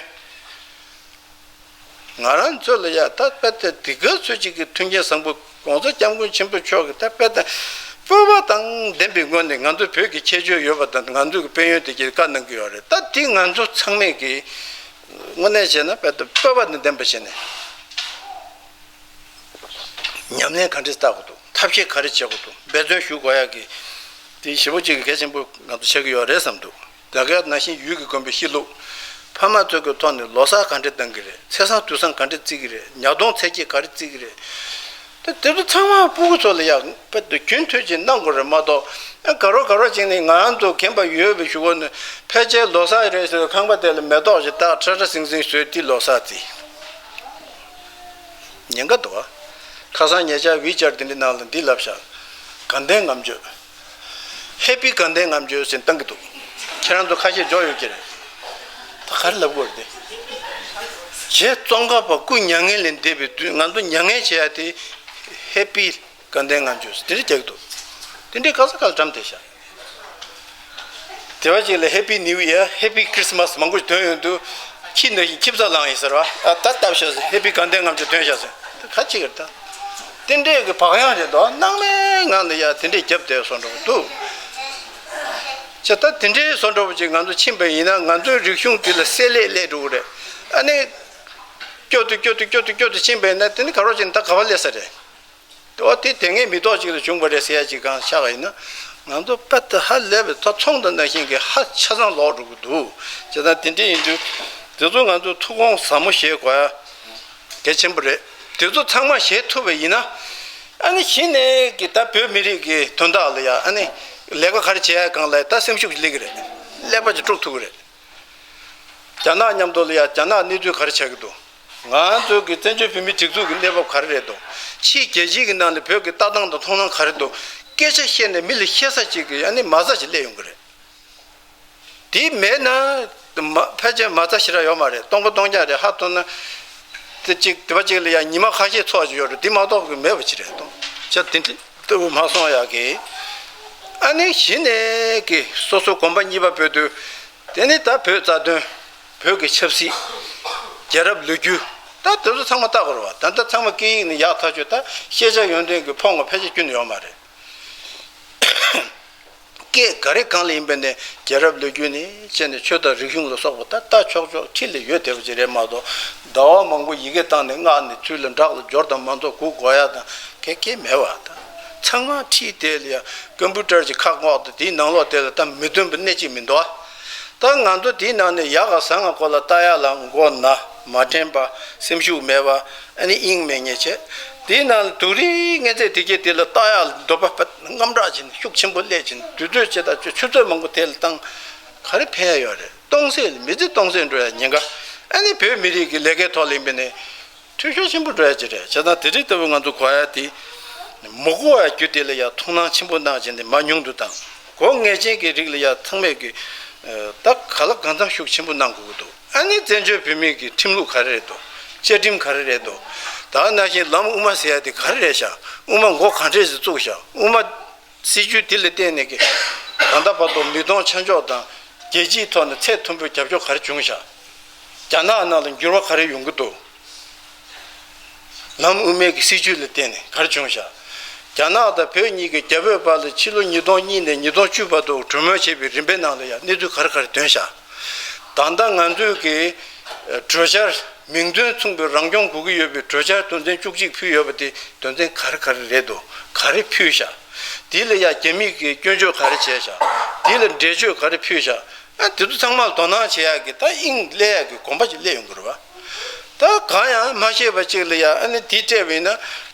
ང་རང་ཚོ་ལ་ཡ་ད་དཔེ་དེ་འདི་ག་ཚོད་ཅིག་གི་མཐུན་རྐྱེན་བཟང་པོ་༸གོང་ས་༸སྐྱབས་མགོན་ཆེན་པོ་མཆོག་གིས་ད་དཔེ་དེ་སྤོབས་པ་དང་ལྡན་པའི་ངང་ནས་ང་ཚོ་བོད་ཀྱི་ཁྱད་ཆོས་ཡོད་པ་དང་ང་ཚོ་གི་དཔལ་ཡོན་དེ་གྱི་བཀའ་གནང་གི་ཡོད་རེད། ད་དེ་ང་ཚོ་ཚང་མས་ཀྱི་དངོས་གནས་བྱས་ན་དཔེ་དེ་སྤོབས་པ་དང་ལྡན་པ་བྱས་ནས། ཉམས་ལེན་ག་འདྲས་བསྟར་དགོས་འདུག་ཐབས་ཤེས་ག་རེ་བྱེད་དགོས་འདུག་འབད་བརྩོན་ཞུ་དགོས་ཡ་གི་དེ་ཞེ་པོ་ཅིག་གི་གལ་ཆེན་པོ་ང་ཚོ་ཆགས་ཀྱི་ཡོད་རེད་བསམ་འདུག་ད་ག་ནང་བཞིན་ཡུལ་གྱི་དགོན་པའི་གཤིས་ལུགས། ཕ་མ་ཚོ་གི་ཐོག་ནས་ལོ་གསར་ག་འདྲས་གཏོང་གི་རེད། ཚེས་བཟང་དུས་བཟང་ག་འདྲས་བརྩི་གི་རེད། ཉ་གདོང་ཚེས་བརྒྱད་ག་རེ་བརྩི་གི་རེད། དེ་དེ་ཚོ་ཚང་མ་སྤུ་གུ་ཚོ་ལ་ཡང་དཔེ་དེ་རྒྱུན་མཐུད་ཅིག་གནང་དགོས་རེད་མ་གཏོགས། ཨ་ག་རོ་ག་རོ་ཅིག་ནས་ང་རང་ཚོ་རྒན་པ་ཡོད་པའི་གཞུག་གུ་ནས་ཕལ་ཆེར་ལོ་གསར་རེད་ཟེར་བའི་ཁང་པ་དེ་ལ་མེ་ཏོག་ཅིག་བཏགས་ཁྲ་ཁྲ་ཟིང་ཟིང་བཟོས་དེ་ལོ་གསར་བརྩི། ཉེན་ཁ་འདུག་ཨ། ཁ་སང་ཉེ་ཆར་ཝི་ཅར་དེ་འདྲའི་ནང་ལ་འདི་ལབ་ཤག་དགའ་ལྡན་ལྔ་མཆོད། ཧེ་པི་དགའ་ལྡན་ལྔ་མཆོད་ཟེར་བཏང་གི་འདུག་ཁྱེད་རང་ཚོ་ཁ་ཤས་འཇོག་ཡོད་ཀྱི་རེད། ད་ག་རེ་ལབ་དགོས་རེད་དེ། རྗེ་ཙོང་ཁ་པ་སྐུ་མྱ་ངན་ལས་འདས་པའི་དུས་ང་ཚོ་མྱ་ངན་བྱེད་ཡ་དེ་ཧེ་པི་དགའ་ལྡན་ལྔ་མཆོད་ཟེར་དེ་འདྲ་རྒྱག་གི་འདུག་དེ་འདྲའི་ག་ས་ག་ལ་བཀྲམ་བསྡད་ཤག་དེ་བ་ཅིག་ལ་Happy New Year, Happy Christmas མང་པོ་ཞིག་ཐོན་ཡོང་དུས་ཁྱི་འདྲ་ཞིག་ཁྱི་བཟའ་ལངས་ཡིན་ཟེར་བ། ཨ་ད་ལྟ་བྱས་ཟེར། Happy དགའ་ལྡན་ལྔ་མཆོད་ཐོན་ཤག་ཟེར། ད་ག་ཅིག་རེད་ད། དེ་འདྲས་ཀྱི་བག་ཡངས་རེད་དོ། སྣང་མེད་ངང་ལ་ཡ་དེ་འདྲས་རྒྱབ་བསྡད་སོང་འགྲོ་གི་འདུག་ཅེས་ད་དེ་འདྲས་སོང་འགྲོ་བ་ཅིག་ང་ཚོ་ཕྱིན་པ་ཡིན་ན་ང་ཚོའི་རིག་གཞུང་དེ་ལ་བསྲེ་ལྷད་སླེབས་འགྲོ་གི་རེད། ཨ་ནི། སྐྱོ་དུ་སྐྱོ་དུ་སྐྱོ་དུ་སྐྱོ་དུ་ཕྱིན་པ་ཡིན་ན་དེ་ནི་ག་རོ་ཅིག་ད་ག་བ་སླེབས་ས་རེད། ཨོ་དེ་དེ་སྔའི་མི་ཐོག་ཅིག་ལ་བྱུང་བ་རེད་ཟེར་ཡ་ཅིག་གང་ཆགས་ཡིན་ན། ང་ཚོ་དཔེ་ད་ཧ་ལས་པའི་ད་ཚོང་དང་ནང་བཞིན་གྱི་ཧ་ཆ་ཚང་ལོག་འགྲོ་གི་འདུག་བྱས་ཙང་དེ་འདྲ་ཡིན་དུས་དེ་ཚོ་ང་ཚོ་ཐུགས་དགོངས་ཟབ་མོ་བཞེས་དགོས་ཡ་གལ་ཆེན་པོ་རེད། དེ་ཚོ་ཚང་མ་བཞེས་ཐུབ་པ་ཡིན་ན། ཨ་ནི་གཞི་ནས་ཀྱི་ད་བོད་མི་རིགས་ཀྱི་དོན་དག་ལ་ཡ་ཨ་ནི་ལས་ཀ་ག་རེ་བྱེད་ཡ་གང་ལ་ད་སེམས་ཤུགས་ཤིག་སླེབས་ཀྱི་རེད། ཀླད་པ་ཅིག་དཀྲུག་ཐུབ་ཀྱི་རེད། རྒྱ་ནག་མཉམ་དུ་ལ་ཡ་རྒྱ་ནག་གནས་ཚུལ་ག་རེ་ཆགས་ཀྱི་འདུག་ང་ཚོ་གི་བཙན་བྱོལ་བོད་མིའི་སྒྲིག་འཛུགས་ཀྱི་གནས་བབ་ག་རེ་རེད་འདུག་ཕྱིའི་རྒྱལ་སྤྱི་གི་ནང་ནས་བོད་ཀྱི་ལྟ་སྟངས་དང་མཐོང་སྣང་ག་རེ་འདུག་སྐད་ཆ་བཤད་ནས་མི་ལ་བཤད་ས་ཅིག་གི་ཨ་ནི་མ་རྩ་ཞིག་སླེབས་ཡོང་གི་རེད། དེ་མེད་ན་མ་ཕལ་ཆེར་མ་རྩ་ཞེ་དྲག་ཡོད་མ་རེད། སྟོང་པ་སྟོང་རྐྱང་རེད། ཧ་ཐོན་ན་དེ་གཅིག་དེ་པ་གཅིག་ལ་ཡ་ཉི་མ་ཁ་ཤས་འཚོ་བ་ཅིག་ཡོད་རེད། དེ་མ་གཏོགས་གི་མེད་པ་ཅིག་རེད་དོ། ཆ་དེ་འདྲ་ལྟ་བུ་མ་སོང་ཡག་གི་ཨ་ནི་གཞི་ནས་ཀྱི་སོ་སོ་གོམ་པ་གཉིས་པ་སྤོས་དུས། དེ་ནི་ད་བོད་རྩ་དོན། བོད་ཀྱི་ཆབ་སྲིད། རྒྱལ་རབས་ལོ་རྒྱུས། ད་དེ་ཚོ་ཚང་མ་ལྟ་དགོས་རེད་བ། ད་ལྟ་ཚང་མ་སྐད་ཡིག་ནས་ཡག་ཐག་ཆོད། ད་ཤེས་བྱ་ཡོན་ཏན་གྱི་ཕོངས་པ་ཕལ་ཆེར་ཁྱོན་ནས་ཡོད་མ་རེད། སྐད་ག་རེ་གང་ལ་ཡིན་པ་ནས་རྒྱལ་རབས་ལོ་རྒྱུས་ནས་བྱས་ནས་ཆོས་དང་རིག་གཞུང་ལ་སོགས་པ་ད་ལྟ་ཆོག་ཆོག་ཁྲིད་ལ་ཡོད་བསྡད་པ་ཅིག་རེད་མ་གཏོགས། ཟླ་བ་མང་པོ་ཡི་གེ་བཏང་ནས་མངགས་ནས་ཚུར་ལ་བསྒྲགས་ལ་འབྱོར་དང་མ་འབྱོར་སྒུག་དགོས་ཡ་དང་ག་གེ་མེད་བ། ད་ཚང་མ་ཁྲིད་དེ་ལ་ཡ་ཀམ་པུ་ཊར་གྱི་ཁ་བསྔོགས་ཏེ་དེའི་ནང་ལོགས་དེ་ལ་ད་མི་སྟོན་པ་སྣེ་གཅིག་མི་འདུག་ཨ། ད་ང་ཚོ་དེའི་ནང་ནས་ཡག་ག་བཟང་ག་སྐོར་ལ་ལྟ་ཡ་ལ་མགོ་ན། མ་དྲན་པ། སེམས་ཤུགས་མེད་པ། ཨ་ནི་དབྱིངས་མེད་མཁན་བྱས། དེའི་ནང་ལ་དུག་རིགས་མངོན་རྫས་དེ་གྱད་དེ་ལ་བལྟ་ཡག་ལ་འདོད་པ་དཔེ་རྔམ་དྲག་ཕྱིན། ཤུགས་ཆེན་པོ་སླེབས་ཕྱིན། དུས་ཚོད་ཅིག་དང་ཆུ་ཚོད་མང་པོ་དེ་ལ་བཏང་། ག་རེ་ཕན་ཡ་ཡོད་རེད། སྟོང་ཟད། མི་ཚེ་སྟོང་ཟད་འགྲོ་ཡ་ཉེན་ཁ། ཨ་ནི་བོད་མི་རིགས་ཀྱི་ལས་ཀའི་ཐོག་ལ་ཡིན་པ་ཡིན་ན་འཐུས་ཤོར་ཆེན་པོ་འགྲོ་ཡ་ཅིག་རེད། བྱས་ཙང་དེ་རིགས་ལྟ་བུ་ང་ཚོ་གོ་ཡ་དེ། མ་གོ་བའི་རྒྱུ་དེ་ལ་ཡ་ཐུགས་སྣང་ཆེན་པོ་གནང་བྱས་ནས་མར་ཉུང་དུ་བཏང་། གོ་ངེས་ཅན་གྱི་རིགས་ལ་ཡ་ཚང་མས་ཀྱི་ད་ག་ལ་གང་འཚམ་ཤུགས་ཆེན་པོ་གནང་དགོས་ཀྱི་འདུག་ཨ་ནི་བཙན་བྱོལ་བོད་མིའི་གི་ཁྲིམས་ལུགས་ག་རེ་རེད་འདུག་བཅའ་ཁྲིམས་ག་རེ་རེད་འདུག་ད་ནང་བཞིན་ལམ་དབུ་མ་ཟེར་ཡ་དེ་ག་རེ་རེད་ཤག་དབུ་མ་མགོ་ག་འདྲས་ཞིག་བཙུགས་ཤག་དབུ་མ་སྲིད་ཇུས་དེ་ལ་བརྟེན་ནས་ཀྱི་ད་ལྟ་བར་དུ་མིག་མཐོང་ཆ་འཇོག་དང་རྒྱལ་སྤྱིའི་ཐོག་ནས་ཚད་མཐོན་པོའི་རྒྱབ་སྐྱོར་ག་རེ་བྱུང་ཤག་རྒྱ་ནག་ནང་ལ་འགྱུར་བ་ག་རེ་ཡོང་གི་འདུག་ལམ་དབུ་མའི་གི་སྲིད་ཇུས་ལ་བརྟེན་ནས་ག་རེ་བྱུང་ཤག་རྒྱ་ནག་དང་བོད་གཉིས་ཀྱི་རྒྱ་བོད་བར་ལ་ཕྱི་ལོ་ཉིས་སྟོང་གཉིས་ནས་ཉིས་སྟོང་བཅུ་བར་དུ་གྲོས་མོལ་བྱས་པའི་རིམ་པའི་ནང་ལ་ཡང་གནས་ཚུལ་ག་རེ་ག་རེ་ཐོན་ཤག་ད་ལྟ་ང་ཚོའི་གི་གྲོས་འཆར་མིང་དོན་མཚུངས་པའི་རང་སྐྱོང་དགོས་ཀྱི་ཡོད་པའི་གྲོས་འཆར་དོན་ཚན་བཅུ་གཅིག་ཕུལ་ཡོད་པ་དེ་དོན་ཚན་ག་རེ་ག་རེ་རེད་འདུག་ག་རེ་ཕུལ་ཤག་དེ་ལ་ཡང་རྒྱ་མིས་གི་སྐྱོན་བརྗོད་ག་རེ་བྱས་ཤག་དེ་ལ་འགྲེལ་བརྗོད་ག་རེ་ཕུལ་ཤག་ཨ་དེ་ཚོ་ཚང་མ་ལ་དོ་སྣང་བྱེད་ཡག་གི་ད་དབྱིངས་སླེབས་ཡག་གི་གོམ་པ་ཅིག་སླེབས་ཡོང་གི་རེད་བ། ད་གང་ཡང་མ་ཤེས་པ་ཅིག་ལ་ཡ་ཨ་ནི་དེ་སྤྲད་པ་ཡིན་ན་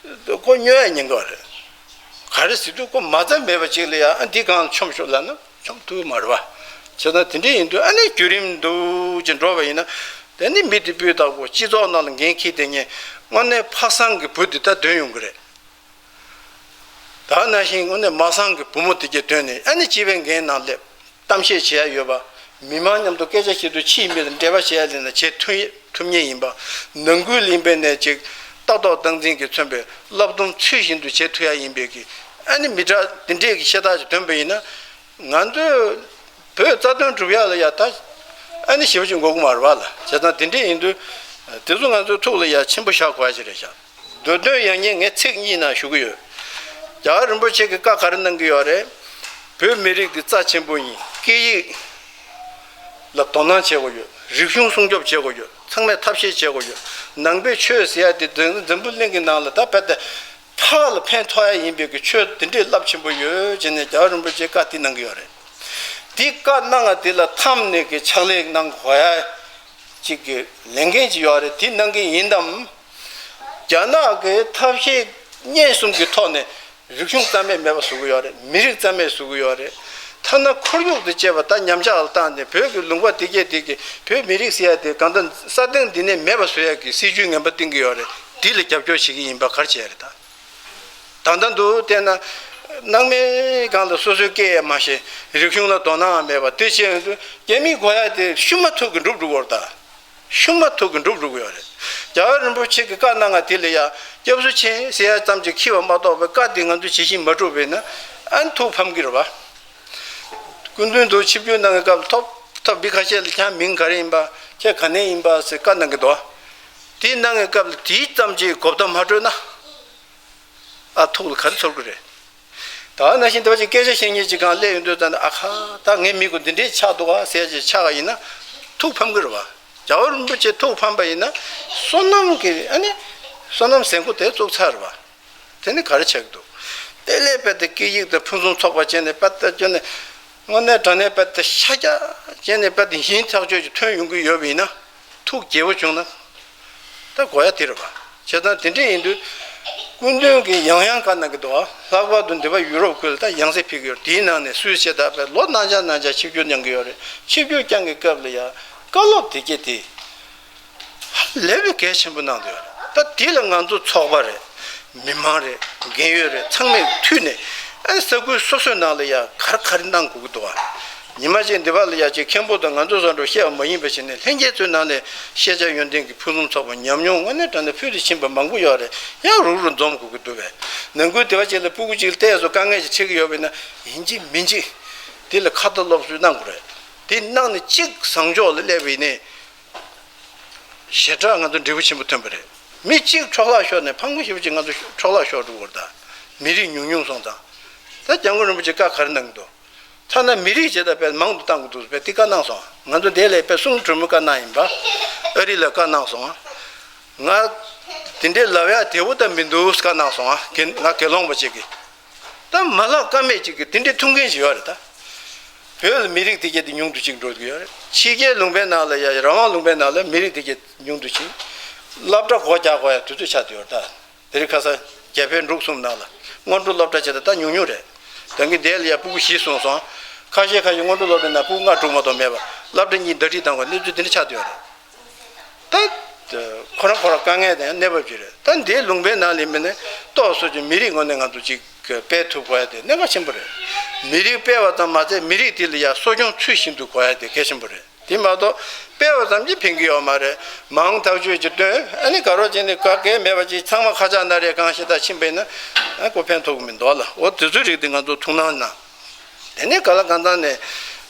ཁོ་སྨྱོ་ཡ་ཉེན་ཁ་རེད། ག་རེ་ཟེར་དུས་ཁོ་མ་རྩ་མེད་པ་ཅིག་ལ་ཡ་ཨ་འདི་གང་ལ་མཆོང་ཤོག་ལབ་ན་མཆོང་ཐུབ་ཀྱི་མ་རེད་བ། བྱས་ཙང་དེ་འདྲ་ཡིན་དུས་ཨ་ནི་བརྒྱུད་རིམ་འདུག་ཅིག་འགྲོ་བ་ཡིན་ན་དེ་ནི་མི་དེ་སྤུས་དག་པོ་སྤྱི་ཚོགས་ནང་ལ་འགན་འཁྱེར་བསྡད་མཁན་དངོས་གནས་ཕ་བཟང་གི་བུ་དེ་ད་འདོན་ཡོང་གི་རེད། ད་ནང་བཞིན་དངོས་གནས་མ་བཟང་གི་བུ་མོ་དེ་གྱད་འདོན་ནས་ཨ་ནི་སྤྱི་པའི་འགན་ནང་སླེབས། གཏམ་བཤད་བྱེད་ཡ་ཡོད་པ། མི་མང་མཉམ་དུ་སྐད་ཆ་བཤད་དུས་ཕྱིའི་མི་དང་འབྲེལ་བ་བྱེད་ཡ་ལས་ན་བྱེད་ཐུབ་ཐུབ་མཁན་ཡིན་པ། ནང་ཁུལ་ལ་ཡིན་པས་ནས་ཅིག་ལྟ་རྟོག་སྟངས་འཛིན་གྱིས་མཚོན་པའི་བསླབ་སྡོམ་ཚུལ་བཞིན་དུ་བྱེད་ཐུབ་ཡ་ཡིན་པའི་གི་ཨ་ནི་མི་དྲག་དེ་འདྲས་ཀྱི་ཤ་སྟག་ཅིག་འདོན་པ་ཡིན་ན། ང་ཚོས་བོད་རྩ་དོན་སྒྲུབ་ཡ་ལ་ཡ་ད་ཨ་ནི་ཞེ་པོ་ཅིག་དགོས་ཀྱི་མ་རེད་བ་ལ། བྱས་ཙང་དེ་འདྲས་ཡིན་དུས་དེ་ཚོ་ང་ཚོའི་ཐུགས་ལ་ཡ་ཆེན་པོ་བཞག་དགོས་ཡ་ཅིག་རེད་ཤག་མདོ་དོན་ཡང་སྙིང་ངས་ཚིག་གཉིས་ནང་ཞུ་གི་ཡོད། རྒྱལ་བ་རིན་པོ་ཆེ་གིས་བཀའ་ག་རེ་གནང་གི་ཡོད་རེད། བོད་མི་རིགས་འདི་རྩ་ཆེན་པོ་ཡིན། སྐད་ཡིག་ལ་དོ་སྣང་བྱེད་དགོས་ཡོད། རིག་གཞུང་སྲུང་སྐྱོབ་བྱེད་དགོས་ཡོད། ཚང་མས་ཐབས་ཤེས་བྱེད་དགོས་ཡོད། ནང་པའི་ཆོས་ཟེར་ཡ་དེ་འཛམ་འཛམ་བུ་གླིང་གི་ནང་ལ་ད་རྦད་དེ་ཕར་ལ་ཕན་ཐོགས་ཡ་ཡིན་པའི་གི་ཆོས་དེ་འདྲའི་རླབས་ཆེན་པོ་ཡོད་ཅེས་ནས་རྒྱལ་བ་རིན་པོ་ཆེས་བཀའ་དེ་གནང་གི་ཡོད་རེད། དེ་བཀའ་གནང་བ་དེ་ལ་འཐམས་ནས་གི་ཕྱག་ལས་གནང་དགོས་ཡ་ཅིག་གི་ལས་འགན་ཅིག་ཡོད་རེད། དེ་གནང་གི་ཡིན་དམ། རྒྱ་ནག་གི་ཐབས་ཤེས་གཉིས་གསུམ་གྱི་ཐོག་ནས་རིག་གཞུང་རྩ་མེད་མེད་པ་བཟོ་གི་ཡོད་རེད། མི་རིགས་རྩ་མེད་བཟོ་གི་ཡོད་རེད། ཐ་ན་ཁོར་ཡུག་དང་བཅས་པ་ད་ཉམས་ཆག་ལ་བཏང་ནས་བོད་ཀྱི་ལུང་པ་དེ་གས་དེ་གས་བོད་མི་རིགས་ཟེར་ཡ་དེ་གང་ལྟར་ས་སྟེང་འདི་ནས་མེད་པ་བཟོ་ཡ་གི་སྲིད་ཇུས་ངན་པ་བཏིང་གི་ཡོད་རེད། དེ་ལ་རྒྱབ་སྐྱོར་བྱེད་ཀྱི་ཡིན་པ་ག་རེ་བྱས་རེད་ད། ད་ལྟ་འདུག་བལྟས་ན། སྣང་མེད་སྒང་ལ་སོ་སོའི་སྐད་ཡང་མ་ཤེས། རིག་གཞུང་ལ་དོ་སྣང་ཡང་མེད་པ་དེ་བྱས་ཡོང་དུས་རྒྱ་མིས་གོ་ཡ་དེ་ཤུ་མ་ཐུག་གི་འགྲུབ་འགྲོ་གི་རེད་ད། ཤུ་མ་ཐུག་གི་འགྲུབ་འགྲོ་གི་ཡོད་རེད། རྒྱལ་བ་རིན་པོ་ཆེ་གི་བཀའ་གནང་བ་དེ་ལ་ཡ་སྐྱབས་སུ་མཆི་ཟེར་ཡ་ཙམ་གྱིས་འཁྱེར་བ་མ་གཏོགས་པའི་བཀའ་དེ་ང་ཚོ་ཇི་བཞིན་མ་སྒྲུབ་པས་ན་ཨ་ནི་ཐུགས་ཕམ་གི་རེད་བ། སྐུ་མདུན་དུ་ཆིབས་བསྒྱུར་གནང་བའི་སྐབས་ཐོབ་ཐོབ་འདི་ཁ་ཤས་ལ་ཁྱེད་མིང་ག་རེ་ཡིན་པ། ཁྱེད་ག་ནས་ཡིན་པ་ཟེར་བཀའ་གནང་གི་འདུག་དེ་གནང་བའི་སྐབས་ལ་དེའི་ཙམ་གྱིས་གོ་བརྡ་མ་སྤྲོད་ན། ཨ་ཐུགས་ལ་ག་རེ་ཚོར་གི་རེད། ད་ནང་བཞིན་དེ་བ་ཅིག་སྐད་ཆ་བཤད་མཁན་ཅིག་གང་སླེབས་ཡོང་དུས་ཙམ་ན་ཨ་ཁ་ད་ངའི་མི་གུ་འདི་འདྲས་ཆགས་འདུག་ཨ་ཟེར་ཅིག་ཆགས་པ་ཡིན་ན་ཐུགས་ཕམ་གི་རེད་བ། རྒྱལ་བ་རིན་པོ་ཆེ་ཐུགས་ཕམ་པ་ཡིན་ན་བསོད་ནམས་ཀྱི་ཨ་ནི་བསོད་ནམས་ཟད་མགོ་དེ་བཙུགས་ཚར་རེད་བ། དེ་ནི་ག་རེ་ཆགས་ཀྱི་འདུག་དེ་ལས་རྦད་དེ་སྐད་ཡིག་དང་ཕུན་སུམ་ཚོགས་པ་བྱས་ནས་རྦད་དེ་བྱས་ནས་དངོས་གནས་དྲང་གནས་རྦད་དེ་ཤ་རྒྱགས་བྱས་ནས་རྦད་དེ་ཡིན་ཐག་ཆོད་ཅིག་ཐོན་ཡོང་གི་ཡོད་པ་ཡིན་ན་ཐུགས་དགྱེས་པོ་བྱུང་ན། ད་དགོས་ཡ་དེ་རེད་བ། བྱས་ཙང་དེ་འདྲ་ཡིན་དུས། སྐུ་མདུན་གྱིས་ཡང་ཡང་བཀའ་གནང་གི་འདུག་ལྷག་པར་དུ་འདི་པ་ཡུ་རོབ་ཁུལ་ལ་ད་ཡང་སེ་ཕེབས་ཀྱི་ཡོད་རེད། དེའི་ནང་ནས་སུད་སི་ཆེ་ད་པའི་ལོ་ནང་ཆ་ནང་ཆ་ཆིབས་བསྒྱུར་གནང་གི་ཡོད་རེད། ཆིབས་བསྒྱུར་བསྐྱངས་ཀྱི་སྐབས་ལ་ཡང་བཀའ་སློབ་དེ་གྱད་དེ། ཧ་ལས་པའི་གལ་ཆེན་པོ་གནང་འདུག་ད་དེ་ལ་ང་ཚོ་ཚོགས་པ་རེད། མི་མང་རེད། འགན་ཡོད་རེད། ཚང་མས་མཐུད་ནས་ཨ་ནི་ས་ཁུལ་སོ་སོའི་ནང་ལ་ཡང་ག་རེ་ག་རེ་གནང་དགོས་ཀྱི་འདུག་བ། ཉི་མ་གཅིག་འདི་པ་ལ་ཡ་གཅིག་མཁན་པོ་དང་ང་ཚོ་བཟོ་འདྲ་བཤད་པ་མ་ཡིན་པ་བྱས་ནས་ལྷན་རྒྱས་ཚོའི་ནང་ནས་ཤེས་བྱ་ཡོན་ཏན་གྱི་ཕུན་སུམ་ཚོགས་པ་ཉམས་མྱོང་དངོས་གནས་དྲང་གནས་ཕུལ་དུ་ཕྱིན་པ་མང་པོ་ཡོད་རེད། ཡང་རུག་རུག་འཛོམས་དགོས་ཀྱི་འདུག་བས། ནང་ཁུལ་དེ་བ་གཅིག་ལ་སྤུ་གུ་གཅིག་ལ་ལྟས་སུ་དཀའ་ངལ་ཅིག་འཕྲད་ཀྱི་ཡོད་པ་ཡིན་ན་ཡིན་གཅིག་མིན་གཅིག་དེ་ལ་ཁ་ཏ་སློབ་གསོ་གནང་དགོས་རེད། དེ་གནང་ནས་གཅིག་བཟང་ཕྱོགས་ལ་སླེབས་པ་ཡིན་ནའི། ཞེ་དྲག་ང་ཚོ་འབྲས་བུ་ཆེན་པོ་ཐོན་པ་རེད། མི་གཅིག་འཕྲོ་བརླག་ཤོར་ནས་ཕངས་པོ་ཞེ་པོ་ཅིག་ང་ཚོ་འཕྲོ་བརླག་ཤོར་འགྲོ་གི་རེད་ད། མི་རིགས་ཉུང་ཉུང་སོང་ཙང་། ད་སྐྱབས་མགོན་རིན་པོ་ཆེ་བཀའ་ག་རེ་གནང་གི་འདུག་ཐ་ན་མི་རིགས་བྱེད་དང་དཔེ་མང་དུ་བཏང་གི་འདུག་དཔེ་དེ་བཀའ་གནང་སོང་། ང་ཚོ་འདི་ལས་དཔེ་གསུང་གྲོས་མོལ་བཀའ་གནང་ཡིན་པ། ཨ་རི་ལ་བཀའ་གནང་སོང་། ང་དེ་འདྲའི་ལབ་ཡ་བདེ་བོ་ད་མི་འདུག་བཀའ་གནང་སོང་། ང་དགེ་སློང་པ་ཅིག་གིས། ད་མ་ལབ་ཀ་མེད་ཅིག་གིས་དེ་འདྲའི་ཐུགས་འགན་ཞིག་ཡོད་རེད་ད། བོད་ལ་མི་རིགས་དེ་གྱད་དེ་ཉུང་དུ་ཅིག་འགྲོ་གི་ཡོད་རེད། ཕྱི་རྒྱལ་ལུང་པའི་ནང་ལ་ཡ་རང་དབང་ལུང་པའི་ནང་ལ་མི་རིགས་དེ་གྱད་ཉུང་དུ་ཅིག་སློབ་གྲྭ་སྒོ་རྒྱག་དགོས་ཡ་དུས་ཚོད་ཆགས་བསྡད་ཡོད་རེད་ད། དེ་རིང་ཁ་སང་རྒྱ་བལ་འབྲུག་གསུམ་ནང་ལ་སྔོན་འགྲོ་སློབ་གྲྭ་བྱས་ཏེ་ད་ཉུང་ཉུང་རེད། ད་གིན་དེ་ལ་ཡ་སྤུ་གུ་བཞི་སོང་སོང་། ཁ་ཤས་ཁ་ཤས་སྔོན་འགྲོ་སློབ་གྲྭའི་ནང་སྤུ་གུ་ལྔ་དྲུག་མ་གཏོགས་མེད་པ། སློབ་གྲྭ་གཉིས་ཟླ་སྒྲིལ་བཏང་དགོས་གནས་ཚུལ་དེ་འདྲ་ཆགས་བསྡད་ཡོད་རེད། ད་ཁོ་རང་ཁོ་རང་དཀའ་ངལ་དང་གནས་བབ་ཅིག་རེད། ད་འདིའི་ལུང་པའི་ནང་ལ་མིན་ན་ཏོག་སོ་ཅིག་མི་རིགས་ངོས་ནས་ང་ཚོ་ཅིག་སྤེལ་ཐུབ་དགོས་ཡ་དེ་གནད་འགག་ཆེན་པོ་རེད། མི་རིགས་སྤེལ་བ་ཙམ་མ་ཟད་མི་རིགས་དེ་ལ་ཡ་གསོ་སྐྱོང་ཚུལ་བཞིན་དུ་དགོས་ཡ་དེ་གལ་ཆེན་པོ་རེད། དེ་མ་གཏོགས་སྤེལ་བ་ཙམ་གྱིས་ཕན་གྱི་ཡོད་མ་རེད། མང་ཐག་ཆོད་ཀྱི་སྟོན་ཨ་ནི་ག་རོ་ཅིག་ནི་ག་གེ་མེད་པ་ཅིག་ཚང་མ་ཁ་ཆག་ན་རེ་གང་ཞིག་ད་ཕྱིན་པས་ན་ཨ་ཁོ་ཕན་ཐོགས་ཀྱི་མི་འདུག་ལ། འོ་དེ་ཚོའི་རིགས་དེ་ང་ཚོ་ཐུགས་སྣང་གནང་། དེ་ནས་ག་ལ་གང་ལྟར་ནས་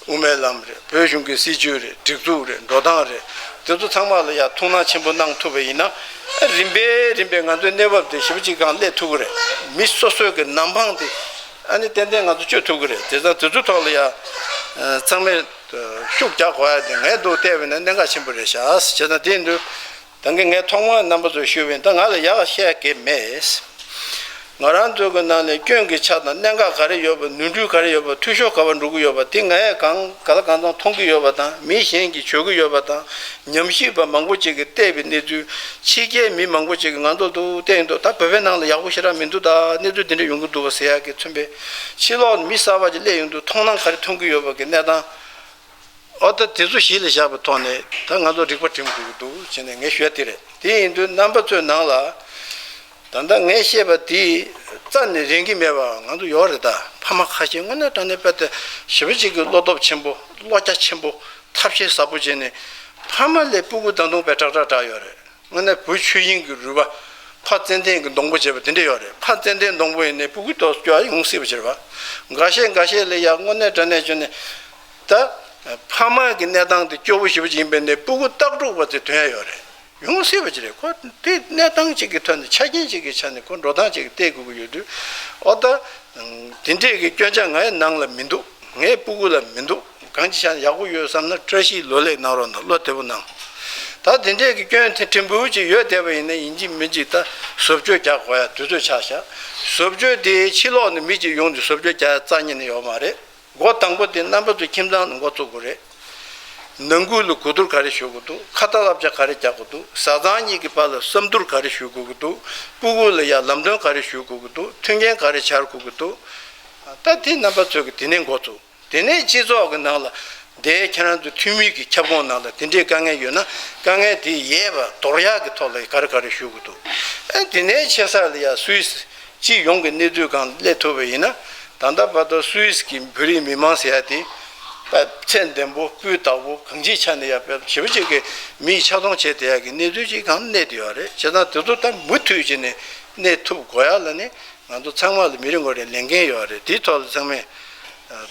དབུ་མའི་ལམ་རེད། བོད་གཞུང་གི་སྲིད་བྱུས་རེད། སྒྲིག་འཛུགས་རེད། འགྲོ་སྟངས་རེད། དེ་ཚོ་ཚང་མ་ལ་ཡ་ཐུགས་སྣང་ཆེན་པོ་གནང་ཐུབ་པ་ཡིན་ན། རིམ་པས་རིམ་པས་ང་ཚོའི་གནས་བབ་དེ་ཞེ་པོ་ཅིག་སྒང་སླེབས་ཐུབ་ཀྱི་རེད། མི་སོ་སོའི་གི་ནམ་འཕང་དེ་ཨ་ནི་ཏན་ཏན་ང་ཚོ་གཅོད་ཐུབ་ཀྱི་རེད། དེ་ཙང་དེ་ཚོའི་ཐོག་ལ་ཡ་ཚང་མས་ཤུགས་རྒྱག་དགོས་ཡ་དེ་ངས་འདུག་བལྟས་པ་ཡིན་ན་གནད་འགག་ཆེན་པོ་རེད་ཤག་བྱས་ཙང་དེ་ཡིན་དུས། ད་གིན་ངས་ཐོག་མར་རྣམ་པ་ཚོར་ཞུས་པ་ཡིན། ད་ང་ལ་ཡག་བཤད་གི་མེད། ང་རང་ཚོའི་གི་ནང་ནས་སྐྱོན་གྱི་ཆ་དང་གནད་འགག་ག་རེ་ཡོད་པ། ནོར་འཁྲུལ་ག་རེ་ཡོད་པ། འཐུས་ཤོར་ག་པར་འགྲོ་གི་ཡོད་པ་དེ་ངས་གང་ག་ལ་གང་འཚམ་མཐོང་གི་ཡོད་པ་དང་། མི་གཞན་གྱིས་བརྗོད་ཀྱི་ཡོད་པ་དང་། ཉམས་ཞིབ་པ་མང་པོ་ཅིག་གིས་བལྟས་པའི་གནས་ཚུལ། ཕྱི་རྒྱལ་མི་མང་པོ་ཅིག་གིས་ང་ཚོ་འདུག་བལྟས་ཡོང་དུས་ད་བོད་པའི་ནང་ལ་ཡག་པོ་ཞེ་དྲག་མི་འདུག་ད་གནས་ཚུལ་འདི་འདྲ་ཡོང་གི་འདུག་པ་ཟེར་ཡག་གི་མཚོན་པའི། ཕྱི་ལོགས་ནས་མི་གསར་པ་ཅིག་སླེབས་ཡོང་དུས་མཐོང་སྣང་ག་རེ་མཐོང་གི་ཡོད་པ་གི་གནས་སྟངས། ཨོ་ད་དེ་ཚོ་གཞི་ལ་བཞག་པའི་ཐོག་ནས་ད་ང་ཚོ་རིག་པ་སྒྲིམ་དགོས་ཀྱི་འདུག་བྱས་ནས་ངས་ཞུ་ཡ་དེ་རེད། དེ་ཡིན་དུས་རྣམ་པ་ཚོའི་ནང་ལ་ད་ལྟ་ངས་བཤད་པ་དེ་རྩ་ནས་རན་གྱི་མེད་པ་ང་ཚོ་ཡོད་རེད། ད་ཕ་མ་ཁ་ཤས་དངོས་གནས་དྲང་གནས་དཔེ་ད་ཞེ་པོ་ཅིག་གི་བློ་སྟོབས་ཆེན་པོ། བློ་རྒྱ་ཆེན་པོ། ཐབས་ཤེས་ཟབ་པོ་བྱས་ནས་ཕ་མ་ལས་སྤུ་གུ་ད་དུང་དཔེ་དྲག་དྲག་དྲག་ཡོད་རེད། དངོས་གནས་བུ་ཆོས་དབྱིངས་ཀྱི་རུས་པ། ཕ་ཙན་དན་གྱི་སྡོང་པོ་བྱས་པ་དེ་འདྲ་ཡོད་རེད། ཕ་ཙན་དན་སྡོང་པོ་ཡིན་ནའི་སྤུ་གུ་ཏོག་སྐྱོ་བ་ཡོང་སྲིད་པ་ཅིག་རེད་པ། འགའ་ཤས་འགའ་ཤས་ལ་ཡ་དངོས་གནས་དྲང་གནས་བྱས་ནས་ད་ཕ་མ་གི་གནས་སྟངས་དེ་སྐྱོ་བོ་ཞེ་པོ་ཅིག་ཡིན་པ་ཡིན་ནའི་སྤུ་གུ་ལྟག་སྒྲུག་པ་དེ་ཐོན་ཡ་ཡོད་རེད། ཡོང་སྲིད་པ་ཅིག་རེད། ཁོ་དེ་གནས་སྟངས་ཅིག་གི་ཐོག་ནས་ཆ་རྐྱེན་ཅིག་གི་ཆ་ནས་ཁོ་འགྲོ་སྟངས་ཅིག་གི་བལྟས་དགོས་ཀྱི་ཡོད་དུས། ཨོ་ད། དེ་འདྲས་ཀྱི་སྐྱོན་ཆ་ངའི་ནང་ལ་མི་འདུག་ངའི་སྤུ་གུ་ལ་མི་འདུག་གང་ཅི་བྱས་ན་ཡག་པོ་ཡོད་བསམ་ན་བཀྲ་ཤིས་ལོ་ལེགས་གནང་རོགས་གནང་། བློ་བདེ་པོ་གནང་། ད་དེ་འདྲས་ཀྱི་སྐྱོན་དེ་ཕྲན་བུ་ཅིག་ཡོད་བསྡད་པ་ཡིན་ན་ཡིན་གཅིག་མིན་གཅིག་ད་བཟོ་བཅོས་རྒྱག་དགོས་ཡ་དུས་ཚོད་ཆགས་ཤག་བཟོ་བཅོས་དེ་ཕྱི་ལོགས་ནས་མི་གཅིག་ཡོང་དུས་བཟོ་བཅོས་རྒྱག་ཡ་རྩ་ཉིད་ནས་ཡོད་མ་རེད། འགོ་དང་པོ་དེ་རྣམ་པ་ཚོའི་ཁྱིམ་ཚང་ནས་འགོ་བཙུགས་དགོས་རེད། ནང་ཁུལ་ལ་གོ་བསྡུར་ག་རེ་ཞུ་དགོས་འདུག་ཁ་ཏ་བསླབ་བྱ་ག་རེ་རྒྱག་དགོས་འདུག་བཟའ་ཚང་གཉིས་ཀྱི་བར་ལ་བསམ་བསྡུར་ག་རེ་ཞུ་དགོས་ཀྱི་འདུག་སྤུ་གུ་ལ་ཡ་ལམ་སྟོན་ག་རེ་ཞུ་དགོས་ཀྱི་འདུག་མཐུན་རྐྱེན་ག་རེ་སྦྱར་དགོས་ཀྱི་འདུག་ད་དེ་རྣམ་པ་ཚོས་ཀྱི་དེ་ནས་འགོ་བཙུགས། དེ་ནས་སྤྱི་ཚོགས་ཀྱི་ནང་ལ་དེ་ཁྱེད་རང་ཚོ་འཐུས་མི་གི་ཁྱབ་ཁོངས་ནང་ལ་དེ་འདྲའི་དཀའ་ངལ་ཡོད་ན་དཀའ་ངལ་དེ་ཡལ་བ་དོར་ཡག་གི་ཐོག་ལ་ག་རེ་ག་རེ་ཞུ་དགོས་འདུག་ཨ་དེ་ནས་ཆེ་ས་ལ་ཡ་སུད་སི་སྤྱི་ཡོངས་ཀྱི་གནས་ཚུལ་སྒང་སླེབས་ཐུབ་པ་ཡིན་ན། ད་ལྟ་བར་དུ་སུད་སི་གི་བོད་རིགས་མི་མང་ཟེར་ཡ་དེ་ཚད་ལྡན་པོ་སྤུས་དག་པོ་གང་ཅིའི་ཆ་ནས་ཡ་དཔེ་ཞེ་པོ་ཅིག་གི་མིས་ཆ་མཐོང་བྱས་བསྡད་ཡ་གི་གནས་ཚུལ་ཅིག་སྒང་གནས་བསྡད་ཡོད་རེད། བྱས་ཙང་དེ་ཚོ་ད་མུ་མཐུད་བྱས་ནས་གནས་ཐུབ་དགོས་ཡ་ལ་ནི་ང་ཚོ་ཚང་མ་ལ་མི་རེ་ངོ་རེ་ལས་འགན་ཡོད་རེད། དེའི་ཐོག་ལ་ཚང་མས་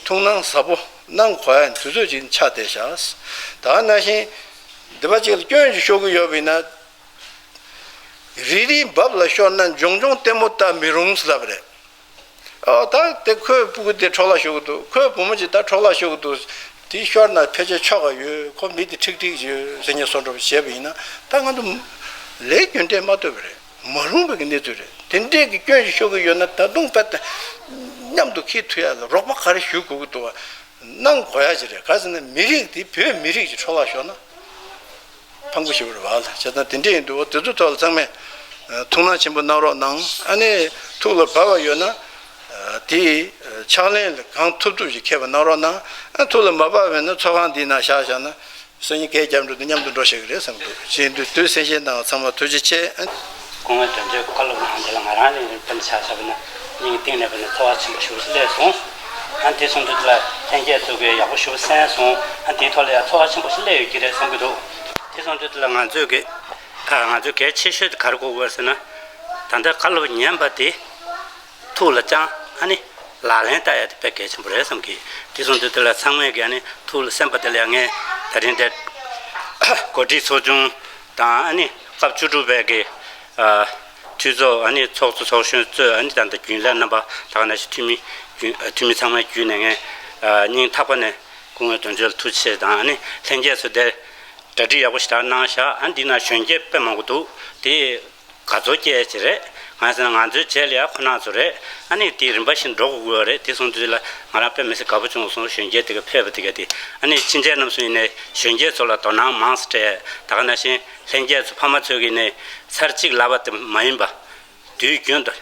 ཐུགས་སྣང་ཟབ་པོ་གནང་དགོས་ཡ་དུས་ཚོད་ཅིག་ཆགས་བསྡད་ཤག་ད་ནང་བཞིན་འདི་པ་ཅིག་ལ་སྐྱོན་ཅིག་ཤོར་གི་ཡོད་པ་ཡིན་ན། རི་རི་འབབ་ལ་ཤོར་ན་འཇོང་འཇོང་ལྟད་མོ་ལྟ་མི་རུང་ཟེར་ལབ་རེད། ཨོ་ད་དེ་ཁོའི་སྤུ་གུ་དེ་འཕྲོ་བརླག་ཤོར་གི་འདུག་ཁོའི་བུ་མོ་ཅིག་ད་འཕྲོ་བརླག་ཤོར་གི་འདུག་དེ་ཤོར་ན་ཕལ་ཆེར་ཆོག་ག་ཡོད། ཁོ་མི་དེ་ཁྲིག་ཁྲིག་ཡོད་ཟེར་ཉེས་སོ་འགྲོ་བྱས་པ་ཡིན་ན་ད་ང་ཚོ་ལས་རྒྱུ་འབྲས་མ་ཐོབ་པ་རེད། མ་རུང་བའི་གནས་ཚུལ་རེད། དེ་འདྲས་ཀྱི་སྐྱོན་ཞིག་ཤོར་གི་ཡོད་ན་ད་དུང་དཔེ་ད་མཉམ་དུ་འཁྱེར་ཐུབ་ཡ་ལ་རོགས་པ་ག་རེ་ཞུ་དགོས་ཀྱི་འདུག་བ། གནང་དགོས་ཡ་ཅིག་རེད། ག་ཟེར་ན་མི་རིགས་འདི་བོད་མི་རིགས་ཀྱི་འཕྲོ་བརླག་ཤོར་ན་ཕངས་པོ་ཞེ་པོ་རེད་བ་ལ། བྱས་ཙང་དེ་འདྲ་ཡིན་དུས་འོ་དེ་ཚོ་ཐོག་ལ་ཚང་མས་ཐུགས་སྣང་ཆེན་པོ་གནང་རོགས་གནང་། ཨ་ནི་ཐུགས་ལ་བབས་པ་ཡོད་ན་དེ་ཕྱག་ལེན་ལ་གང་ཐུབ་ཐུབ་ཅིག་འཁྱེར་བ་གནང་རོགས་གནང་། ཨ་ཐུགས་ལ་མ་བབས་པ་ཡོད་ན་ཚོགས་ཁང་འདིའི་ནང་བཞག་བཞག་ན། སང་ཉིན་གས་རྒྱབ་འགྲོ་དུས་མཉམ་དུ་འགྲོ་ཤེས་ཀྱི་རེད་བསམ་གྱི་འདུག་ཅེས་འདུག་དུས་གསན་བཞེས་གནང་བ་ཚང་མ་ཐུགས་རྗེ་ཆེ། སྐུ་ངོ་དོན་གཅོད་བཀའ་སློབ་གནང་དེ་ལ་ང་རང་ལས་དཔེར་ན་ཆ་བཞག་པ་ན་སྙིང་གཏིང་ནས་དཔེར་ན་ཚོར་བ་ཆེན་པོ་ཞེ་པོ་ཞིག་སླེབས་སོང་། ཨ་དེ་སོང་དུས་དེ་ལ་ལྷན་རྒྱས་ཚོ་གིས་ཡག་པོ་ཞེ་པོ་གསན་སོང་། ཨ་དེའི་ཐོག་ལ་ཡང་ཚོར་བ་ཆེན་པོ་ཞིག་སླེབས་ཡོད་ཀྱི་རེད་བསམ་གྱི་འདུག་དེ་སོང་དུས་དེ་ལ་ང་ཚོས་ཀྱི་ཨ་ང་ཚོས་གལ་ཆེ་ཤོས་དེ་ག་རེ་དགོས་ཀྱི་ཡོད་ཟེར་ན། ད་ལྟ་བཀའ་སློབ་ཉན་པ་དེ། ཐུགས་ལ་བཅངས། ཨ་ནི་ལག་ལེན་བསྟར་ཡ་དེ་དཔེ་གལ་ཆེན་པོ་རེད་བསམ་གི། དེ་སོང་དུས་དེ་ལ་ཚང་མས་ཀྱི་ཨ་ནི་ཐུགས་ལ་སེམས་པ་དེ་ལ་ཡ་ངས་ད་རིང་དེ་འགོ་ཁྲིད་ཚོགས་ཆུང་དང་ཨ་ནི་སྐབས་བཅུ་དྲུག་པའི་གི་ཨ་འཐུས་ཚོགས། ཨ་ནི་ཚོགས་གཙོ་ཚོགས་གཞོན་གཙོས། ཨ་ནི་ད་ལྟ་རྒྱུན་ལས་རྣམ་པ་ད་ག་ནང་བཞིན་འཐུས་མི་རྒྱུན་འཐུས་མི་ཚང་མའི་བརྒྱུད་ནས་ངས་ཨ་སྙིང་ཐག་པ་ནས་སྐུ་ངོ་དོན་གཅོད་ལ་ཐུགས་རྗེ་ཆེ་དང་། ཨ་ནི་ལྷན་རྒྱས་ཚོ་དེ་གྲ་སྒྲིག་ཡག་པོ་ཞེ་དྲག་གནང་ཤག་ཨ་འདི་ན་གཞོན་སྐྱེས་དཔེ་མང་པོ་འདུག་དེ་དགའ་ཚོར་སྐྱེ་ཡ་ཅིག་རེད། ང་ཚོ་ང་ཚོའི་རྗེས་ལ་ཡང་ཁོ་རང་ཚོ་རེད། ཨ་ནི་དེ་རིམ་པ་བཞིན་འགྲོ་དགོས་ཀྱི་ཡོད་རེད། དེ་སོང་དུས་ལ་ང་རང་དཔེ་མི་སྲིད་དགའ་པོ་བྱུང་སོང་། གཞོན་སྐྱེས་དེ་ག་ཕེབས་པ་དེ་ག་དེ། ཨ་ནི་ཕྱིན་ཆད་རྣམས་སུ་ཡིན་ནའི་གཞོན་སྐྱེས་ཚོ་ལ་དོ་སྣང་མང་ཙམ་སྤྲད། ད་ག་ནང་བཞིན་ལྷན་རྒྱས་ཚོ་ཕ་མ་ཚོས་ཀྱིས་ནི་ཚར་གཅིག་ལབ་པ་དེ་མ་ཡིན་པ། དུས་རྒྱུན་དུ།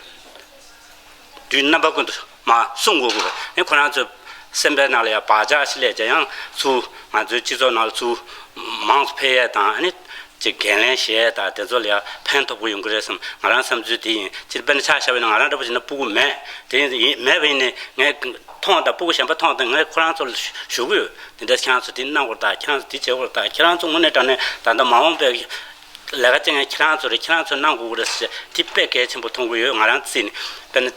དུས་རྣམ་པ་ཀུན་ཏུ་མ་གསུང་དགོས་དགོས་པ་ནི་ཁོ་རང་ཚོའི་སེམས་པའི་ནང་ལ་ཡང་བག་ཆགས་ཤིག་སླེབས་ཀྱང་ཡང་ཚུར་ང་ཚོའི་སྤྱི་ཚོགས་ནང་ལ་ཚུར་མང་ཙམ་ཕེབས་ཡས་དང་། ཨ་ནི་ཅིག་འགན་ལེན་བྱེད་ཡས་དང་། དེ་ཚོ་ལ་ཡང་ཕན་ཐོགས་པོ་ཡོང་གི་རེད་བསམ། ང་རང་བསམ་ཚུལ་དེ་ཡིན། སྤྱིར་དཔེར་ན་ཆ་བཞག་པ་ཡིན་ན་ང་རང་འདྲ་པོ་བྱས་ན་སྤུ་གུ་མེད། དེ་ཡིན་མེད་པ་ཡིན་ནའི་ངས་མཐོང་དང་། སྤུ་གུ་གཞན་པ་མཐོང་དང་། ངས་ཁོ་རང་ཚོ་ལ་ཞུ་གི་ཡོད། དེ་འདྲ་ཁྱེད་རང་ཚོ་དེ་གནང་དགོས་རེད་ད། ཁྱེད་རང་ཚོ་དེ་བྱེད་དགོས་རེད་ད། ཁྱེད་རང་ཚོ་དངོས་གནས་དྲང་གནས་ད་ལྟ་མ་འོངས་པའི་ལས་ཀ་བྱེད་མཁན་ཁྱེད་རང་ཚོ་རེད། ཁྱེད་རང་ཚོས་གནང་དགོས་ཀྱི་རེད་ཟེར། དེ་དཔེ་གལ་ཆེན་པོ་མཐོང་གི་ཡོད། ང་རང་བརྩིས་ནས། དཔེར་ན་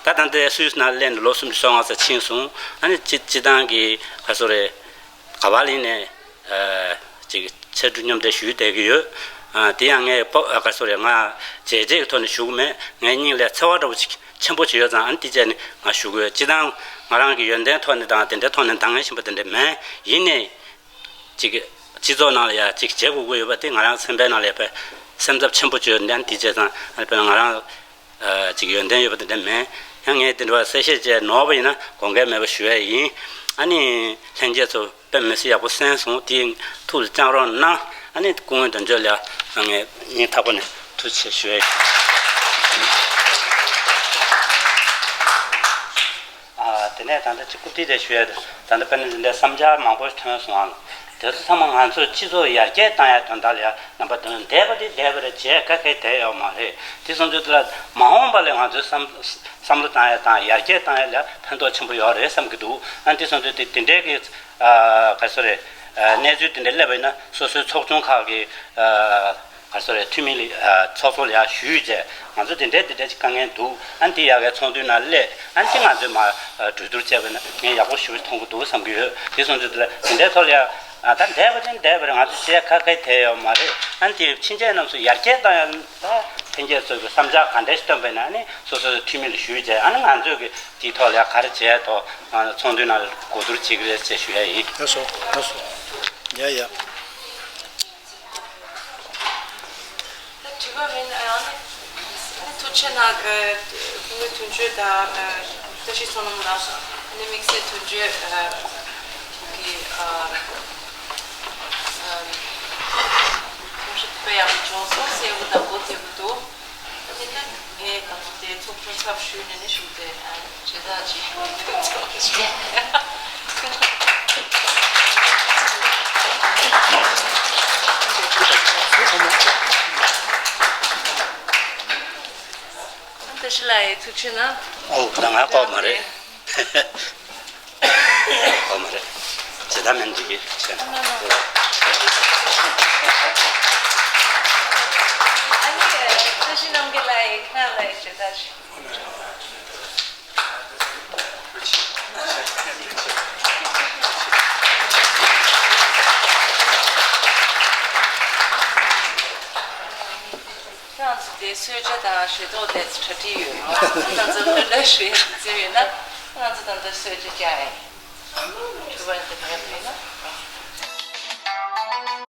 ད་ད་ལྟ་སུད་སི་ནང་སླེབས་ནས་ལོ་སུམ་ཅུ་སོ་ལྔ་ཙམ་ཕྱིན་སོང་། ཨ་ནི་སྤྱི་སྤྱི་བཏང་གི་ག་སོ་རེད། ག་བ་ལིན་ནས་ཨ་ཅིག་ཕྱར་གྲུ་མཉམ་འབྲེལ་ཞུས་བསྡད་ཀྱི་ཡོད། ཨ་དེ་ཡང་ངས་པ་ག་སོ་རེད། ང་བྱས་རྗེས་ཀྱི་ཐོག་ནས་ཞུ་གི་མེད། ངའི་སྙིང་ལ་འཚེ་བ་འདྲ་པོ་ཅིག་ཆེན་པོ་ཅིག་ཡོད་ཙང་། ཨ་ནི་དེ་བྱས་ནས་ང་ཞུ་གི་ཡོད། སྤྱི་བཏང་ང་རང་གི་ཡོན་ཏན་ཐོག་ནས་དང་དེ་འདྲའི་ཐོག་ནས་འདང་ངེས་ཆེན་པོ་དེ་འདྲ་མེད། ཡིན་ནའི། ཅིག་སྤྱི་ཚོགས་ནང་ལ་ཡ་ཅིག་བྱེད་དགོས་ཀྱི་ཡོད་པ་དེ་ང་རང་སེམས་པའི་ནང་ལ་ཡ་དཔེ་སེམས་འཚབ་ཆེན་པོ་བྱོས་འདན་དེ་བྱས་ཙང་། ཨ་དཔེར་ན་ང་རང་ཨ་ཅིག་ཡོན་ཏན་ཡོད་པ་དེ་འདྲ་མེད། ཡང་ངས་དེ་འདྲ་བ་གསལ་བཤད་བྱས་ནོར་བ་ཡིན་ན་དགོངས་འགལ་མེད་པ་ཞུ་ཡ་ཡིན། ཨ་ནི་ལྷན་རྒྱས་ཚོ་དཔེ་མི་སྲིད་ཡག་པོ་གསན་སོང་། དེ་ཐུགས་ལ་བཅངས་རོགས་གནང་། ཨ་ནི་སྐུ་ངོ་དོན་གཅོད་ལ་ཡ་ངས་སྙིང་ཐག་པ་ནས་ཐུགས་རྗེ་ཆེ་ཞུ་ཡ་ཡིན། ཨ་དེ་ནས་ད་ལྟ་ཅིག་རྐུབ་སྟེགས་དེ་ཞུ་ཡ། ད་ལྟ་དཔེར་ན་འདི་འདྲའི་བསམ་འཆར་མང་པོ་ཐོན་སོང་ཨང་། དེ་ཚོ་ཚང་མ་ང་ཚོ་སྤྱི་ཚོགས་ཡར་རྒྱས་བཏང་ཡ་དོན་དག་ལ་ཡ་རྣམ་པ་དོན་འདས་པ་དེ་འདས་པ་རེད། བྱས་ཁ་ཁའི་བསྡད་ཡོད་མ་རེད། དེ་སོང་ཚོད་དེ་ལ་མ་འོངས་པ་ལ་ང་ཚོའི་བསམ་བསམ་བློ་བཏང་ཡ་དང་ཡར་རྒྱས་བཏང་ཡ་ལ་ཕན་ཐོགས་ཆེན་པོ་ཡོད་རེད་བསམ་གྱི་འདུག་ཨ་དེ་སོང་ཚོད་དེ་དེ་འདྲའི་གི་ཨ་ག་རེ་ཟེར་རེད། ཨ་གནས་ཚུལ་དེ་འདྲ་སླེབས་པ་ཡིན་ན་སོ་སོའི་ཚོགས་ཆུང་ཁག་གི་ཨ། ག་རེ་ཟེར་རེད། འཐུས་མི་ལ་ཨ་ཚོགས་གཙོ་ལ་ཡང་ཞུས་བྱས། ང་ཚོ་དེ་འདྲའི་དེ་འདྲའི་དཀའ་ངལ་འདུག་ཨ་ནི་དེ་ཡག་གའི་ཚོགས་འདུའི་ནང་སླེབས། ཨ་ནི་དེ་ང་ཚོས་མར་ཨ་གྲོས་བསྡུར་བྱས་པ་ཡིན་ན་ངས་ཡག་པོ་ཞེ་པོ་ཅིག་མཐོང་གི་འདུག་བསམ་གྱི་ཡོད། དེ་སོང་ཚོད་དེ་ལ་དེ་འདྲའི་ཐོག་ལ་ཡང་ཨ་ད་འདས་པ་དེ་འདས་པ་རེད། ང་ཚོ་བྱས་ཁ་ཁ་བསྡད་ཡོད་མ་རེད། ཨ་ནི་དེ་ཕྱིན་ཆད་རྣམས་སུ་ཡར་རྒྱས་བཏང་ཡ་ད་ལྷན་རྒྱས་ཚོས་ཀྱི་བསམ་འཆར་ག་འདྲ་ཞིག་བཏོན་པ་ཡིན་ན། ཨ་ནི་སོ་སོའི་འཐུས་མི་ལ་ཞུས་བྱས། ཨ་ནི་ང་ཚོས་ཀྱི་དེའི་ཐོག་ལ་ཡང་ག་རེ་བྱས་ཐོག་ཨ་ཚོགས་འདུའི་ནང་ལ་གོ་བསྡུར་བྱེད་ཀྱི་རེད་ཅེས་ཞུ་ཡ་ཡིན། ལགས་སོ། ལགས་སོ། ཡ་ཡ། ད་དྲི་བ་མེད་ན་ཡང་ནི། ཐུགས་རྗེ་གནང་གི། སྐུ་ངོ་དོན་གཅོད་དང་བཀྲ་ཤིས་བསོད་ནམས་ལགས། ཨ་ནི་དམིགས་བསལ་དོན་གཅོད་ཨ་ཁོང་གི་ཨ་ཨ་ཁོང་ཧྲི་དཔེ་ཡག་པོ་བྱུང་སོང་ཟེར་གི་དང་གོ་ཐོས་གི་འདུག་ཨ་ནི་ད་ངས་ད་དེ་ཚོགས་ཆུང་ཚབ་ཞུས་ནས་ནི་ཞུ་སྟེ། ཨ་ནི་བྱེད་ཐག་ཆོད། བཀྲ་ཤིས་ལགས་ཡིན། ཐུགས་རྗེ་གནང་། ཨོ་ད་ང་ལྐོག་མ་རེད། ལྐོག་མ་རེད། བྱེད་ཐབས་མེད་འགྲིག་གི་བྱས། ཨ་ནི་བཀྲ་ཤིས་རྣམ་རྒྱལ་ལགས་ཡིན། ཁྱེད་རང་ལ་ཡིན། བྱེད་ཐག་ཆོད། ཁྱེད་རང་ཚོ་དེ་གསོལ་ཇ་དང་ཞལ་ཏོག་དེ་ཚོ་གྲ་སྒྲིག་ཡོད་རེད་བ། ཁྱེད་རང་ཚོ་སྨོན་ལམ་ཞུ་ཡག་རྩིས་ཡོད་ན། ང་ཚོ་ད་ལྟ་གསོལ་ཇ་བཅག་ཡིན། གྲུབ་པ་འདི་མེད་པ་ཡིན་ན།